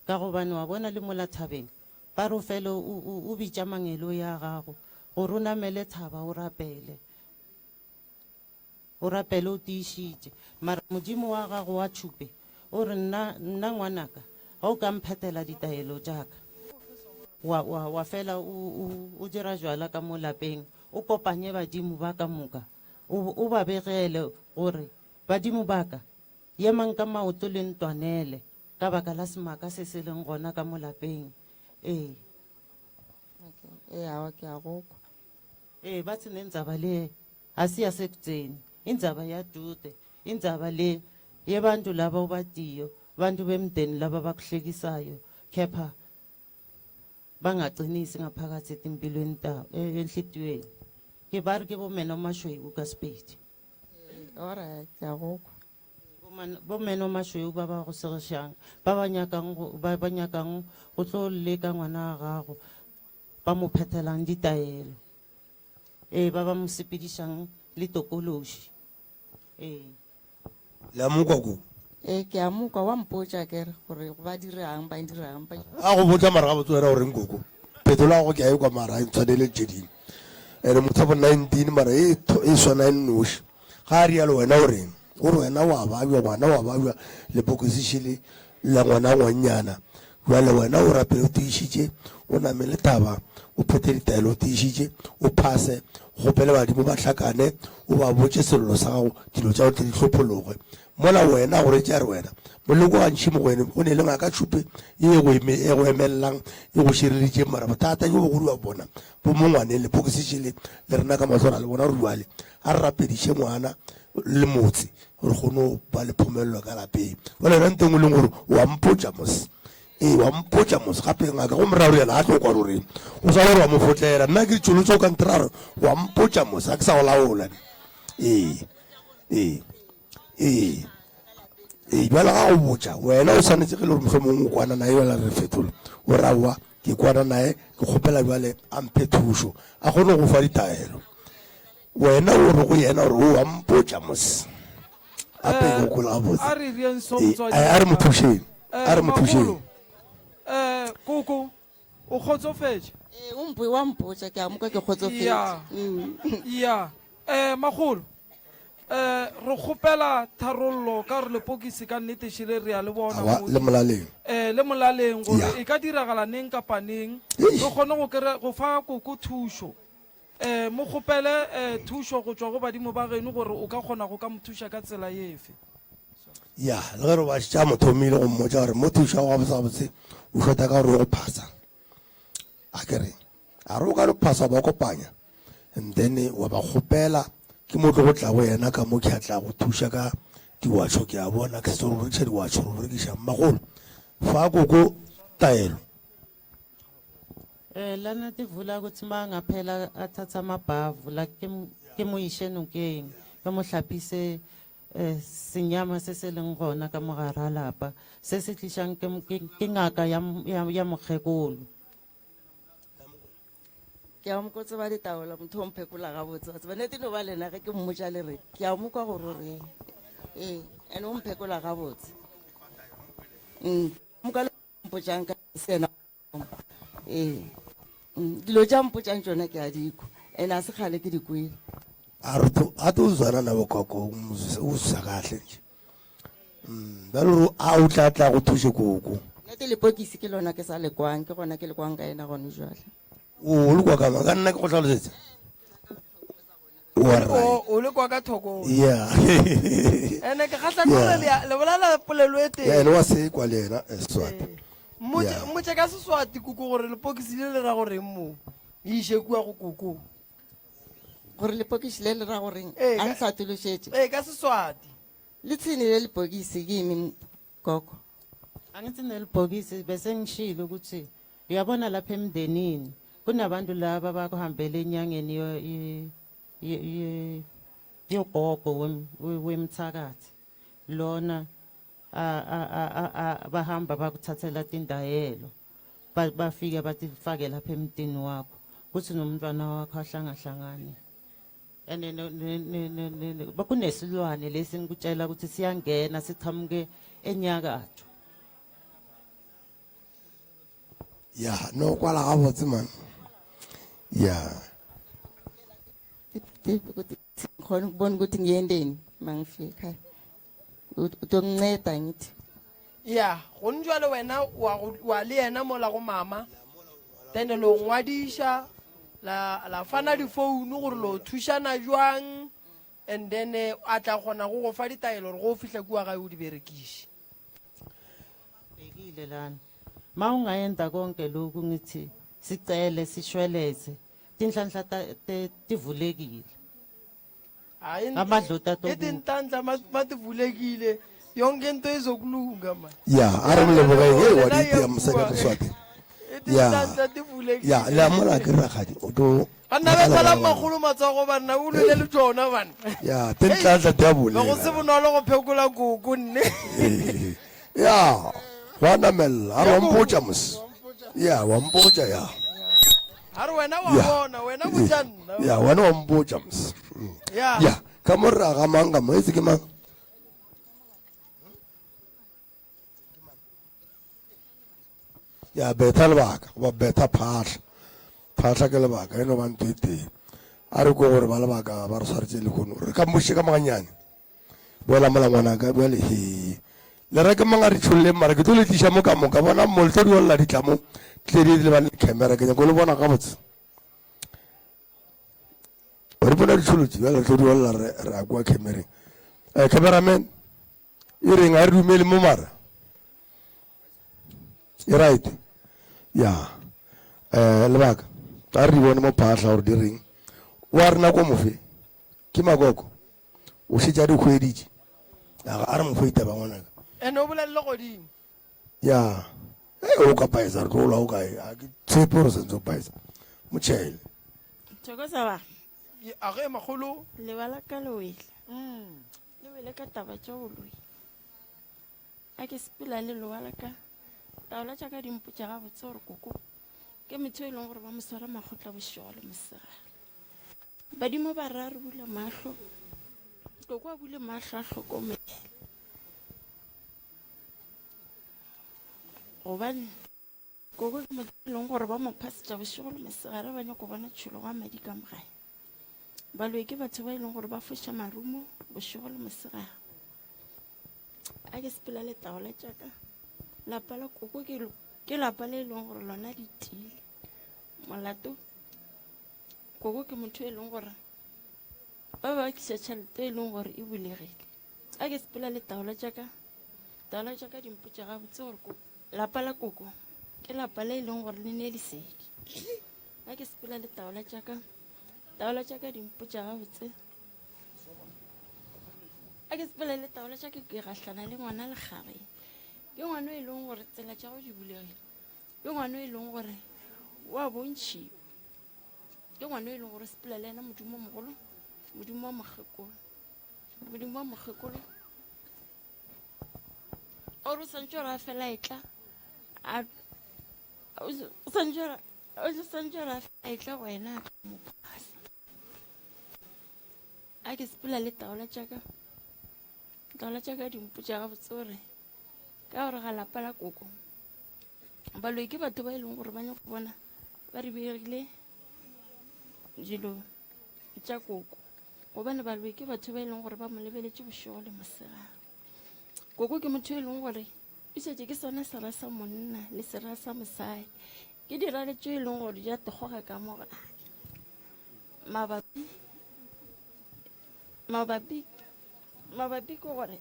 ka gobane wa bona le mola thabeng ba re o fele o, o, o bitša mangeloi a gago gore o namele thaba o rapele. O rapele o tiišitše. Mara Modimo wa gago wa tšhupe o re, Nna, nna ngwanaka, ga o ka mphethela ditaelo tša ka, wa, wa, wa fela o, o, o dira jwala ka mo lapeng, o kopanye badimo ba ka moka, o, o ba begele gore, Badimo ba ka, yemang ka maoto le ntwanele ka baka la semaka se se leng gona ka mo lapeng. Ee. Okay. Ee, awa, ke a go kwa. Ee, ba tsene ndzaba le ga se ya sekutseni, indzaba ya dude, indzaba le yebantu laba obatiyo, bantu bemndeni laba bakuhlekisayo, kepha bangacinisi ngaphakathi etimpilweni tabo, e, enhlitiyweni. Ke ba re ke bomeno mashweu ka Sepedi. Alright, ke a go kwa. Bomeno mašweu ba ba go segišang, ba ba nyakang go, ba ba nyakang go tlo leka ngwana wa gago, ba mo phethelang ditaelo. Ee, ba ba mo sepedišang le tokološi. Ee. Le a mo kwa koko? Ee, ke a mo kwa, wa mpotša akere gore ba dirang, ba dirang, ba. A go botša mara gabotse wena o reng koko? Phetolo ya gago ke a e kwa mara a e ntshwanele tše dingwe. Ene motho bo 19 mara e e swana e nnoši. Ga a rialo wena o reng? O re wena wa babja, ngwana wa babja, lepokisi šele la ngwana ngwannyana. Bjale wena o rapele o tiišitše, o namele thaba, o phethe ditaelo o tiišitše, o phase, o kgopele badimo ba hlakane, o ba botše sello sa gago, dilo tša gago tle di hlophologe. Mola wena gore tša re wena, moleko gantši mo go wene go ne le ngaka tšhupe ye e go eme, e go emelelang, e go šireleditšeng, mara bothata bjo bogolo wa bona bo mo ngwaneng, lepokisi šele le rena ka mahlo ra le bona gore bjale a re rapediše ngwana le motse gore kgone go ba le phomelelo ka lapeng. Jale yona nto engwe e leng gore wa mpotša mos, ee wa mpotša mos, gape ngaka go moraro yena a tlo kwa roreng o sa gore wa mo fotlela, nna ke ditšholotse o ka ntira gore wa mpotša mos, ga ke sa go laola. Ee, ee, ee, ee, bjale ga go botša wena o swanetše ge e le gore mohlomongwe o kwana naye bjale re fetola o ra wa. Ke kwana naye, ke kgopela bjale a mphe thušo, a kgone go fa ditaelo. Wena o re go yena gore o a mpotša mos. Ape Eh, ke o kwele gabotse. a re rieng so Eh, motswadi a a re mo wa ka. thušeng. Eh, A re mo thušeng. makgolo, eh, koko o kgotsofetše Ee, o mpo- wa mpotša ke a moka ke kgotsofetše Ya. ya eh makgolo eh re kgopela tharollo ka gore lepokisi ka nnete šele re a le bona Awa, mo. le molaleng. eh le molaleng gore Ya. e ka diragala neng kapa neng re kgone go kry go fa koko thušo eh mo kgopele eh thušo go tšwa go badimo ba geno gore o ka kgona go ka mo thuša ka tsela efe Ya, le ge re ba šetše a mo thomile go mmotša gore mo thuša go gabotse gabotse o šota ka gore o go phasa. A ke re, a re o ka no phasa wa ba kopanya and then wa ba kgopela ke mo tlo go tla go yena ka mo ke a tla go thuša ka diwatšho ke a bona ke setse re rekiša diwatšho re rekiša magolo fa koko taelo. Eh lana tivula ukuthi mangaphela athatha amabhavu la ke mo- ke mo ishe nokeng ke mo hlapise eh senyama se se leng gona ka mogare ga lapa se se tlišang ke m- ke ke ngaka ya m- ya ya mokgekolo. Ke a mo kwa tseba ditaola motho o mphekola gabotse wa tseba nete no ba lena ge ke mmotša le re ke a mo kwa gore o reng ee and o mphekola gabotse Mm, mo ka le mpotšang ka se yena ee Mm, dilo tša mpotšang tšona ke a di kwa and a se kgale ke di kwele A re to a to zwana nabo koko o kahle nje. Mm, ba le gore a o tla tla go thuše koko. Nnete lepokisi ke lona ke sa le kwang ke gona ke le kwang ka ena gone jwale. O le kwa ka ka nna ke go hlalosetsa. O a right. O o le kwa ka thoko. Yeah. Ene ke kgahla ke gore le le bolela polelo e tee. Yeah, ene wa se kwa le yena eh, Seswati. Mmotse Yeah. mmotse ka Seswati koko gore lepokisi le le ra goreng mo. E iše kua go koko. Gore lepokisi le le ra goreng? Ee, A ka- ntlhatološetše. Ee, ka Seswati. Lithini leli bhokisi kimi gogo? Angithi nelibhokisi bese ngishilo ukuthi uyabona lapha emndenini kunabantu laba abakuhambela enyangeni yo- ye- ye- ye- yogogo wem- we- wemthakathi lona a- a- a- a- a- bahamba bakuthathela tindayelo Ba- bafike batifake lapha emtini wakho kuthi nomntwana wakho ahlangahlangane and ne- ne- ne- ne- ne- ne- kunesilwane lesi ngikutshela ukuthi siyangena siqhamuke enyakatho Ya, no kwala gabotse man. Ya. Ukuthi ngikhona ukubona ukuthi ngiyendeni mangifika ekhaya. Utonginceda ngithi. Ya, gone jwale wena wa go wa le yena mola go mama. Then lo ngwadiša la la fana difounu gore lo thušana jwang and then eh, a tla kgona go go fa ditaelo gore go fihla kua gae o di berekiše. Bhekile lana. Ma ungayenza konke lokhu ngithi sicele sishweleze tinhlanhla ta- te- tivulekile. Hayi, Amadloti atokufa. itinhlanhla ma- mativulekile yonke into izokulunga man. Ya, a re mo lebogeng hey wa Lena di itia mosadi iyakua. ka Seswati. Ya. Itinhlanhla tivulekile. Ya, le a mola ke rakgadi o tlo Banna ba tsala makgolo matsogo banna o lwele le tšona banna. Ya, tinhlanhla di a Be go se bolela. bonolo go phekola koko nne. Ya, wa namella, a re wa mpotša mos. Ya, wa mpotša ya. A re wena wa Ya. bona, wena botša nna. Ya, wena wa mpotša mos. Ya. Ya, ka mo re aga mang ka mo etse ke mang? Ya betha lebaka goba betha phahla. Phahla ke lebaka e no ba ntho e tee. A re ko gore ba lebaka ba re swaretše lehono. Re ka mmoše ka moganyane. Boela mola ngwanaka bjale he. Le re ke mang a re tšholleng mara ke tlo le tliša mo ka moka bona mo le tlo di olla ditla mo tle di lebane le camera ke nyako le bona gabotse. Re bona ditšholotse bjale re tlo di olla re re a kwa camereng. Eh cameraman e reng a re dumele mo mara. E right. Ya. Eh lebaka. A re di bone mo phahla gore di reng. Wa rena ko mofe. Ke makoko. O šetše a di hweditše. A a re mo fe ditaba ngwanaka. Ene o bolelele godimo. Ya. Hey, o ka paisa re tlo lwa o kae? A ke tshepe gore sentse o paisa. Motšhele. Thokoza ba. A ge makgolo. Lebala ka le wele. Le wele ka taba tša boloi. A ke sepela le lowa la ka. Taola tša ka di mpotša gabotse gore koko. Ke motho e leng gore ba mo swara makgotla bošego le mosegare. Badimo ba ra re bula mahlo. Koko a bule mahlo a hlokomele. Gobane koko ke motho e leng gore ba mo phasetša bošego le mosegare ba nyako bona tšhologo ya madi ka mogae. Baloi ke batho ba e leng gore ba foša marumo bošego le mosegare. A ke sepela le taola tšaka. Lapa la koko ke ke lapa le e leng gore lona le tiile. Molato koko ke motho e leng gore ba ba tliša tšhelete e leng gore e bulegile. A ke sepela le taola tšaka. Taola tšaka di mpotša gabotse gore koko lapa la koko ke lapa le e leng gore le ne lesedi. A ke sepela le taola tšaka. Taola tšaka di mpotša gabotse. A ke sepela le taola tšaka ke gahlana le ngwana lekgareng. Ke ngwana e leng gore tsela tša go di bulegile. Ke ngwana e leng gore wa bontšhiwa. Ke ngwana e leng gore sepela le yena modimo o mogolo, modimo wa mokgekolo. Modimo wa mokgekolo. Ore o swantše gore a fela e tla a o swantše gore o swantše gore a fela e tla go wena a tla mo phasa. A ke sepela le taola tšaka. Taola tšaka di mpotša gabotse gore ka gore ga lapa la koko baloi ke batho ba e leng gore ba nyako bona ba re begile dilo tša koko gobane baloi ke batho ba e leng gore ba mo lebeletše bošego le mosegare. Koko ke motho e leng gore e šetše ke sona sera sa monna le sera sa mosadi. Ke dirale tše e leng gore di a tegoga ka mo gae. Mabapi mabapi mabapi ke gore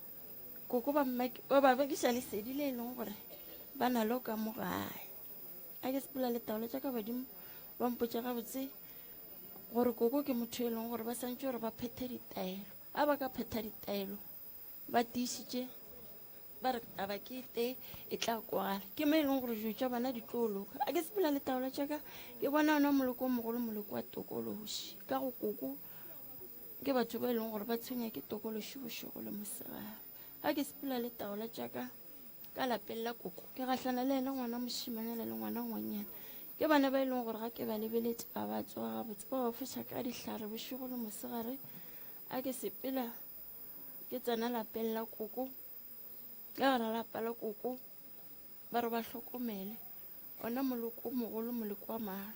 koko ba ba ba bekiša lesedi le e leng gore ba na lo ka mo gae. A ke sepela le taolo tša ka badimo ba mpotša gabotse gore koko ke motho e leng gore ba santše gore ba phethe ditaelo. A ba ka phetha ditaelo ba tiišitše ba re taba ke te e tla kwala ke mo e leng gore dilo tša bona di tlo loka. A ke sepela le taolo tša ka ke bona ona moloko o mogolo moloko wa tokološi ka go koko ke batho ba e leng gore ba tshwenya ke tokološi bošego le mosegare. A ke sepela le taolo tša ka ka lapeng la koko ke gahlana le ena ngwana mošimanyana le ngwana ngwanyana ke bana ba e leng gore ga ke ba lebeletše ga ba tsoga gabotse ba ba foša ka dihlare bošego le mosegare. A ke sepela ke tsena lapeng la koko ka gara lapa la koko ba re ba hlokomele ona moloko o mogolo moloko wa mahlo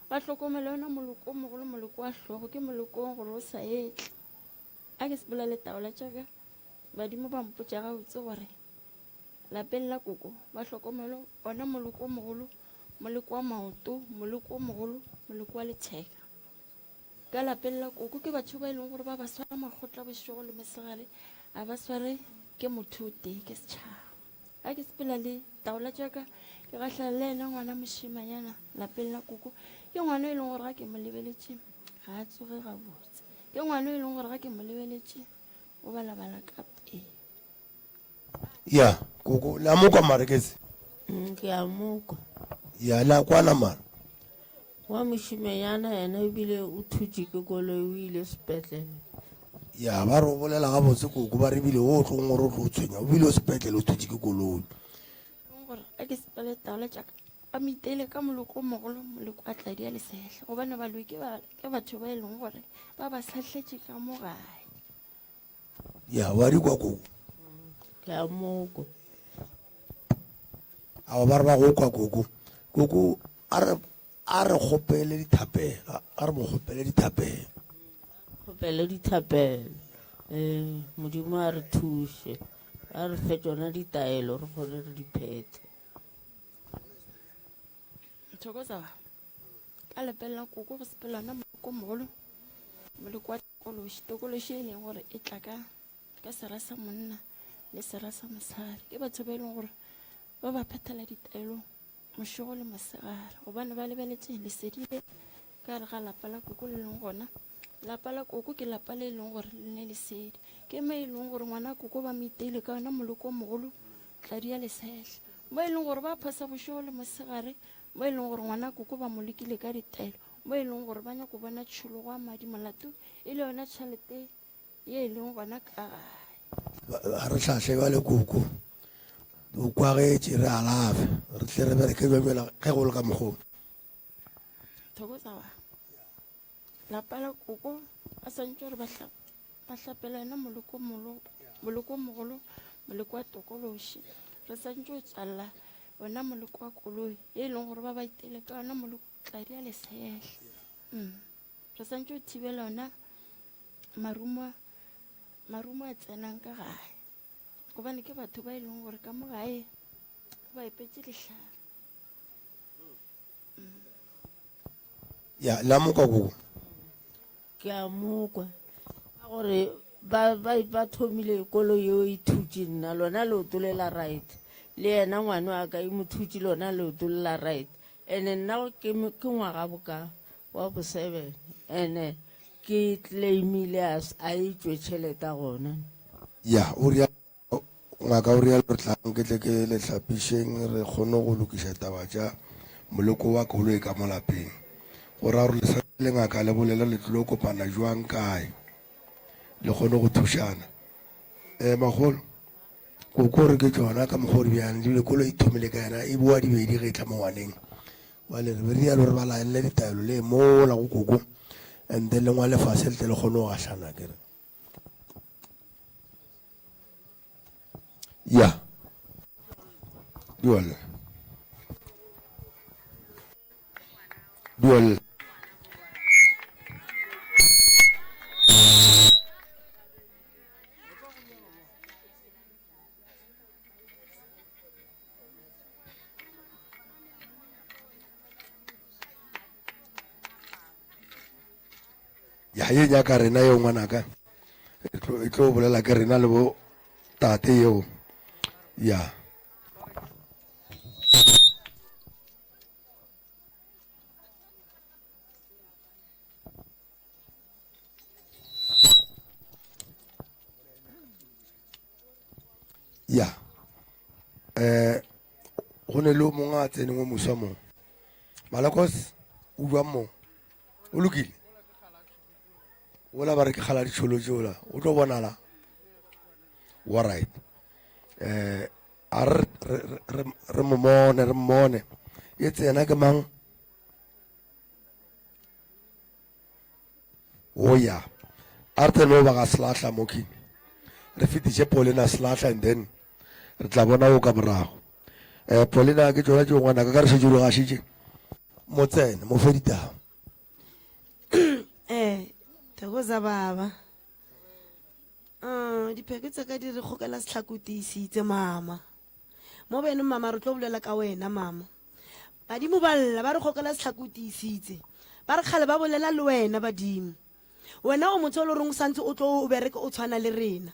ba hlokomele ona moloko o mogolo moloko wa hlogo ke molokong gore o sa etle. A ke sepela le taola tšaka badimo ba mpotša gabotse gore lapeng la koko ba hlokomele ona moloko o mogolo moloko wa maoto moloko o mogolo moloko wa letheka. Ka lapeng la koko ke batho ba e leng gore ba ba swara makgotla bošego le mosegare a ba sware ke motho o tee ke setšhaba. A ke sepela le taola tšaka ke gahlana le ena ngwana mošimanyana lapeng la koko ke ngwana e leng gore ga ke mo lebeletše ga a tsoge gabotse ke ngwana e leng gore ga ke mo lebeletše o balabala ka pele. Ya koko la mokwa mare ke se. Ke a mokwa. Ya la kwana mara. Wa mošimenyana yena ebile o thutše ke koloi o ile sepetlele. Ya ba re o bolela gabotse koko ba re ebile o tlong gore o tlo o tshwenya o bile o sepetlele o thutše ke koloi. Gore a ke sepele taola tšaka ba mitele ka moloko o mogolo moloko wa tladi ya lesehla gobane baloi ke batho ba e leng gore ba ba sahletše ka mo gae. Ya wa di kwa koko. Ke a moko. Awa ba re ba go kwa koko. Koko a re a re kgopele dithapelo, a re mo kgopele dithapelo. Kgopele dithapelo. Eh, Modimo a re thuše. A re fe tšona ditaelo re kgone re di phethe. Thokoza ba. Ka lapeng la koko go sepela ona moloko o mogolo moloko wa tokološi tokološi e leng gore e tla ka ka sera sa monna le sera sa mosadi ke batho ba e leng gore ba ba phethela ditaelo mošego le mosegare gobane ba lebeletše lesedi le ka gare ga lapa la koko le leng gona lapa la koko ke lapa le e leng gore le ne lesedi ke mo e leng gore ngwana koko ba mo iteile ka yona moloko o mogolo tladi ya lesehla mo e leng gore ba phosa bošego le mosegare mo e leng gore ngwana koko ba mo lekile ka ditaelo mo e leng gore ba nyako bona tšhologo ya madi molato e le yona tšhelete ye e leng gona ka gae. Ga re hlahle bjale koko o kwagetše re alafe re tle re bereke bjang bjale ge go le ka mokgwa o. Thokoza ba. Lapa la koko ba santse gore ba ba hlapela yena moloko molo moloko mogolo moloko wa tokološi re santse o tswalela ona moloko wa koloi e leng gore ba ba itele ka ona moloko tladi ya lesehla mm. Re santse o thibela ona marumo marumo a tsenang ka gae gobane ke batho ba e leng gore ka mo gae ba epetse lehlare. Ya la mokwa koko. Ke a mokwa ka gore ba, ba, ba thomile kolo yeo e thutše nna lona leoto le la right le yena ngwana wa ka e mo thutše lona leoto le la right ene nna ke, ke ngwaga boka wa bo seven ene ke claimile a, a e tšwe tšhelete gona. Ya o ria Ngaka o realo re tlang ke tle ke le hlapišeng re kgone go lokiša taba tša moleko wa koloi ka mo lapeng. Go ra gore le swanetše le ngaka le bolele le tlilo kopana jwang kae le kgone go thušana. Eh makgolo koko re ke tšona ka mokgwa o di bjang ebile koloi e thomile ka yena e boa dibedi ge e tla mo ngwaneng. Bjale re be re rialo re ba laelele ditaelo le mola go koko and then le ngwale fase le tle le kgone go gahlana ke re. Ya. Dual. Dual. Ya ye nyaka rena yeo ngwanaka. E tlo e tlo bolela ke rena le bo tate yeo. Ya. Ya. Eh go ne le o mongwe a tseneng o moswa mo. Malakos o jwang mo? O lokile? Ola ba re ke kgala ditšholo tšola. O tlo bonala. All right. Eh a re re re mo mone re mmone. E tsena ke mang? O ya. A re tsene ba ga Slahla moki. Re fetiše Paulina Slahla and then re tla bona o ka morago. Eh Paulina ke tšona tšeo ngwanaka ka re šetše o di gašitše. Mo tsene, mo fe ditaba. Eh, thokoza baba. Uh, dipheko tsa ka di re kgokela sehlako tiisitse mama. Mo beno mama re tlo bolela ka wena mama. Badimo ba lla ba re kgokela sehlako tiisitse. Ba re kgale ba bolela le wena badimo. Wena o motho o le goreng o santse o tlo o bereke o tshwana le rena.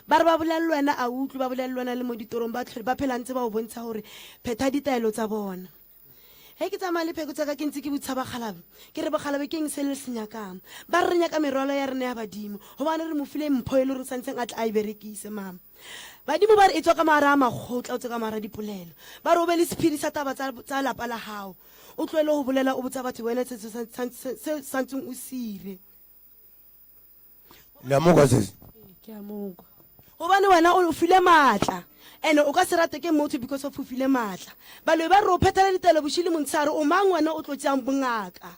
Ba re ba bolela le wena a utlwe ba bolela le wena le mo ditorong ba tlhole ba phela ntse ba o bontsha gore phetha ditaelo tsa bona. Ge ke tsamaya le pheko tsa ka ke ntse ke botsa bakgalabe ke re bakgalabe ke eng se le se nyakang? Ba re re nyaka merwalo ya rena ya badimo gobane re mo file mpho e le gore santseng a tle a e berekise mama. Badimo ba re etswa ka magare a makgotla o tswe ka magare a dipolelo. Ba re o be le sephiri sa taba tsa, tsa lapa la gago o tlohele go bolela o botsa batho wena se se santseng o sire. Le a mo kwa sesi? Ke a mo kwa. Gobane wena o file maatla and o ka se rate ke motho because of o file maatla. Baloi ba re o phethela ditaelo boši le montshare o mang wena o tlo tšeang bongaka.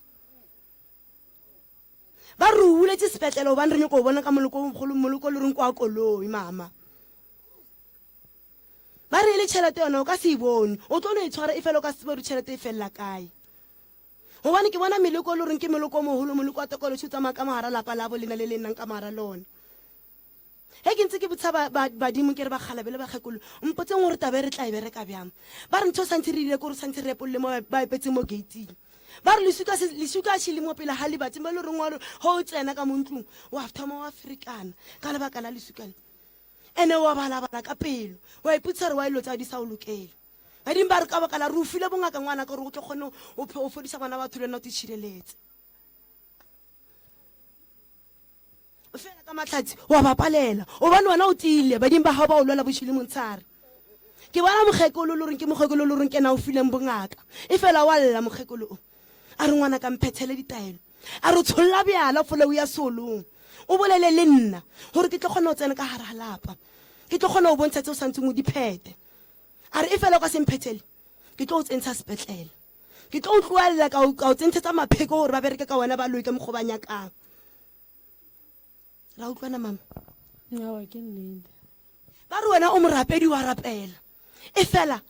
Ba re o buletše sepetlele gobane re nyako o bona ka moloko o mogolo moloko le reng kwa koloi mama. Ba re e le tšhelete yona o ka se e bone o tlo no e tshwara e fela o ka se tsebe gore tšhelete e felela kae. Gobane ke bona meleko e le goreng ke meloko o mogolo, moleko wa tokološi o tsamaya ka mogara lapa labo lena le le nnang ka mogara lona. Ge ke ntse ke botsa ba, ba, badimo ke re bakgalabe le bakgekolo, mpotseng gore taba e re tla e bereka bjang. Ba re ntho e santse re ile kore santse re epolle mo ba epetseng mo gate-ing. Ba re lesuka se, lesuka še le mo pele ga lebatsi mo e le goreng wa re ge o tsena ka mo ntlong wa thoma wa ferekana ka lebaka la lesuka le. Ene wa balabala ka pelo, wa ipotsa gore wa dilo tsa di sa o lokele. Badimo ba re ka baka la re o file bongaka ngwana ka gore o tlo kgone o fodisa bana batho le wena o te tšhireletse. Fela ka mahlatse wa ba palela obane wena o tiile badimo ba gago ba o lwela bošwi le montshare. Ke bona mokgekolo le goreng ke mokgekolo le goreng ke ena o fileng bongaka e fela wa lla mokgekolo o a re ngwana ka mphethele ditaelo a re tsholla bjala fole o ya seolong o bolele le nna gore ke tlo kgona go tsena ka gare ga lapa ke tlo kgona go bontsha tse o santseng o di phete. A re, Efela o ka se mphethele, ke tlo o tsentsha sepetlele. Ke tlo o tloelela ka o ka o tsentshetsa mapheko gore ba bereke ka wena baloi ka mokgwa o ba nyakang. Ra utlwana mama? Aowa ke nnete. Ba re wena o morapedi wa rapela. E fela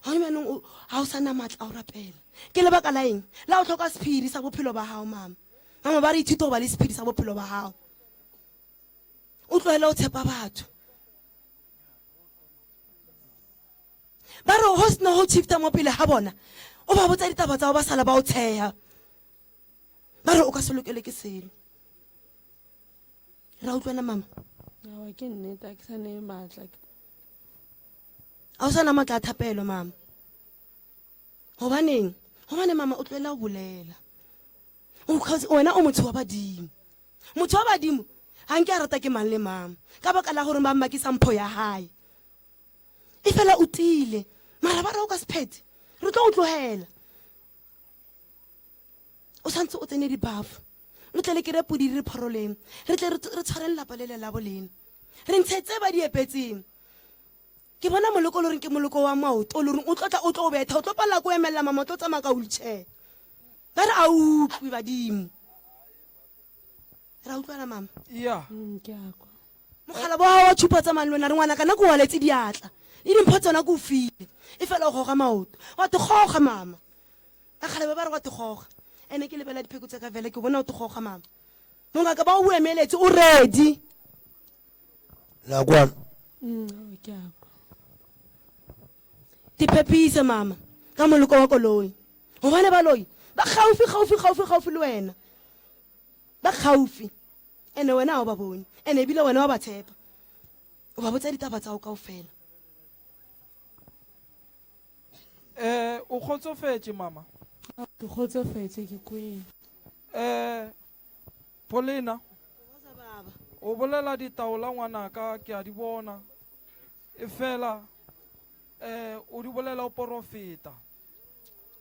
gone bjanong o ga o sa na maatla a go rapela. Ke lebaka la eng? La o tlhoka sephiri sa bophelo ba gago mama. Mama ba re ithute go ba le sephiri sa bophelo ba gago. O tlogele go tshepa batho. Ba re go sena go shifta mo pele ga bona, o ba botsa ditaba tsa go ba sala ba o tsheya. Ba re o ka se lokele ke selo. Ra utlwana mama? Aowa ke nnete a ke sa ne maatla. A o sa na maatla a thapelo mama. Gobaneng? Gobane mama o tlohela go bolela. Wena o motho wa badimo. Motho wa badimo ga nke a rata ke mang le mang ka baka la gore ba mmakisa mpho ya gae. E fela o tiile mara ba re o ka se phethe re tlo go tlogela. O santse o tsene dibafo re tle le kere podi re phoroleng re tle re tshwareng lapa lele la bolena re ntshe tse ba di epetseng. Ke bona moloko o le reng ke moloko wa maoto o le reng o tlo tla o tlo o betha o tlo palela ko emelela mama o tlo tsamaya ka wheelchair. Ba re a utlwe badimo. Ra utlwana mama? Ya. Mm, ke a kwa. Mogala bo wa tšhupa tsamayng le wena re ngwana kana ke o waletse diatla le dimpho tsona ke o file e fela o goga maoto wa te goga mama. Ka kgale ba ba re wa te goga ene ke lebela dipheko tsa ka vele ke bona o te goga mama. Mongaka ba o emeletse o ready. La kwana. Mm, ke a kwa. Tiphepise mama ka moloko wa koloi gobane baloi ba gaufi gaufi gaufi gaufi le wena ba gaufi ene wena ga o ba bone ene ebile wena wa ba tshepa o ba botsa ditaba tsa go kao fela. Eh, o kgotsofetše mama? Ke kgotsofetše ke kwele. Eh, Paulina, o bolela ditaola ngwanaka ke a di bona. Efela eh o di bolela o porofeta.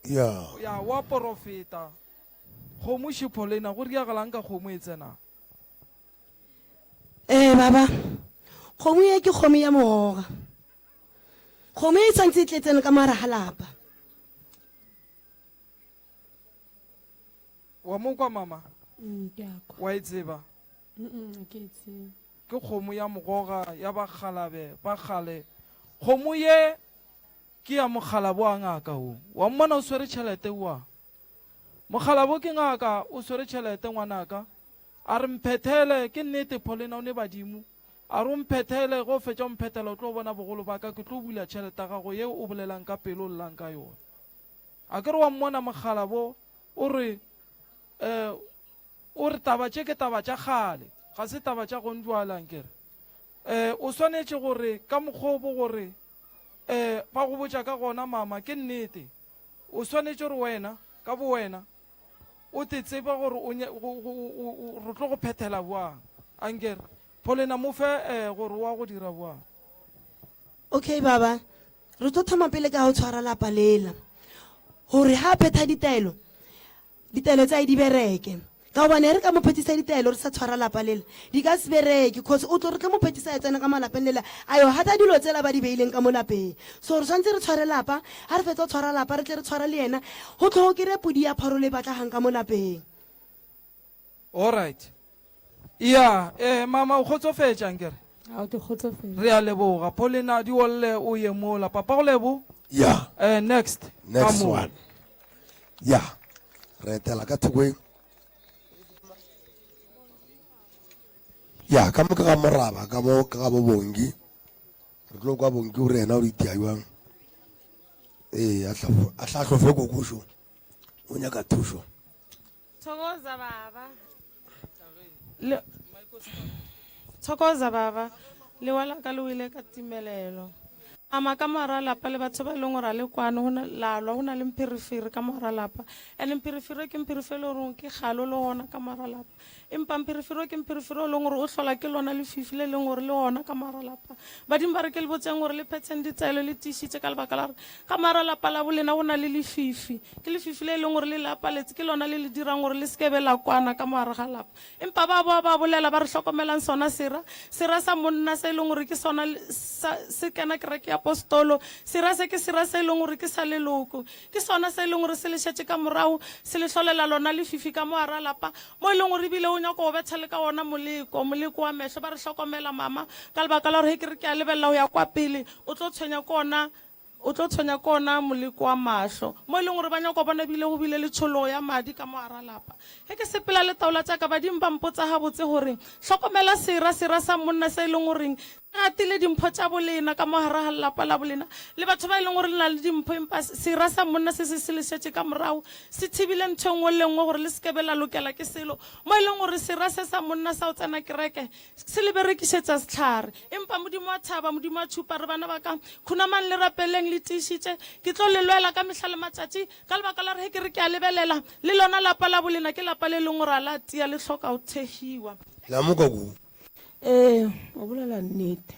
Ya. Ya wa porofeta. Kgomo še Paulina go riagalang ka kgomo e tsena. Ee baba, kgomo ye ke kgomo ya mogoga. Kgomo e tshwanetse e tle tsene ka mara ga lapa. Wa mo kwa mama? Mm, ke a kwa. Wa e tseba? Mm, ke e tseba. Ke kgomo ya mogoga ya bakgalabe ba kgale. Kgomo ye ke ya mokgalabo wa ngaka wo. Wa mmona o swere tšhelete wa. Mokgalabo ke ngaka o swere tšhelete ngwanaka. A re mphethele, ke nnete Paulina o ne badimo. A re o mphethele, ge o fetša o mphethela o tlo bona bogolo ba ka, ke tlo bula tšhelete ya gago yeo o bolelang ka pelo o llang ka yona. A ke re wa mmona mokgalabo o re eh, o re taba tše ke taba tša kgale, ga se taba tša gonjwale ankere. Eh, o swanetše gore ka mokgwa o bo gore eh, ba go botša ka gona mama, ke nnete. O swanetše gore wena ka bowena o te tsebe gore o, o, o, re tlo go phethela bjang. Ankere, Paulina mo fe eh, gore wa go dira bjang. Okay baba, re tlo thoma pele ka go tshwara lapa lela gore ha a phetha ditaelo, ditaelo tsa di bereke. Ka gobane re ka mo phethisa ditaelo re sa tshwara lapa lela, di ka se bereke cause o tlo re tlo mo phethisa ya tsena ka mo lapeng lela a yo hata dilo tsela ba di beileng ka mo lapeng. So re tshwanetse re tshware lapa, ha re fetsa go tshwara lapa re tle re tshware le yena go tlo go kry podi ya phorolo e batlagang ka mo lapeng. Alright. Ya, eh mama o kgotsofetše ankere? Ao ke kgotsofetše. Re a leboga. Paulina di olle o ye mola. Papa go lebo? Ya. Eh next. Next one. Ya. Re etela ka thoko Ya, ka mo ke ga moraba ka mo ke ga bo bongi. Re tlo kwa bongi o re yena o itia jwang. Ee, a hlahlofe kokošo. O nyaka thušo. Thokoza baba. Le Thokoza baba. Lewa la ka le wile ka timelelo. Ama ka mora lapa le batho ba e leng gore a le kwane go na la lwa go na le mpherefere ka mora lapa. And mpherefere ke mpherefere e le goreng ke kgale o le gona ka mora lapa. Empa mpherefere o ke mpherefere o leng gore o hlola ke lona lefifi le leng gore le gona ka mora lapa. Badimo ba re ke le botseng gore le phetheng ditaelo le tiišitše ka lebaka la gore ka mora lapa la bolena go na le lefifi. Ke lefifi le e leng gore le le apaletse, ke lona le le dirang gore le se ke be la kwana ka mo gare ga lapa. Empa ba boa ba bolela ba re hlokomelang sona sera, sera sa monna se e leng gore ke sona sa, se kena kereke ya. diapostolo. Sera se ke sera se e leng gore ke sa leloko. Ke sona se e leng gore se le šetše ka morago, se le hlolela lona lefifi ka mo gare ga lapa, mo e leng gore ebile o nyaka go betha le ka wona moleko, moleko wa mehlo. Ba re, Hlokomela, mama, ka lebaka la gore ge ke re ke a lebelela go ya kwa pele, o tlo tshwenya ke ona, o tlo tshwenya ke ona moleko wa mahlo. Mo e leng gore ba nyaka go bona ebile go bile le tšhologo ya madi ka mo gare ga lapa. Ge ke sepela le taola tša ka, badimo ba mpotsa gabotse gore, Hlokomela sera, sera sa monna se e leng goreng se gatile dimpho tša bolena ka mo gare ga lelapa la bolena, le batho ba e leng gore le na le dimpho, empa sera sa monna se se se le šetše ka morago, se thibile ntho e nngwe le e nngwe gore le se ke be la lokela ke selo. Mo e leng gore sera se sa monna sa go tsena kereke se le berekišetša sehlare. Empa Modimo wa thaba, Modimo wa tšhupa, re bana ba ka, khunamang le rapeleng le tiišitše, ke tlo le lwela ka mehla le matšatši, ka lebaka la gore ge ke re ke a lebelela, Le lona lapa la bolena ke lapa le leng gore a la tia, le hloka go thehiwa. La moka kudu. Ee, o bolela nnete.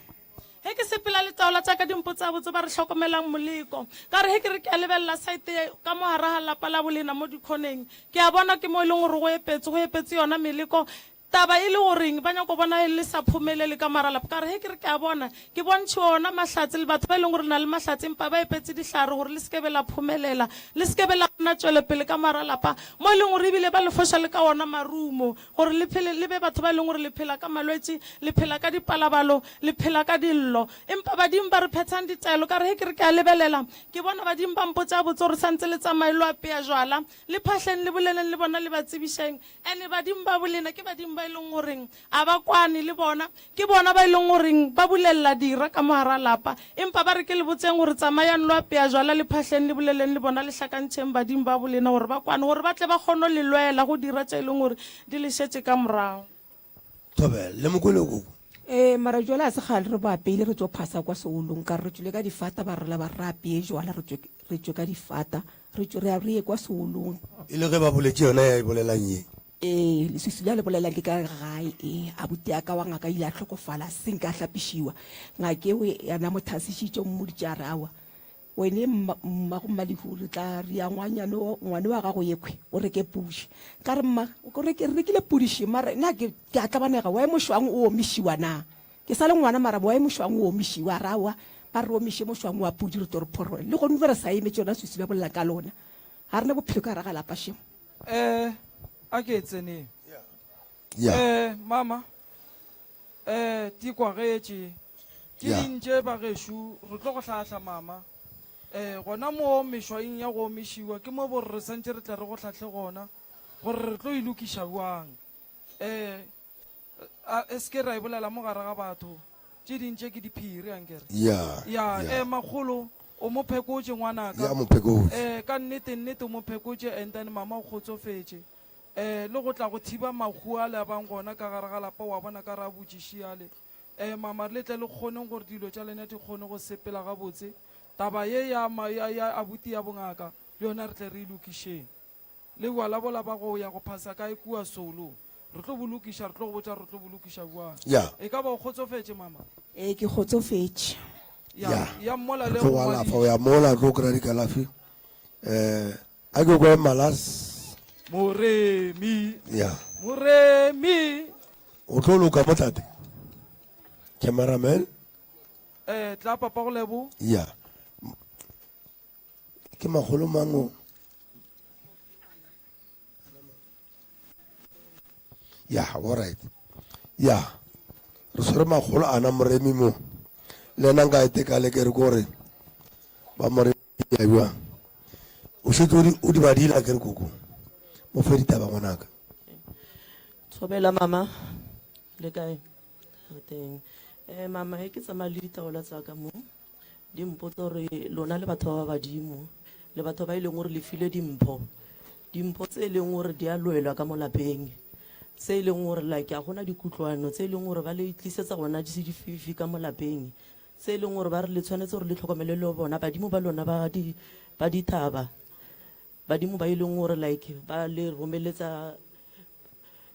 Ge ke sepela le taola tša ka di mpotsa botse ba re hlokomelang moleko. Ka re ge ke re ke a lebelela saete ye ka mo gare ga lapa la bolena mo dikhoneng, ke a bona ke mo e leng gore go epetswe, go epetswe yona meleko. Taba e le goreng ba nyako bona le sa phomelele ka mara lapa. Ka re ge ke re ke a bona, ke bontšhiwa ona mahlatse le batho ba e leng gore le na le mahlatse empa ba epetse dihlare gore le se ke be la phomelela, le se ke be la bona tšwelopele ka mara lapa, mo e leng gore ebile ba le foša le ka ona marumo gore le phele le be batho ba e leng gore le phela ka malwetši, le phela ka dipalabalo, le phela ka dillo. Empa badimo ba re phethang ditaelo. Ka re ge ke re ke a lebelela, ke bona badimo ba mpotša botse gore santse le tsamaye lo apea jwala, le phahleng le boleleng le bona le ba tsebišeng. Ene badimo ba bolena ke badimo ba e leng goreng a ba kwane le bona, ke bona ba e leng goreng ba bulelela dira ka mo gara lapa. Empa ba re ke le botseng gore tsamayang lo apea jwala le phahleng le boleleng le bona le hlakantšheng badimo ba bolena gore ba kwane gore ba tle ba kgone le lwela go dira tše e leng gore di le šetše ka morago. Thobela, le mo kwele koko? Ee, mara jwale a se kgale re bo apeile re tšo phasa kwa seolong ka re re tšwile ka difata ba rela ba re re apeye jwala re tšwe re tšwe ka difata re tšwe re re ye kwa seolong. E le ge ba boletše yona ya e bolelang ye. Ee, leswiswi le a le bolelang ke ka gae ee abuti ya ka wa ngaka ile a hlokofala a se nke a hlapišiwa ngaka eo yena mo thasišitše o mmoditše a re aowa Wene mma, mmago Mmalehu, re tla ria ngwanyane o, ngwane wa gago yekhwe, o reke pudi. Ka re, Mma, o reke, re rekile pudi še, mara na ke, ke a tlabanega, wae mošwang o omišiwa na? Ke sa le ngwana, mara wae mošwang o omišiwa? A re, Aowa, ba re omiše mošwang wa pudi, re tlo re phorole. Le gone re sa emetše yona swiswi ba bolela ka lona. Ga re ne bophelo ka gare ga lapa šemo. Eh, a ke e tseneng. Ya. Eh, mama. Eh, di kwagetše. Ke Ya. ding tše bagešo re tlo go hlahla mama. Eh, gona mo mešwaing ya go omišiwa ke mo bo re re santše re tle re go hlahle gona gore re tlo e lokiša bjang. Eh, a e se ke ra e bolela mo gare ga batho. Tše ding tše ke diphiri ankere. Ya, Ya, ya. eh makgolo o mo phekotše ngwanaka. Ya, mo phekotše. Eh, ka nnete nnete o mo phekotše and then mama o kgotsofetše. E, le go tla go thiba mahu ale a bang gona ka gare ga lapa, wa bona ka re a botšiši ale. E, mama, le tle le kgoneng gore dilo tša lena di kgone go sepela gabotse. Taba ye ya, ya, ya abuti ya bongaka, le yona re tle re e lokišeng. Le bjala bola ba go ya go phasa kae kua Solo, re tlo bo lokiša, re tlo go botša re tlo bo lokiša bjang. Ya. E ka ba o kgotsofetše, mama? Ee, ke kgotsofetše. Ya, Ya. ya mola Re le tlo go go alafa, ngwadiša. o ya mola, re tlo kry-a dikalafi. Um, A ke kwe malas. Moremi. Ya. Moremi. O tlo loka mo tate. Cameraman. Eh, tla papa go lebo. Ya. Ke magolo mang o? Ya, all right. Ya. Re tshwere magolo ana moremi mo. Le nna nka eteka le ke re kore ba moremi ya bjang. O šetše o di o di badile a ke re koko. Mo fe ditaba ngwanaka. Thobela mama le kae? Re teng. Eh mama he ke tsamaya le ditaola tsa ka mo di mpotsa gore lona le batho ba ba badimo le batho ba e leng gore le filwe dimpho dimpho tse e leng gore di a lwelwa ka mo lapeng tse e leng gore like a gona dikutlwano tse e leng gore ba le tlisetsa gona di se dififi ka mo lapeng tse e leng gore ba re le tshwanetse gore le tlhokomele le bona badimo ba lona ba di ba dithaba badimo ba e leng gore like ba le romeletsa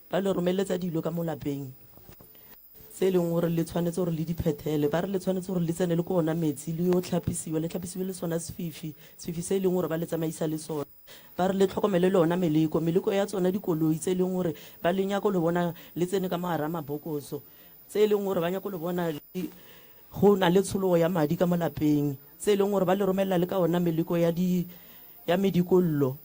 ba le romeletsa dilo ka mo lapeng tse e leng gore le tshwanetse gore le di phethele. Ba re le tshwanetse gore le tsene le ko ona metsi le yo tlhapisiwa, le tlhapisiwe le sona sefifi, sefifi se e leng gore ba le tsamaisa le sona. Ba re le tlhokomele le ona meleko, meleko ya tsona dikoloi tse e leng gore ba le nyako le bona le tsene ka mo gare ga mabokoso, tse e leng gore ba nyako le bona le. Go na le tshologo ya madi ka mo lapeng, tse e leng gore ba le romelela le ka ona meleko ya di, ya medikollo,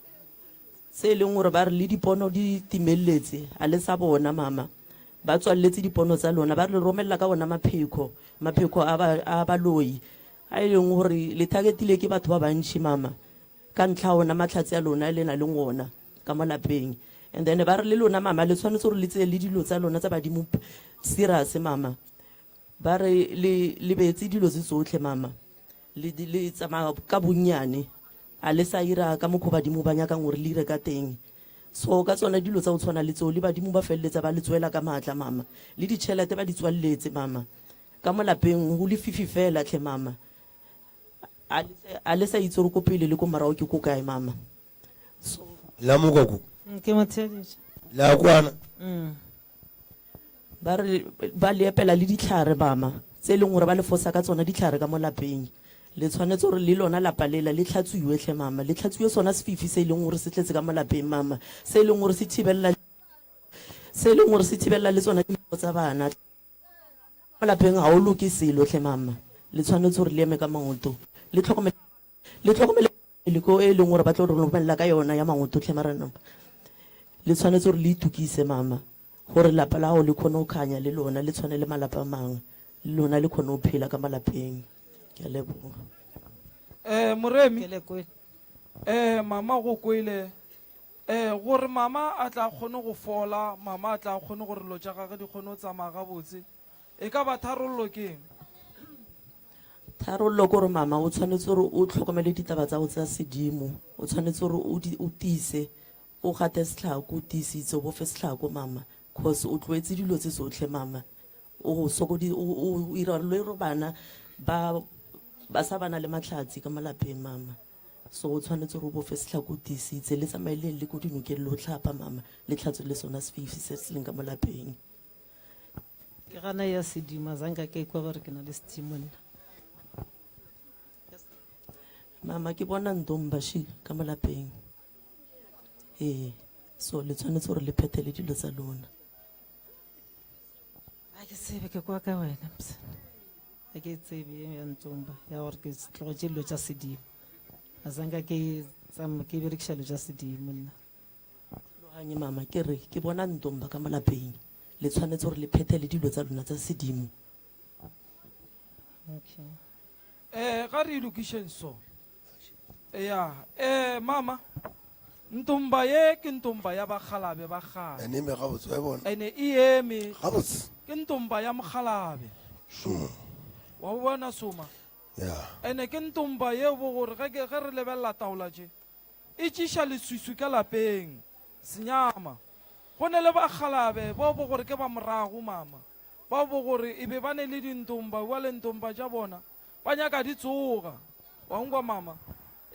tse e leng gore ba re le dipono di timeletse, a le sa bona mama. Ba tswaletse dipono tsa lona, ba re le romelela ka ona mapheko, mapheko a ba, a baloi, a e leng gore le targetile ke batho ba bantši mama, ka ntlha ona mahlatse a lona le na leng ona ka mo lapeng. And then ba re le lona mama le tshwanetse gore le tseye le dilo tsa lona tsa badimo serious mama. Ba re le lebetse dilo tse tsotlhe mama, le, le tsamaya ka bonnyane, a le sa ira ka mokgwa badimo ba nyakang gore le ire ka teng. So ka tsona dilo tsa go tshwana le tseo le badimo ba feleletsa ba le tswela ka maatla mama, le ditšhelete ba di tswaletse mama. Ka mo lapeng go lefifi fela tlhe mama. A le, a le sa itse gore ko pele le ko morago ke ko kae mama. So La mo kwa ko. Ke mo theeditše. La kwana. Ba re ba le epela le ditlhare mama, tse e leng gore ba le fosa ka tsona ditlhare ka mo lapeng. Le tshwanetse gore le lona lapa lela le tlhatswiwe tlhe mama, le tlhatswiwe sona sefifi se e leng gore se tletse ka mo lapeng mama, se e leng gore se thibelela, se e leng gore se thibelela le tsona dimpho tsa bana. Mo lapeng ga o loke selo tlhe mama, le tshwanetse gore le eme ka maoto, le tlhokomele, le tlhokomele meleko e e leng gore ba tlo re romelela ka yona ya maoto tlhe marena. Le tshwanetse gore le itukise mama, gore lapa la gago le kgone go khanya le lona, le tshwane le malapa a mangwe, le lona le kgone go phela ka malapeng. Ke a leboga. Eh, Moremi. Eh, mama go kwele. Eh, gore mama a tla kgone go fola, mama a tla kgone gore lo tša gage di kgone go tsamaya gabotse. E ka ba tharollo ke eng? Tharollo ke gore mama o tshwanetse gore o tlhokomele ditaba tsa go tsa sedimo, o tshwanetse gore o di o tiise, o gate setlhako, o tiisitse, o bofe setlhako mama, cause o tloetse dilo tse tsotlhe mama. O sokodi o o ira le gore bana ba ba sa bana le matlhatsi ka mo lapeng mama. So o tshwanetse gore o bofe setlhako o tiisitse, le tsamaye le le ko dinokeng le o tlhapa mama, le tlhatswe le sona sefifi se se leng ka mo lapeng. Ke gana ya sedimo, zanka ke kwa gore ke na le sedimo nna. Mama ke bona ntomba shi ka mo lapeng. Ee, so le tshwanetse gore le phethele dilo tsa lona. A ke tsebe ke kwa ka wena msana. A ke tsebe ya ntomba ya gore ke tlogetše dilo tša sedimo. A zanka ke tsama ke berekiša dilo tša sedimo nna. Tlhaloganye mama ke re ke bona ntomba ka mo lapeng. Le tshwanetse gore le phethele dilo tsa lona tsa sedimo. Okay. Eh, ga re lokišeng so. Ya, eh mama, ntomba ye ke ntomba ya bakgalabe ba kgale. Ene eme gabotse wa e bona. Ene e eme. Gabotse. Ke ntomba ya mokgalabe. Sure. Wa o bona soma? Ya. Ene ke ntomba ye bo gore ge ke ge re lebelela taola tše e tšiša leswiswi ka lapeng, senyama. Go ne le bakgalabe bao bo gore ke ba morago mama, bao bo gore e be ba ne le dintomba, bjale ntomba tša bona Ba nyaka di tsoga. Wa nkwa mama?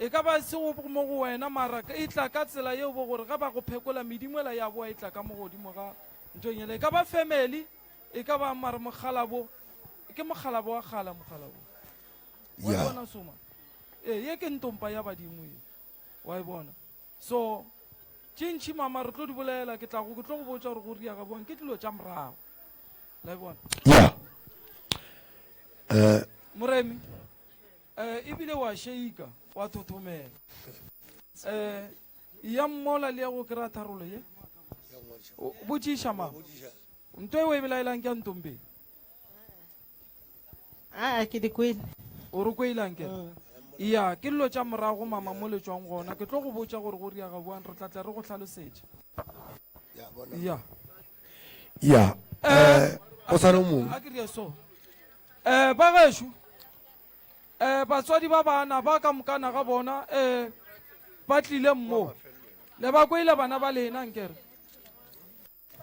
E ka ba e se go mo go wena mara e tla ka tsela yeo bo gore ge ba go phekola medimo ela ya boa e tla ka mo godimo ga ntweng ela. E ka ba family, e ka ba mara mokgalabo, ke mokgalabo wa kgala mokgalabo. Wa e bona soma? Ee, ye ke ntompa ya badimo ye. Wa e bona? So, tše ntši mama re tlo di bolela, ke tla go ke tlo go botša gore go ria ga boang ke dilo tša morago. La e bona? Yeah. Eh, Moremi, eh ebile wa sheika, wa thothomela. Eh, ya mmola le ya go kry-a tharolo ye. O- Botšiša mama. Nto e o e belaelang ke ya ntombeng. Aa ke di kwele. O re kweilang ke? Ya, ke dilo tša morago mama mo le tšwang gona. Ke tlo go botša gore go riaga boang, re tla tla re go hlalosetša. Ya. Ya. Eh, o sa le mongwe. A ke rie so. Eh, ba gešo. Eh, batswadi ba bana ba ka mokana ga bona eh ba tlile mo. Le ba kwele bana ba lena nkere.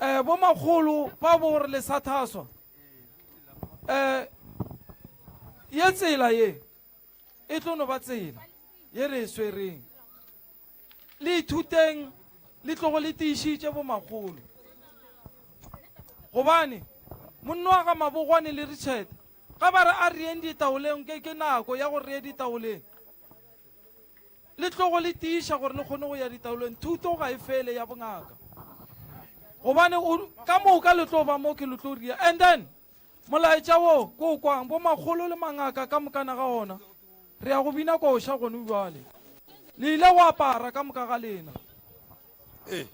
Eh, bomakgolo ba bo gore le sa thaswa. Eh, ye tsela ye e tlo no ba tsela ye re e swereng. Le ithuteng le tlogo le tiišitše bomakgolo. Gobane monna wa ga Mabogwane le Richard ga ba re a re yeng ditaoleng ke ke nako ya gore re ye ditaoleng. Le tlogo le tiiša gore le kgone go ya ditaolong. Thuto ga e fele ya bongaka. Gobane o, ka moka le tlo ba mo ke le tlo ria. And then, Molaetša wo ke o kwang, bomakgolo le mangaka ka mokana ga ona, re ya go bina koša gone bjale. Le ile go apara ka moka ga lena. Ee.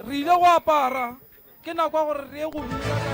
Re ile go apara, ke nako ya gore re ye go bina.